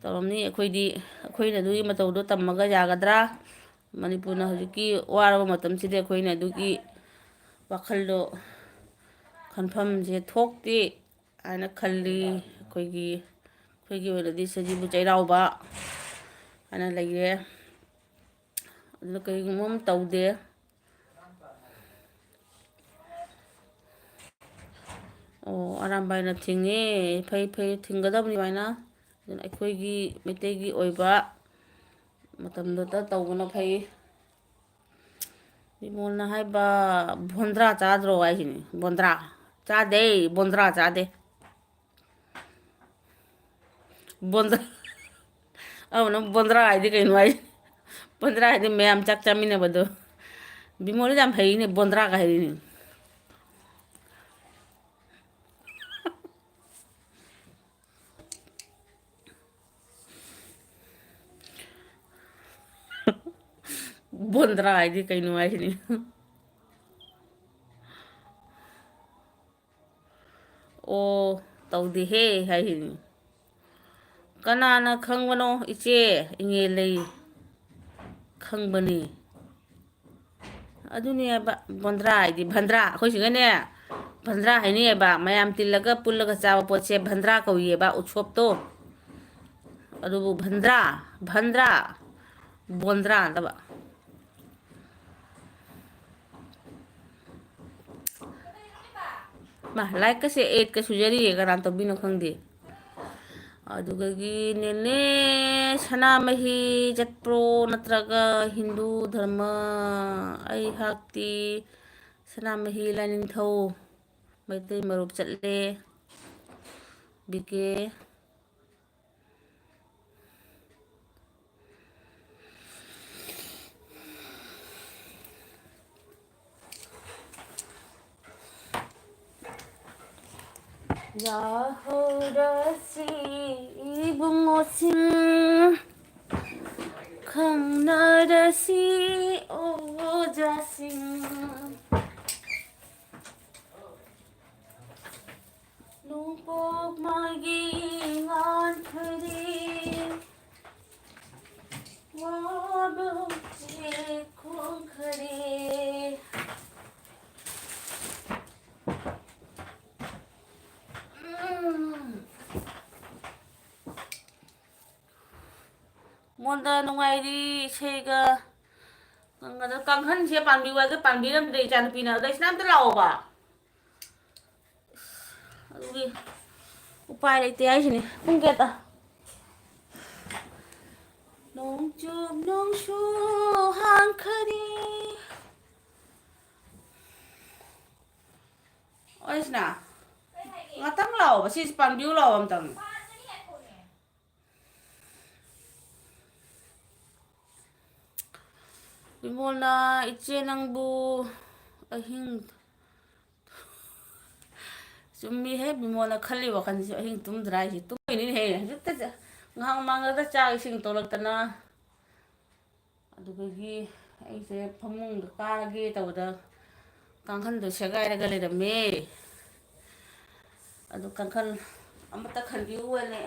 ꯇꯧꯔꯝꯅꯤ꯫ ꯑꯩꯈꯣꯏꯗꯤ, ꯑꯩꯈꯣꯏꯅ ꯑꯗꯨꯒꯤ ꯃꯇꯧꯗꯣ ꯇꯝꯃꯒ ꯌꯥꯒꯗ꯭ꯔꯥ? ꯃꯅꯤꯄꯨꯔꯅ ꯍꯧꯖꯤꯛꯀꯤ ꯋꯥꯔꯕ ꯃꯇꯝꯁꯤꯗ ꯑꯩꯈꯣꯏꯅ ꯑꯗꯨꯒꯤ ꯋꯥꯈꯜꯗꯣ, ꯈꯟꯐꯝꯁꯦ ꯊꯣꯛꯇꯦ ꯍꯥꯏꯅ ꯈꯜꯂꯤ꯫ ꯑꯩꯈꯣꯏꯒꯤ, ꯑꯩꯈꯣꯏꯒꯤ ꯑꯣꯏꯅꯗꯤ ꯁꯖꯤꯕꯨ ꯆꯩꯔꯥꯎꯕ ꯍꯥꯏꯅ ꯂꯩꯔꯦ꯫ ꯑꯗꯨꯅ ꯀꯔꯤꯒꯨꯝꯕ ꯑꯃ ꯇꯧꯗꯦ꯫ ꯑꯣ, ꯑꯔꯥꯝꯕꯥꯏꯅ ꯊꯤꯡꯉꯦ꯫ ꯐꯩ, ꯐꯩ, ꯊꯤꯡꯒꯗꯕꯅꯤ ꯑꯗꯨꯃꯥꯏꯅ꯫ ꯑꯗꯨꯅ ꯑꯩꯈꯣꯏꯒꯤ ꯃꯩꯇꯩꯒꯤ ꯑꯣꯏꯕ ꯃꯇꯝꯗꯇ ꯇꯧꯕꯅ ꯐꯩ꯫ ꯕꯤꯃꯣꯜꯅ ꯍꯥꯏꯕ, ꯕꯣꯟꯗ꯭ꯔꯥ ꯆꯥꯗ꯭ꯔꯣ ꯍꯥꯏꯁꯤꯅꯤ꯫ ꯕꯣꯟꯗ꯭ꯔꯥ ꯆꯥꯗꯦ, ꯕꯣꯟꯗ꯭ꯔꯥ ꯆꯥꯗꯦ꯫ ꯕꯣꯟꯗ꯭ꯔꯥ꯫ ꯑꯃꯅ ꯕꯣꯟꯗ꯭ꯔꯥ ꯍꯥꯏꯗꯤ ꯀꯩꯅꯣ ꯍꯥꯏ? ꯕꯣꯟꯗ꯭ꯔꯥ ꯍꯥꯏꯗꯤ ꯃꯌꯥꯝ ꯆꯥꯛ ꯆꯥꯃꯤꯟꯅꯕꯗꯣ꯫ ꯕꯤꯃꯣꯜꯗꯤ ꯌꯥꯝ ꯍꯩꯅꯦ, ꯕꯣꯟꯗ꯭ꯔꯥꯒ ꯍꯩꯔꯤꯅꯦ꯫ ꯕꯣꯟꯗ꯭ꯔꯥ ꯍꯥꯏꯗꯤ ꯀꯩꯅꯣ ꯍꯥꯏꯁꯤꯅꯤ꯫ ꯑꯣ, ꯇꯧꯗꯦꯍꯦ ꯍꯥꯏꯁꯤꯅꯤ꯫ ꯀꯅꯥꯅ ꯈꯪꯕꯅꯣ ꯏꯆꯦ? ꯏꯉꯦ ꯂꯩ ꯈꯪꯕꯅꯤ꯫ ꯑꯗꯨꯅꯦꯕ, ꯕꯣꯟꯗ꯭ꯔꯥ ꯍꯥꯏꯗꯤ ꯚꯟꯗ꯭ꯔꯥ꯫ ꯑꯩꯈꯣꯏ ꯁꯤꯒꯅꯦ, ꯚꯟꯗ꯭ꯔꯥ ꯍꯥꯏꯅꯩꯌꯦꯕ꯫ ꯃꯌꯥꯝ ꯇꯤꯜꯂꯒ ꯄꯨꯜꯂꯒ ꯆꯥꯕ ꯄꯣꯠꯁꯦ ꯚꯟꯗ꯭ꯔꯥ ꯀꯧꯏꯌꯦꯕ, ꯎꯠꯁꯣꯞꯇꯣ꯫ ꯑꯗꯨꯕꯨ ꯚꯟꯗ꯭ꯔꯥ, ꯚꯟꯗ꯭ꯔꯥ, ꯕꯣꯟꯗ꯭ꯔꯥ ꯅꯠꯇꯕ꯫ ꯃꯥ, ꯂꯥꯏꯛꯀꯁꯦ ꯑꯩꯠꯀ ꯁꯨꯖꯔꯤꯌꯦ, ꯀꯅꯥ ꯇꯧꯕꯤꯅꯣ ꯈꯪꯗꯦ꯫ ꯑꯗꯨꯗꯒꯤ ꯅꯦꯅꯦ ꯁꯅꯥꯃꯍꯤ ꯆꯠꯄ꯭ꯔꯣ, ꯅꯠꯇ꯭ꯔꯒ ꯍꯤꯟꯗꯨ ꯙꯔꯃ? ꯑꯩꯍꯥꯛꯇꯤ ꯁꯅꯥꯃꯍꯤ ꯂꯥꯏꯅꯤꯡꯊꯧ ꯃꯩꯇꯩ ꯃꯔꯨꯞ ꯆꯠꯂꯦ꯫ ꯕꯤ ꯀꯦ꯫ ꯌꯥꯍꯧꯔꯁꯤ ꯏꯕꯨꯡꯉꯣꯁꯤꯡ, ꯈꯪꯅꯔꯁꯤ ꯑꯣꯖꯥꯁꯤꯡ꯫ ꯅꯣꯡꯄꯣꯛ ꯃꯥꯒꯤ ꯉꯥꯟꯈꯔꯤ, ꯋꯥꯕ ꯎꯆꯦꯛ ꯈꯣꯡꯈꯔꯦ꯫ ꯎꯝ꯫ ꯃꯣꯟꯗ ꯅꯨꯡꯉꯥꯏꯔꯤ ꯏꯁꯩꯒ꯫ ꯑꯗꯣ ꯀꯥꯡꯈꯟꯁꯦ ꯄꯥꯟꯕꯤꯌꯨ ꯍꯥꯏꯒ ꯄꯥꯟꯕꯤꯔꯝꯗ꯭ꯔꯦ ꯏꯆꯥꯅꯨꯄꯤꯅ꯫ ꯑꯗꯣ ꯏꯆꯥ ꯑꯝꯇ ꯂꯥꯛꯑꯣꯕ꯫ ꯑꯗꯨꯒꯤ ꯎꯄꯥꯏ ꯂꯩꯇꯦ ꯍꯥꯏꯁꯤꯅꯤ꯫ ꯄꯨꯡ ꯀꯌꯥ ꯇꯥ-, ꯅꯣꯡꯆꯨꯞ ꯅꯣꯡꯁꯨ ꯍꯥꯡꯈꯔꯦ꯫ ꯑꯣꯏꯁꯤꯅ ꯉꯥꯛꯇꯪ ꯂꯥꯛꯑꯣꯕ, ꯁꯤꯁꯦ ꯄꯥꯟꯕꯤꯌꯨ ꯂꯥꯛꯑꯣ ꯑꯝꯇꯪ꯫ ꯕꯤꯃꯣꯜꯅ, "ꯏꯆꯦ ꯅꯪꯕꯨ ꯑꯍꯤꯡ"꯫ ꯆꯨꯝꯃꯤꯍꯦ, ꯕꯤꯃꯣꯜꯅ ꯈꯜꯂꯤ ꯋꯥꯈꯜꯁꯤꯁꯨ ꯑꯍꯤꯡ ꯇꯨꯝꯗ꯭ꯔꯥ ꯍꯥꯏꯁꯦ꯫ ꯇꯨꯝꯃꯤꯅꯤꯅꯦꯍꯦ, ꯍꯧꯖꯤꯛꯇ ꯆ-, ꯉꯥꯏꯍꯥꯛ ꯃꯥꯡꯗ ꯆꯥꯛ ꯏꯁꯤꯡ ꯇꯧꯔꯛꯇꯅ꯫ ꯑꯗꯨꯗꯒꯤ ꯑꯩꯁꯦ ꯐꯃꯨꯡꯗ ꯀꯥꯔꯒꯦ ꯇꯧꯕꯗ ꯀꯥꯡꯈꯟꯗꯣ ꯁꯦꯒꯥꯏꯔꯒ ꯂꯩꯔꯝꯃꯦ꯫ ꯑꯗꯨ ꯀꯥꯡꯈꯟ ꯑꯃꯠꯇ ꯈꯟꯕꯤꯌꯨ ꯍꯥꯏꯅ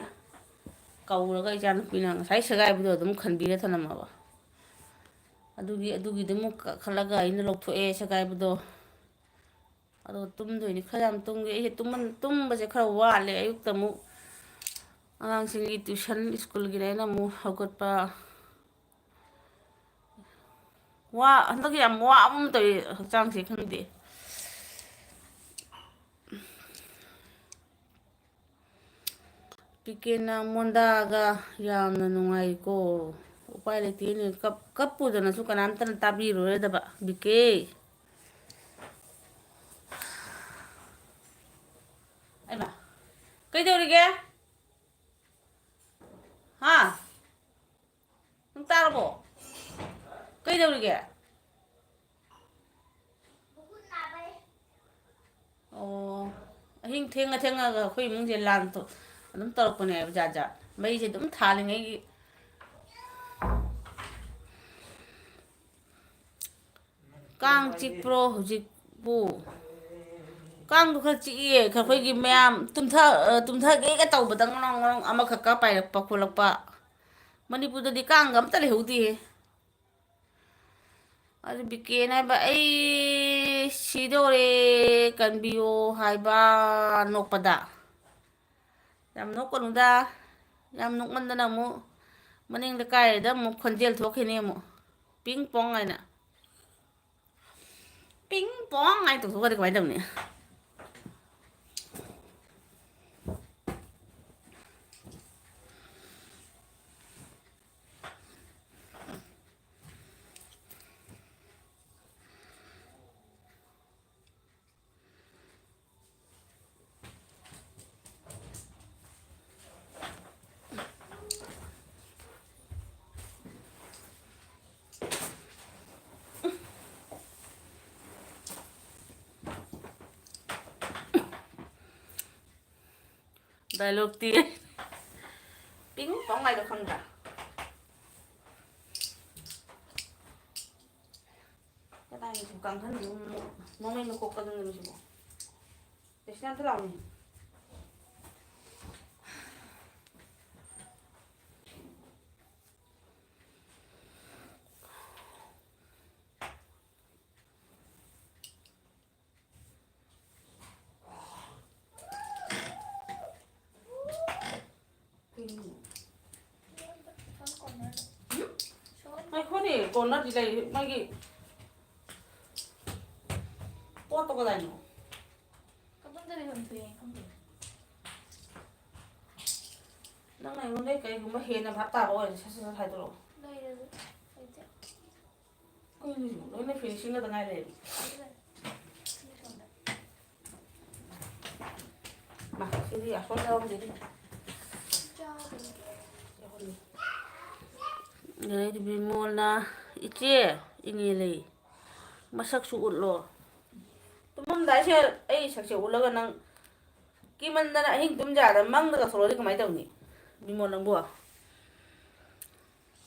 ꯀꯧꯔꯒ ꯏꯆꯥꯅꯨꯄꯤꯅ ꯉꯁꯥꯏ ꯁꯦꯒꯥꯏꯕꯗꯣ ꯑꯗꯨꯝ ꯈꯟꯕꯤꯔ ꯊꯅꯝꯃꯕ꯫ ꯑꯗꯨꯒꯤ, ꯑꯗꯨꯒꯤꯗꯨ ꯑꯃꯨꯛ ꯀꯥꯈꯠꯂꯒ ꯑꯩꯅ ꯂꯧꯊꯣꯛꯑꯦ ꯁꯦꯒꯥꯏꯕꯗꯣ꯫ ꯑꯗꯨꯒ ꯇꯨꯝꯗꯣꯏꯅꯤ꯫ ꯈꯔ ꯌꯥꯝ ꯇꯨꯝꯒꯦ꯫ ꯑꯩꯁꯦ ꯇꯨꯝꯃꯟ-, ꯇꯨꯝꯕꯁꯦ ꯈꯔ ꯋꯥꯠꯂꯦ꯫ ꯑꯌꯨꯛꯇ ꯑꯃꯨꯛ ꯑꯉꯥꯡꯁꯤꯡꯒꯤ tuition ꯁ꯭ꯀꯨꯜꯒꯤꯅꯦꯅ ꯑꯃꯨꯛ ꯍꯧꯒꯠꯄ꯫ ꯋꯥ-, ꯍꯟꯗꯛ ꯌꯥꯝ ꯋꯥꯕ ꯑꯃ ꯇꯧꯏ ꯍꯛꯆꯥꯡꯁꯦ, ꯈꯪꯗꯦ꯫ ꯕꯤꯀꯦꯅ ꯃꯣꯟꯗꯥꯒ ꯌꯥꯝꯅ ꯅꯨꯡꯉꯥꯏꯀꯣ꯫ ꯎꯄꯥꯏ ꯂꯩꯇꯦꯅꯦ꯫ ꯀꯞ-, ꯀꯞꯄꯨꯗꯅꯁꯨ ꯀꯅꯥꯝꯇꯅ ꯇꯥꯕꯤꯔꯔꯣꯏꯗꯕ꯫ ꯕꯤꯀꯦ꯫ ꯑꯩꯃ꯫ ꯀꯩꯗꯧꯔꯤꯒꯦ? ꯍꯥ? ꯅꯪ ꯇꯥꯔꯕꯣ? ꯀꯩꯗꯧꯔꯤꯒꯦ? ꯑꯣ, ꯑꯍꯤꯡ ꯊꯦꯡꯉ ꯊꯦꯡꯉꯒ ꯑꯩꯈꯣꯏ ꯏꯃꯨꯡꯁꯦ ꯂꯥꯟ ꯇꯧ-, ꯑꯗꯨꯝ ꯇꯧꯔꯛꯄꯅꯦꯕ, ꯖꯥꯠ ꯖꯥꯠ꯫ ꯃꯩꯁꯦ ꯑꯗꯨꯝ ꯊꯥꯜꯂꯤꯉꯩꯒꯤ꯫ ꯀꯥꯡ ꯆꯤꯛꯄ꯭ꯔꯣ ꯍꯧꯖꯤꯛꯄꯨ? ꯀꯥꯡꯗꯣ ꯈꯔ ꯆꯤꯛꯏꯌꯦ, ꯑꯩꯈꯣꯏꯒꯤ ꯃꯌꯥꯝ ꯇꯨꯝꯊ-, ꯑ, ꯇꯨꯝꯊꯒꯦꯒ ꯇꯧꯕꯗ ꯉꯔꯣꯡ ꯉꯔꯣꯡ ꯑꯃꯈꯛꯀ ꯄꯥꯏꯔꯛꯄ ꯈꯣꯠꯂꯛꯄ꯫ ꯃꯅꯤꯄꯨꯔꯗꯗꯤ ꯀꯥꯡꯒ ꯑꯝꯇ ꯂꯩꯍꯧꯗꯤꯌꯦ꯫ ꯑꯗꯨ ꯕꯤꯀꯦꯅ ꯍꯥꯏꯕ, "ꯑꯩ ꯁꯤꯗꯧꯔꯦ, ꯀꯟꯕꯤꯌꯣ" ꯍꯥꯏꯕ ꯅꯣꯛꯄꯗ꯫ ꯌꯥꯝ ꯅꯣꯛꯀꯅꯨꯗ, ꯌꯥꯝ ꯅꯣꯛꯃꯟꯗꯅ ꯑꯃꯨꯛ ꯃꯅꯤꯡ ꯂꯩꯀꯥꯏꯗ ꯑꯃꯨꯛ ꯈꯣꯟꯖꯦꯜ ꯊꯣꯛꯈꯤꯅꯤ ꯑꯃꯨꯛ꯫ ꯄꯤꯡ ꯄꯣꯡ ꯍꯥꯏꯅ꯫ ꯄꯤꯡ ꯄꯣꯡ ꯍꯥꯏꯅ ꯇꯧꯊꯣꯛꯈ꯭ꯔꯗꯤ ꯀꯃꯥꯏꯅ ꯇꯧꯅꯤ? ꯗꯥꯏꯂꯣꯛꯇꯤ ꯄꯤꯡ ꯄꯣꯡ ꯍꯥꯏꯗꯣ ꯈꯪꯗ꯭ꯔꯥ? ꯀꯗꯥꯏꯗ ꯁꯨꯝ ꯀꯥꯡꯈꯟꯁꯤꯕꯨ ꯃꯃꯩ ꯃꯀꯣꯛ ꯀꯗꯧꯅꯕꯁꯤꯕꯨ? ꯀꯩꯁꯨ ꯌꯥꯝꯇ ꯂꯥꯎꯅꯤ꯫ ꯉꯥꯏꯈꯣꯅꯦ, ꯀꯣꯟꯅꯗꯤ ꯂꯩ, ꯃꯥꯒꯤ ꯄꯣꯠꯇꯣ ꯀꯗꯥꯏꯅꯣ? ꯀꯗꯣꯝꯗ ꯂꯩꯐꯝ ꯊꯣꯛꯑꯦ ꯈꯪꯗꯦ꯫ ꯅꯪꯅ ꯑꯩꯉꯣꯟꯗ ꯀꯩꯒꯨꯝꯕ ꯍꯦꯟꯅ ꯚꯥꯞ ꯇꯥꯕ ꯑꯣꯏꯔꯗꯤ ꯁꯠ ꯁꯠ ꯁꯠ ꯍꯥꯏꯗꯣꯔꯛꯑꯣ꯫ ꯂꯩꯔꯁꯨ ꯂꯩꯇꯦ꯫ ꯀꯩꯅꯣ ꯂꯣꯏꯅ ꯐꯤꯅꯤꯁꯤꯡ ꯉꯥꯛꯇ ꯉꯥꯏ ꯂꯩꯔꯦ꯫ ꯁꯤ ꯁꯣꯝꯗ꯫ ꯃꯥ, ꯁꯤꯗꯤ ꯑꯁꯣꯝ ꯌꯥꯎꯔꯝꯗꯦꯅꯦ꯫ ꯆꯥꯗꯦ꯫ ꯑꯗꯩꯗꯤ ꯕꯤꯃꯣꯜꯅ, "ꯏꯆꯦ", ꯏꯪꯉꯦ ꯂꯩ꯫ "ꯃꯁꯛꯁꯨ ꯎꯠꯂꯣ꯫ ꯇꯨꯝꯃꯝꯗꯥꯏꯁꯦ ꯑꯩ ꯁꯛꯁꯦ ꯎꯠꯂꯒ ꯅꯪ ꯀꯤꯃꯟꯗꯅ ꯑꯍꯤꯡ ꯇꯨꯝ ꯌꯥꯗ ꯃꯪꯗꯒ ꯊꯣꯛꯂꯛꯑꯗꯤ ꯀꯃꯥꯏꯅ ꯇꯧꯅꯤ?" ꯕꯤꯃꯣꯜ ꯅꯪꯕꯨ꯫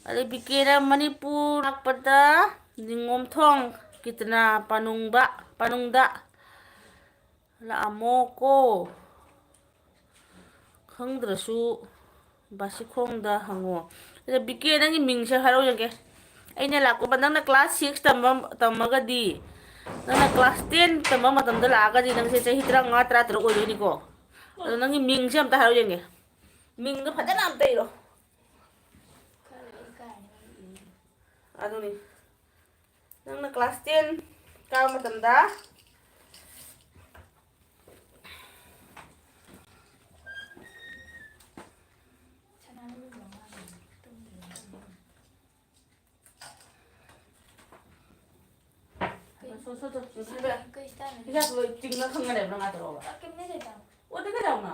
ꯑꯗꯩ ꯕꯤꯀꯦꯅ, "ꯃꯅꯤꯄꯨꯔ ꯂꯥꯛꯄꯗ ꯅꯤꯉꯣꯝꯊꯣꯡ ꯀꯤꯇꯅ ꯄꯥꯅꯨꯡꯕ, ꯄꯥꯅꯨꯡꯗ ꯂꯥꯛꯑꯝꯃꯣꯀꯣ꯫ ꯈꯪꯗ꯭ꯔꯁꯨ ꯕꯥꯁꯤꯈꯣꯡꯗ ꯍꯪꯉꯣ꯫" ꯑꯗ ꯕꯤꯀꯦ, ꯅꯪꯒꯤ ꯃꯤꯡꯁꯦ ꯍꯥꯏꯔꯛꯑꯣ ꯌꯦꯡꯒꯦ꯫ ꯑꯩꯅ ꯂꯥꯛꯄ, ꯅꯪꯅ class six ꯇꯝꯕ, ꯇꯝꯃꯒꯗꯤ, ꯅꯪꯅ class ten ꯇꯝꯕ ꯃꯇꯝꯗ ꯂꯥꯛꯑꯒꯗꯤ ꯅꯪꯁꯦ ꯆꯍꯤ ꯇꯔꯥꯃꯉꯥ, ꯇꯔꯥꯇꯔꯨꯛ ꯑꯣꯏꯗꯣꯏꯅꯤꯀꯣ꯫ ꯑꯗꯣ ꯅꯪꯒꯤ ꯃꯤꯡꯁꯦ ꯑꯝꯇ ꯍꯥꯏꯔꯛꯑꯣ ꯌꯦꯡꯒꯦ꯫ ꯃꯤꯡꯗꯣ ꯐꯖꯅ ꯑꯝꯇ ꯏꯔꯣ꯫ ꯈꯔ ꯏꯀꯥꯏꯅꯤ ꯃꯣꯏ ꯏꯔꯤꯁꯦ꯫ ꯑꯗꯨꯅꯤ꯫ ꯅꯪꯅ class ten ꯀꯥꯕ ꯃꯇꯝꯗ꯫ ꯁꯅꯥꯅ ꯂꯨꯝꯕ ꯃꯥꯜꯂꯦ꯫ ꯇꯨꯝꯗ꯭ꯔꯤꯕ ꯃꯥꯜꯂꯦ꯫ ꯁꯣ, ꯁꯣ, ꯁꯣ, ꯁꯣ, ꯁꯣ, ꯁꯣ꯫ ꯀꯩ ꯁ꯭ꯇꯥꯏꯜꯅꯣ? ꯍꯤꯗꯥꯛ ꯂꯣꯏ ꯇꯤꯡꯉ ꯈꯪꯉ ꯂꯩꯕ꯭ꯔꯥ ꯉꯥ ꯇꯧꯔꯒ? ꯑ, ꯀꯩꯝ ꯅꯠꯇꯦꯗ꯫ ꯑꯣ, ꯑꯗꯨ ꯀꯩꯗꯧꯅ?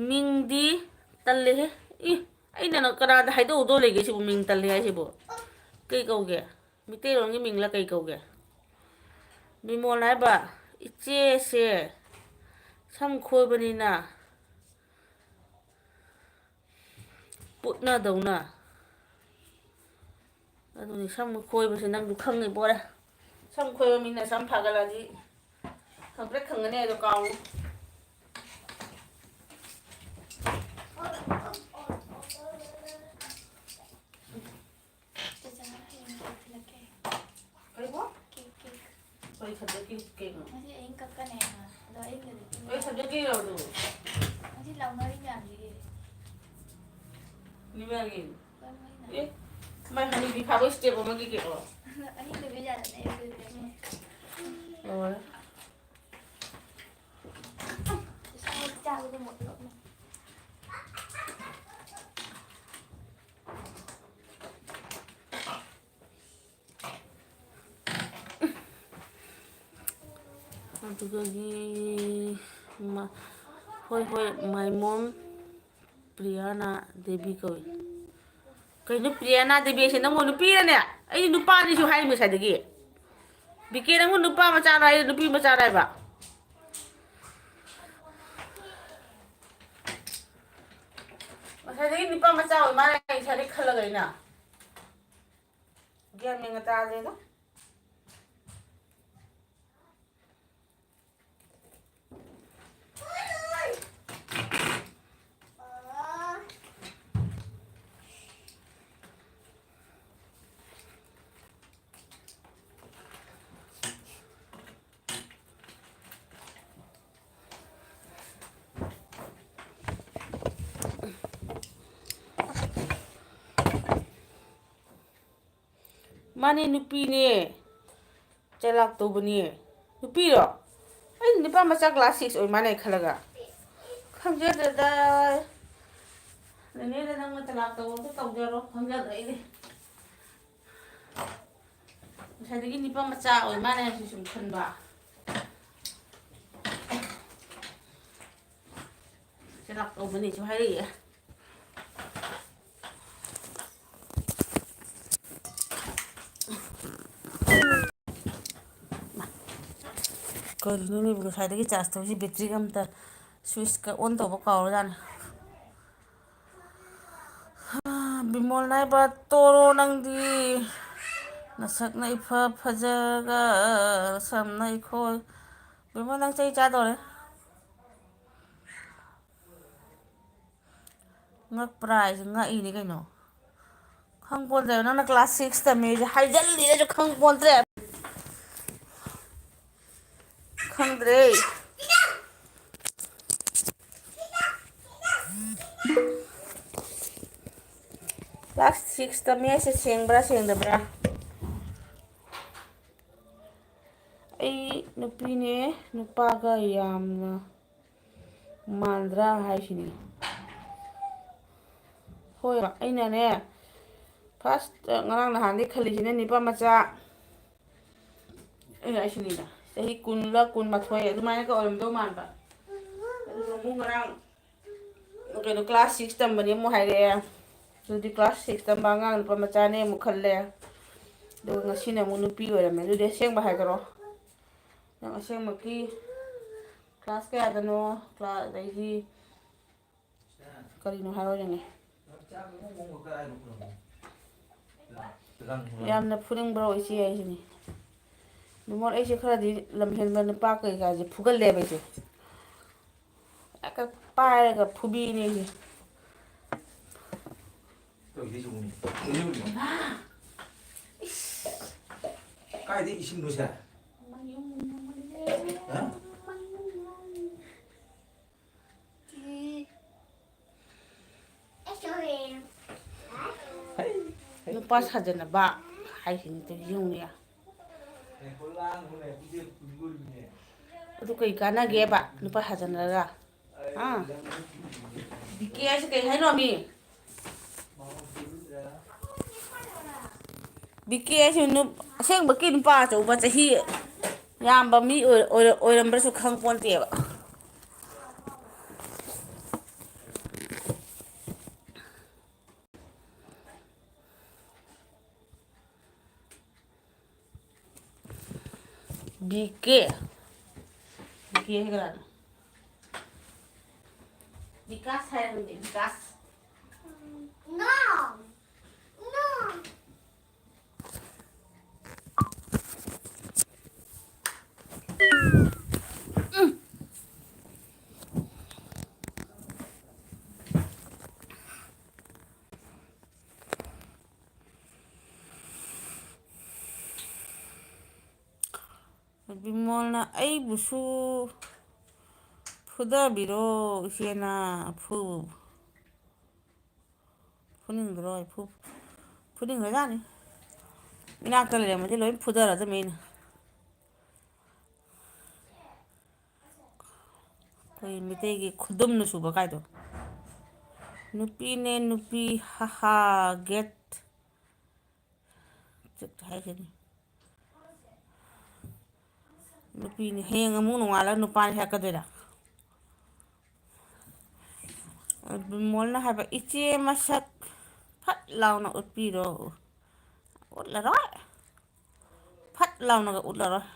ꯃꯤꯡꯗꯤ ꯇꯜꯂꯦꯍꯦ꯫ ꯏ, ꯑꯩꯅ ꯅ-, ꯀꯅꯥꯗ ꯍꯥꯏꯗꯣꯛꯎꯗꯧ ꯂꯩꯒꯦ ꯁꯤꯕꯨ, ꯃꯤꯡ ꯇꯜꯂꯦ ꯍꯥꯏꯁꯤꯕꯨ? ꯀꯩ ꯀꯧꯒꯦ? ꯃꯤꯇꯩꯂꯣꯟꯒꯤ ꯃꯤꯡꯂ ꯀꯩ ꯀꯧꯒꯦ? ꯕꯤꯃꯣꯜ ꯍꯥꯏꯕ ꯏꯆꯦꯁꯦ ꯁꯝ ꯈꯣꯏꯕꯅꯤꯅ ꯄꯨꯠꯅꯗꯧꯅ꯫ ꯑꯗꯨꯅꯤ, ꯁꯝ ꯈꯣꯏꯕꯁꯦ ꯅꯪꯁꯨ ꯈꯪꯉꯤ ꯄꯣꯔꯦ꯫ ꯁꯝ ꯈꯣꯏꯕ ꯃꯤꯅ ꯁꯝ ꯐꯥꯒꯠꯂꯗꯤ ꯈꯪꯄ꯭ꯔꯦꯛ ꯈꯪꯒꯅꯤ ꯑꯗꯣ ꯀꯥꯎꯅꯤ꯫ ꯆꯦꯆꯥ, ꯍꯌꯦꯡ ꯀꯦꯛ ꯊꯤꯜꯂꯛꯀꯦ꯫ ꯀꯩꯕꯣ? Cake, cake. ꯀꯔꯤ subjectꯀꯤ ꯀꯦꯛꯅꯣ? ꯉꯁꯤ ꯑꯍꯤꯡ ꯀꯛꯀꯅꯦ ꯍꯥꯏꯕ꯫ ꯑꯗꯣ ꯑꯍꯤꯡꯗꯗꯤ ꯄꯨꯡ ꯀꯔꯤ subjectꯀꯤ ꯌꯧꯔꯗꯣ? ꯉꯁꯤ ꯂꯥꯎꯅꯔꯤ ꯃꯌꯥꯝꯁꯤꯒꯤ꯫ ꯅꯤꯃꯥꯒꯤ? ꯂꯣꯏ ꯃꯣꯏꯅ꯫ ꯑꯦ, ꯃꯥꯏ ꯍꯅꯨꯕꯤ ꯐꯥꯕꯩ step ꯑꯃꯒꯤ ꯀꯦꯛꯂꯣ? ꯑꯍꯤꯡꯗ ꯃꯤ ꯌꯥꯗꯅ ꯑꯩ ꯂꯣꯏꯔꯦ꯫ ꯂꯣꯏꯔꯦ꯫ ꯏꯁꯥ ꯑꯗꯨꯗꯒꯤ ꯃ-, ꯍꯣꯏ, ꯍꯣꯏ, my mom ꯄ꯭ꯔꯤꯌꯥꯅꯥ ꯗꯦꯕꯤ ꯀꯧꯏ꯫ ꯀꯩꯅꯣ ꯄ꯭ꯔꯤꯌꯥꯅꯥ ꯗꯦꯕꯤ ꯍꯥꯏꯁꯦ? ꯅꯪꯕꯨ ꯅꯨꯄꯤꯔꯅꯦ? ꯑꯩꯗꯤ ꯅꯨꯄꯥꯅꯤꯁꯨ ꯍꯥꯏ ꯉꯁꯥꯏꯗꯒꯤ꯫ ꯕꯤ ꯀꯦ, ꯅꯪꯕꯨ ꯅꯨꯄꯥ ꯃꯆꯥꯔꯣ ꯍꯥꯏ, ꯅꯨꯄꯤ ꯃꯆꯥꯔꯣ ꯍꯥꯏꯕ? ꯉꯁꯥꯏꯗꯒꯤ ꯅꯨꯄꯥ ꯃꯆꯥ ꯑꯣꯏ ꯃꯥꯜꯂꯦ, ꯉꯁꯥꯏꯗꯒꯤ ꯈꯜꯂꯒ ꯑꯩꯅ꯫ ꯒ꯭ꯌꯥꯟ ꯃꯦꯟꯒ ꯇꯥꯗꯦꯗ꯫ ꯃꯥꯅꯦ, ꯅꯨꯄꯤꯅꯦ꯫ ꯆꯂꯥꯛ ꯇꯧꯕꯅꯦ꯫ ꯅꯨꯄꯤꯔꯣ? ꯑꯩ ꯅꯨꯄꯥ ꯃꯆꯥ class six ꯑꯣꯏ ꯃꯥꯜꯂꯦ ꯈꯜꯂꯒ꯫ ꯈꯪꯖꯗ꯭ꯔꯦꯗ꯫ ꯅꯦꯅꯦꯗ ꯅꯪꯅ ꯆꯂꯥꯛ ꯇꯧꯕꯗꯣ ꯇꯧꯖꯔꯣ꯫ ꯈꯪꯖꯗ꯭ꯔꯦ ꯑꯩꯗꯤ꯫ ꯉꯁꯥꯏꯗꯒꯤ ꯅꯨꯄꯥ ꯃꯆꯥ ꯑꯣꯏ ꯃꯥꯜꯂꯦ ꯍꯥꯏꯕꯁꯤ ꯁꯨꯝ ꯈꯟꯕ꯫ ꯆꯂꯥꯛ ꯇꯧꯕꯅꯦꯁꯨ ꯍꯥꯏꯔꯛꯏ꯫ ꯀꯔꯤꯅꯣꯅꯦ, ꯉꯁꯥꯏꯗꯒꯤ charge ꯇꯧꯔꯤꯁꯤ, battery ꯒ ꯑꯝꯇ switch ꯀ on ꯇꯧꯕ ꯀꯥꯎꯔꯖꯥꯠꯅꯤ꯫ ꯕꯤꯃꯣꯜ ꯅꯥꯏꯕ ꯇꯣꯔꯣ ꯅꯪꯗꯤ, ꯅꯁꯛꯅ ꯏꯐ ꯐꯖꯒ, ꯁꯝꯅ ꯏꯈꯣꯏ꯫ ꯕꯤꯃꯣꯜ, ꯅꯪ ꯆꯩ ꯆꯥꯗꯧꯔꯦ꯫ ꯉꯛꯄ꯭ꯔꯥ ꯍꯥꯏꯁꯦ? ꯉꯛꯏꯅꯦ ꯀꯩꯅꯣ꯫ ꯈꯪꯄꯣꯟꯇ꯭ꯔꯦ, ꯅꯪꯅ class six ꯇꯝꯃꯦꯁꯦ ꯍꯥꯏꯖꯜꯂꯤꯔꯁꯨ ꯈꯪꯄꯣꯟꯇ꯭ꯔꯦ꯫ ꯈꯪꯗ꯭ꯔꯦ꯫ Class six ꯇꯝꯃꯦ ꯍꯥꯏꯁꯦ ꯁꯦꯡꯕ꯭ꯔꯥ ꯁꯦꯡꯗꯕ꯭ꯔꯥ? ꯑꯩ ꯅꯨꯄꯤꯅꯦ, ꯅꯨꯄꯥꯒ ꯌꯥꯝꯅ ꯃꯥꯟꯗ꯭ꯔꯥ ꯍꯥꯏꯁꯤꯅꯤ꯫ ꯍꯣꯏ, ꯑꯩꯅꯅꯦ, ꯐꯥꯔꯁ ꯉꯔꯥꯡ ꯅꯍꯥꯟꯗꯩ ꯈꯜꯂꯤꯁꯤꯅ ꯅꯤꯄꯥ ꯃꯆꯥ, ꯑꯩꯅ ꯍꯥꯏꯁꯤꯅꯤꯗ, ꯆꯍꯤ ꯀꯨꯟꯂ ꯀꯨꯟꯃꯥꯊꯣꯏ ꯑꯗꯨꯃꯥꯏꯅꯒ ꯑꯣꯏꯔꯝꯗꯧ ꯃꯥꯟꯕ꯫ ꯑꯗꯨꯒ ꯑꯃꯨꯛ ꯉꯔꯥꯡ ꯀꯩꯅꯣ, ꯀ꯭ꯂꯥꯁ ꯁꯤꯛꯁ ꯇꯝꯕꯅꯤ ꯑꯃꯨꯛ ꯍꯥꯏꯔꯛꯑꯦ꯫ ꯑꯗꯨꯗꯤ ꯀ꯭ꯂꯥꯁ ꯁꯤꯛꯁ ꯇꯝꯕ ꯑꯉꯥꯡ ꯅꯨꯄꯥ ꯃꯆꯥꯅꯦ ꯑꯃꯨꯛ ꯈꯜꯂꯦ꯫ ꯑꯗꯨꯒ ꯉꯁꯤꯅ ꯑꯃꯨꯛ ꯅꯨꯄꯤ ꯑꯣꯏꯔꯝꯃꯦ꯫ ꯑꯗꯨꯗꯤ ꯑꯁꯦꯡꯕ ꯍꯥꯏꯈꯔꯣ꯫ ꯅꯪ ꯑꯁꯦꯡꯕꯒꯤ ꯀ꯭ꯂꯥꯁ ꯀꯌꯥꯗꯅꯣ? ꯀ꯭ꯂꯥꯁ, ꯑꯗꯩꯗꯤ ꯀꯔꯤꯅꯣ ꯍꯥꯏꯔꯣ ꯌꯦꯡꯒꯦ꯫ ꯌꯥꯝꯅ ꯐꯨꯅꯤꯡꯕ꯭ꯔꯣ ꯏꯆꯦ ꯍꯥꯏꯁꯤꯅꯤ? ꯅꯨꯡꯉꯣꯟ ꯑꯩꯁꯦ ꯈꯔꯗꯤ ꯂꯝꯍꯦꯟꯕ ꯅꯨꯄꯥ ꯀꯩꯀꯥꯁꯦ ꯐꯨꯒꯜꯂꯦꯕ ꯑꯩꯁꯦ꯫ ꯍꯦꯛꯇ ꯄꯥꯏꯔꯒ ꯐꯨꯕꯤꯅꯦ ꯑꯩꯁꯦ꯫ ꯀꯥꯏꯗꯩ ꯏꯁꯤꯡꯅꯣ ꯁꯦ? ꯍꯥ? ꯅꯨꯄꯥ ꯁꯥꯖꯟꯅꯕ ꯍꯥꯏꯁꯤꯅꯤ, ꯇꯧꯔꯤꯁꯤ ꯌꯦꯡꯉꯨꯅꯦ꯫ ꯑꯗꯨ ꯀꯩ ꯀꯥꯟꯅꯒꯦꯕ ꯅꯨꯄꯥ ꯁꯥꯖꯟꯅꯔꯒ? ꯑꯥ? ꯕꯤ ꯀꯦ ꯍꯥꯏꯁꯦ ꯀꯩ ꯍꯥꯏꯅꯣ ꯃꯤ? ꯕꯤ ꯀꯦ ꯍꯥꯏꯁꯤ ꯅꯨꯞ-, ꯑꯁꯦꯡꯕꯀꯤ ꯅꯨꯄꯥ ꯑꯆꯧꯕ ꯆꯍꯤ ꯌꯥꯝꯕ ꯃꯤ ꯑꯣꯏ-, ꯑꯣꯏꯔ-, ꯑꯣꯏꯔꯝꯕ꯭ꯔꯁꯨ ꯈꯪ ꯄꯣꯟꯇꯦꯕ꯫ ꯕꯤ ꯀꯦ꯫ ꯕꯤ ꯀꯦ ꯍꯥꯏ ꯀꯅꯥꯅꯣ? ꯕꯤꯀꯥꯁ ꯍꯥꯏꯔꯝꯗꯦ, ꯕꯤꯀꯥꯁ꯫ No! No! ꯕꯤꯃꯣꯜꯅ ꯑꯩꯕꯨꯁꯨ ꯐꯨꯗꯕꯤꯔꯣ ꯏꯆꯦꯅ꯫ ꯐꯨ-, ꯐꯨꯅꯤꯡꯗ꯭ꯔꯣ? ꯑꯩ ꯐꯨ-, ꯐꯨꯅꯤꯡꯈ꯭ꯔꯖꯥꯠꯅꯤ꯫ ꯏꯅꯥꯛꯇ ꯂꯩꯔꯝꯃꯗꯤ ꯂꯣꯏ ꯐꯨꯗꯔꯗꯕꯅꯤ ꯑꯩꯅ꯫ ꯑꯩꯈꯣꯏ ꯃꯤꯇꯩꯒꯤ ꯈꯨꯗꯨꯝꯅ ꯁꯨꯕ ꯀꯥꯏꯗꯣ꯫ ꯅꯨꯄꯤꯅꯦ ꯅꯨꯄꯤ, ꯍꯥꯍꯥ꯫ Get ꯆꯠ ꯍꯥꯏꯁꯤꯅꯤ꯫ ꯅꯨꯄꯤꯅꯤ, ꯍꯌꯦꯡ ꯑꯃꯨꯛ ꯅꯣꯡꯉꯥꯜꯂꯒ ꯅꯨꯄꯥꯅꯤ ꯍꯥꯏꯔꯛꯀꯗꯣꯏꯔꯥ? ꯕꯤꯃꯣꯜꯅ ꯍꯥꯏꯕ, "ꯏꯆꯦ ꯃꯁꯛ ꯐꯠ ꯂꯥꯎꯅ ꯎꯠꯄꯤꯔꯣ"꯫ ꯎꯠꯂꯔꯣꯏ꯫ ꯐꯠ ꯂꯥꯎꯅꯒ ꯎꯠꯂꯔꯣꯏ꯫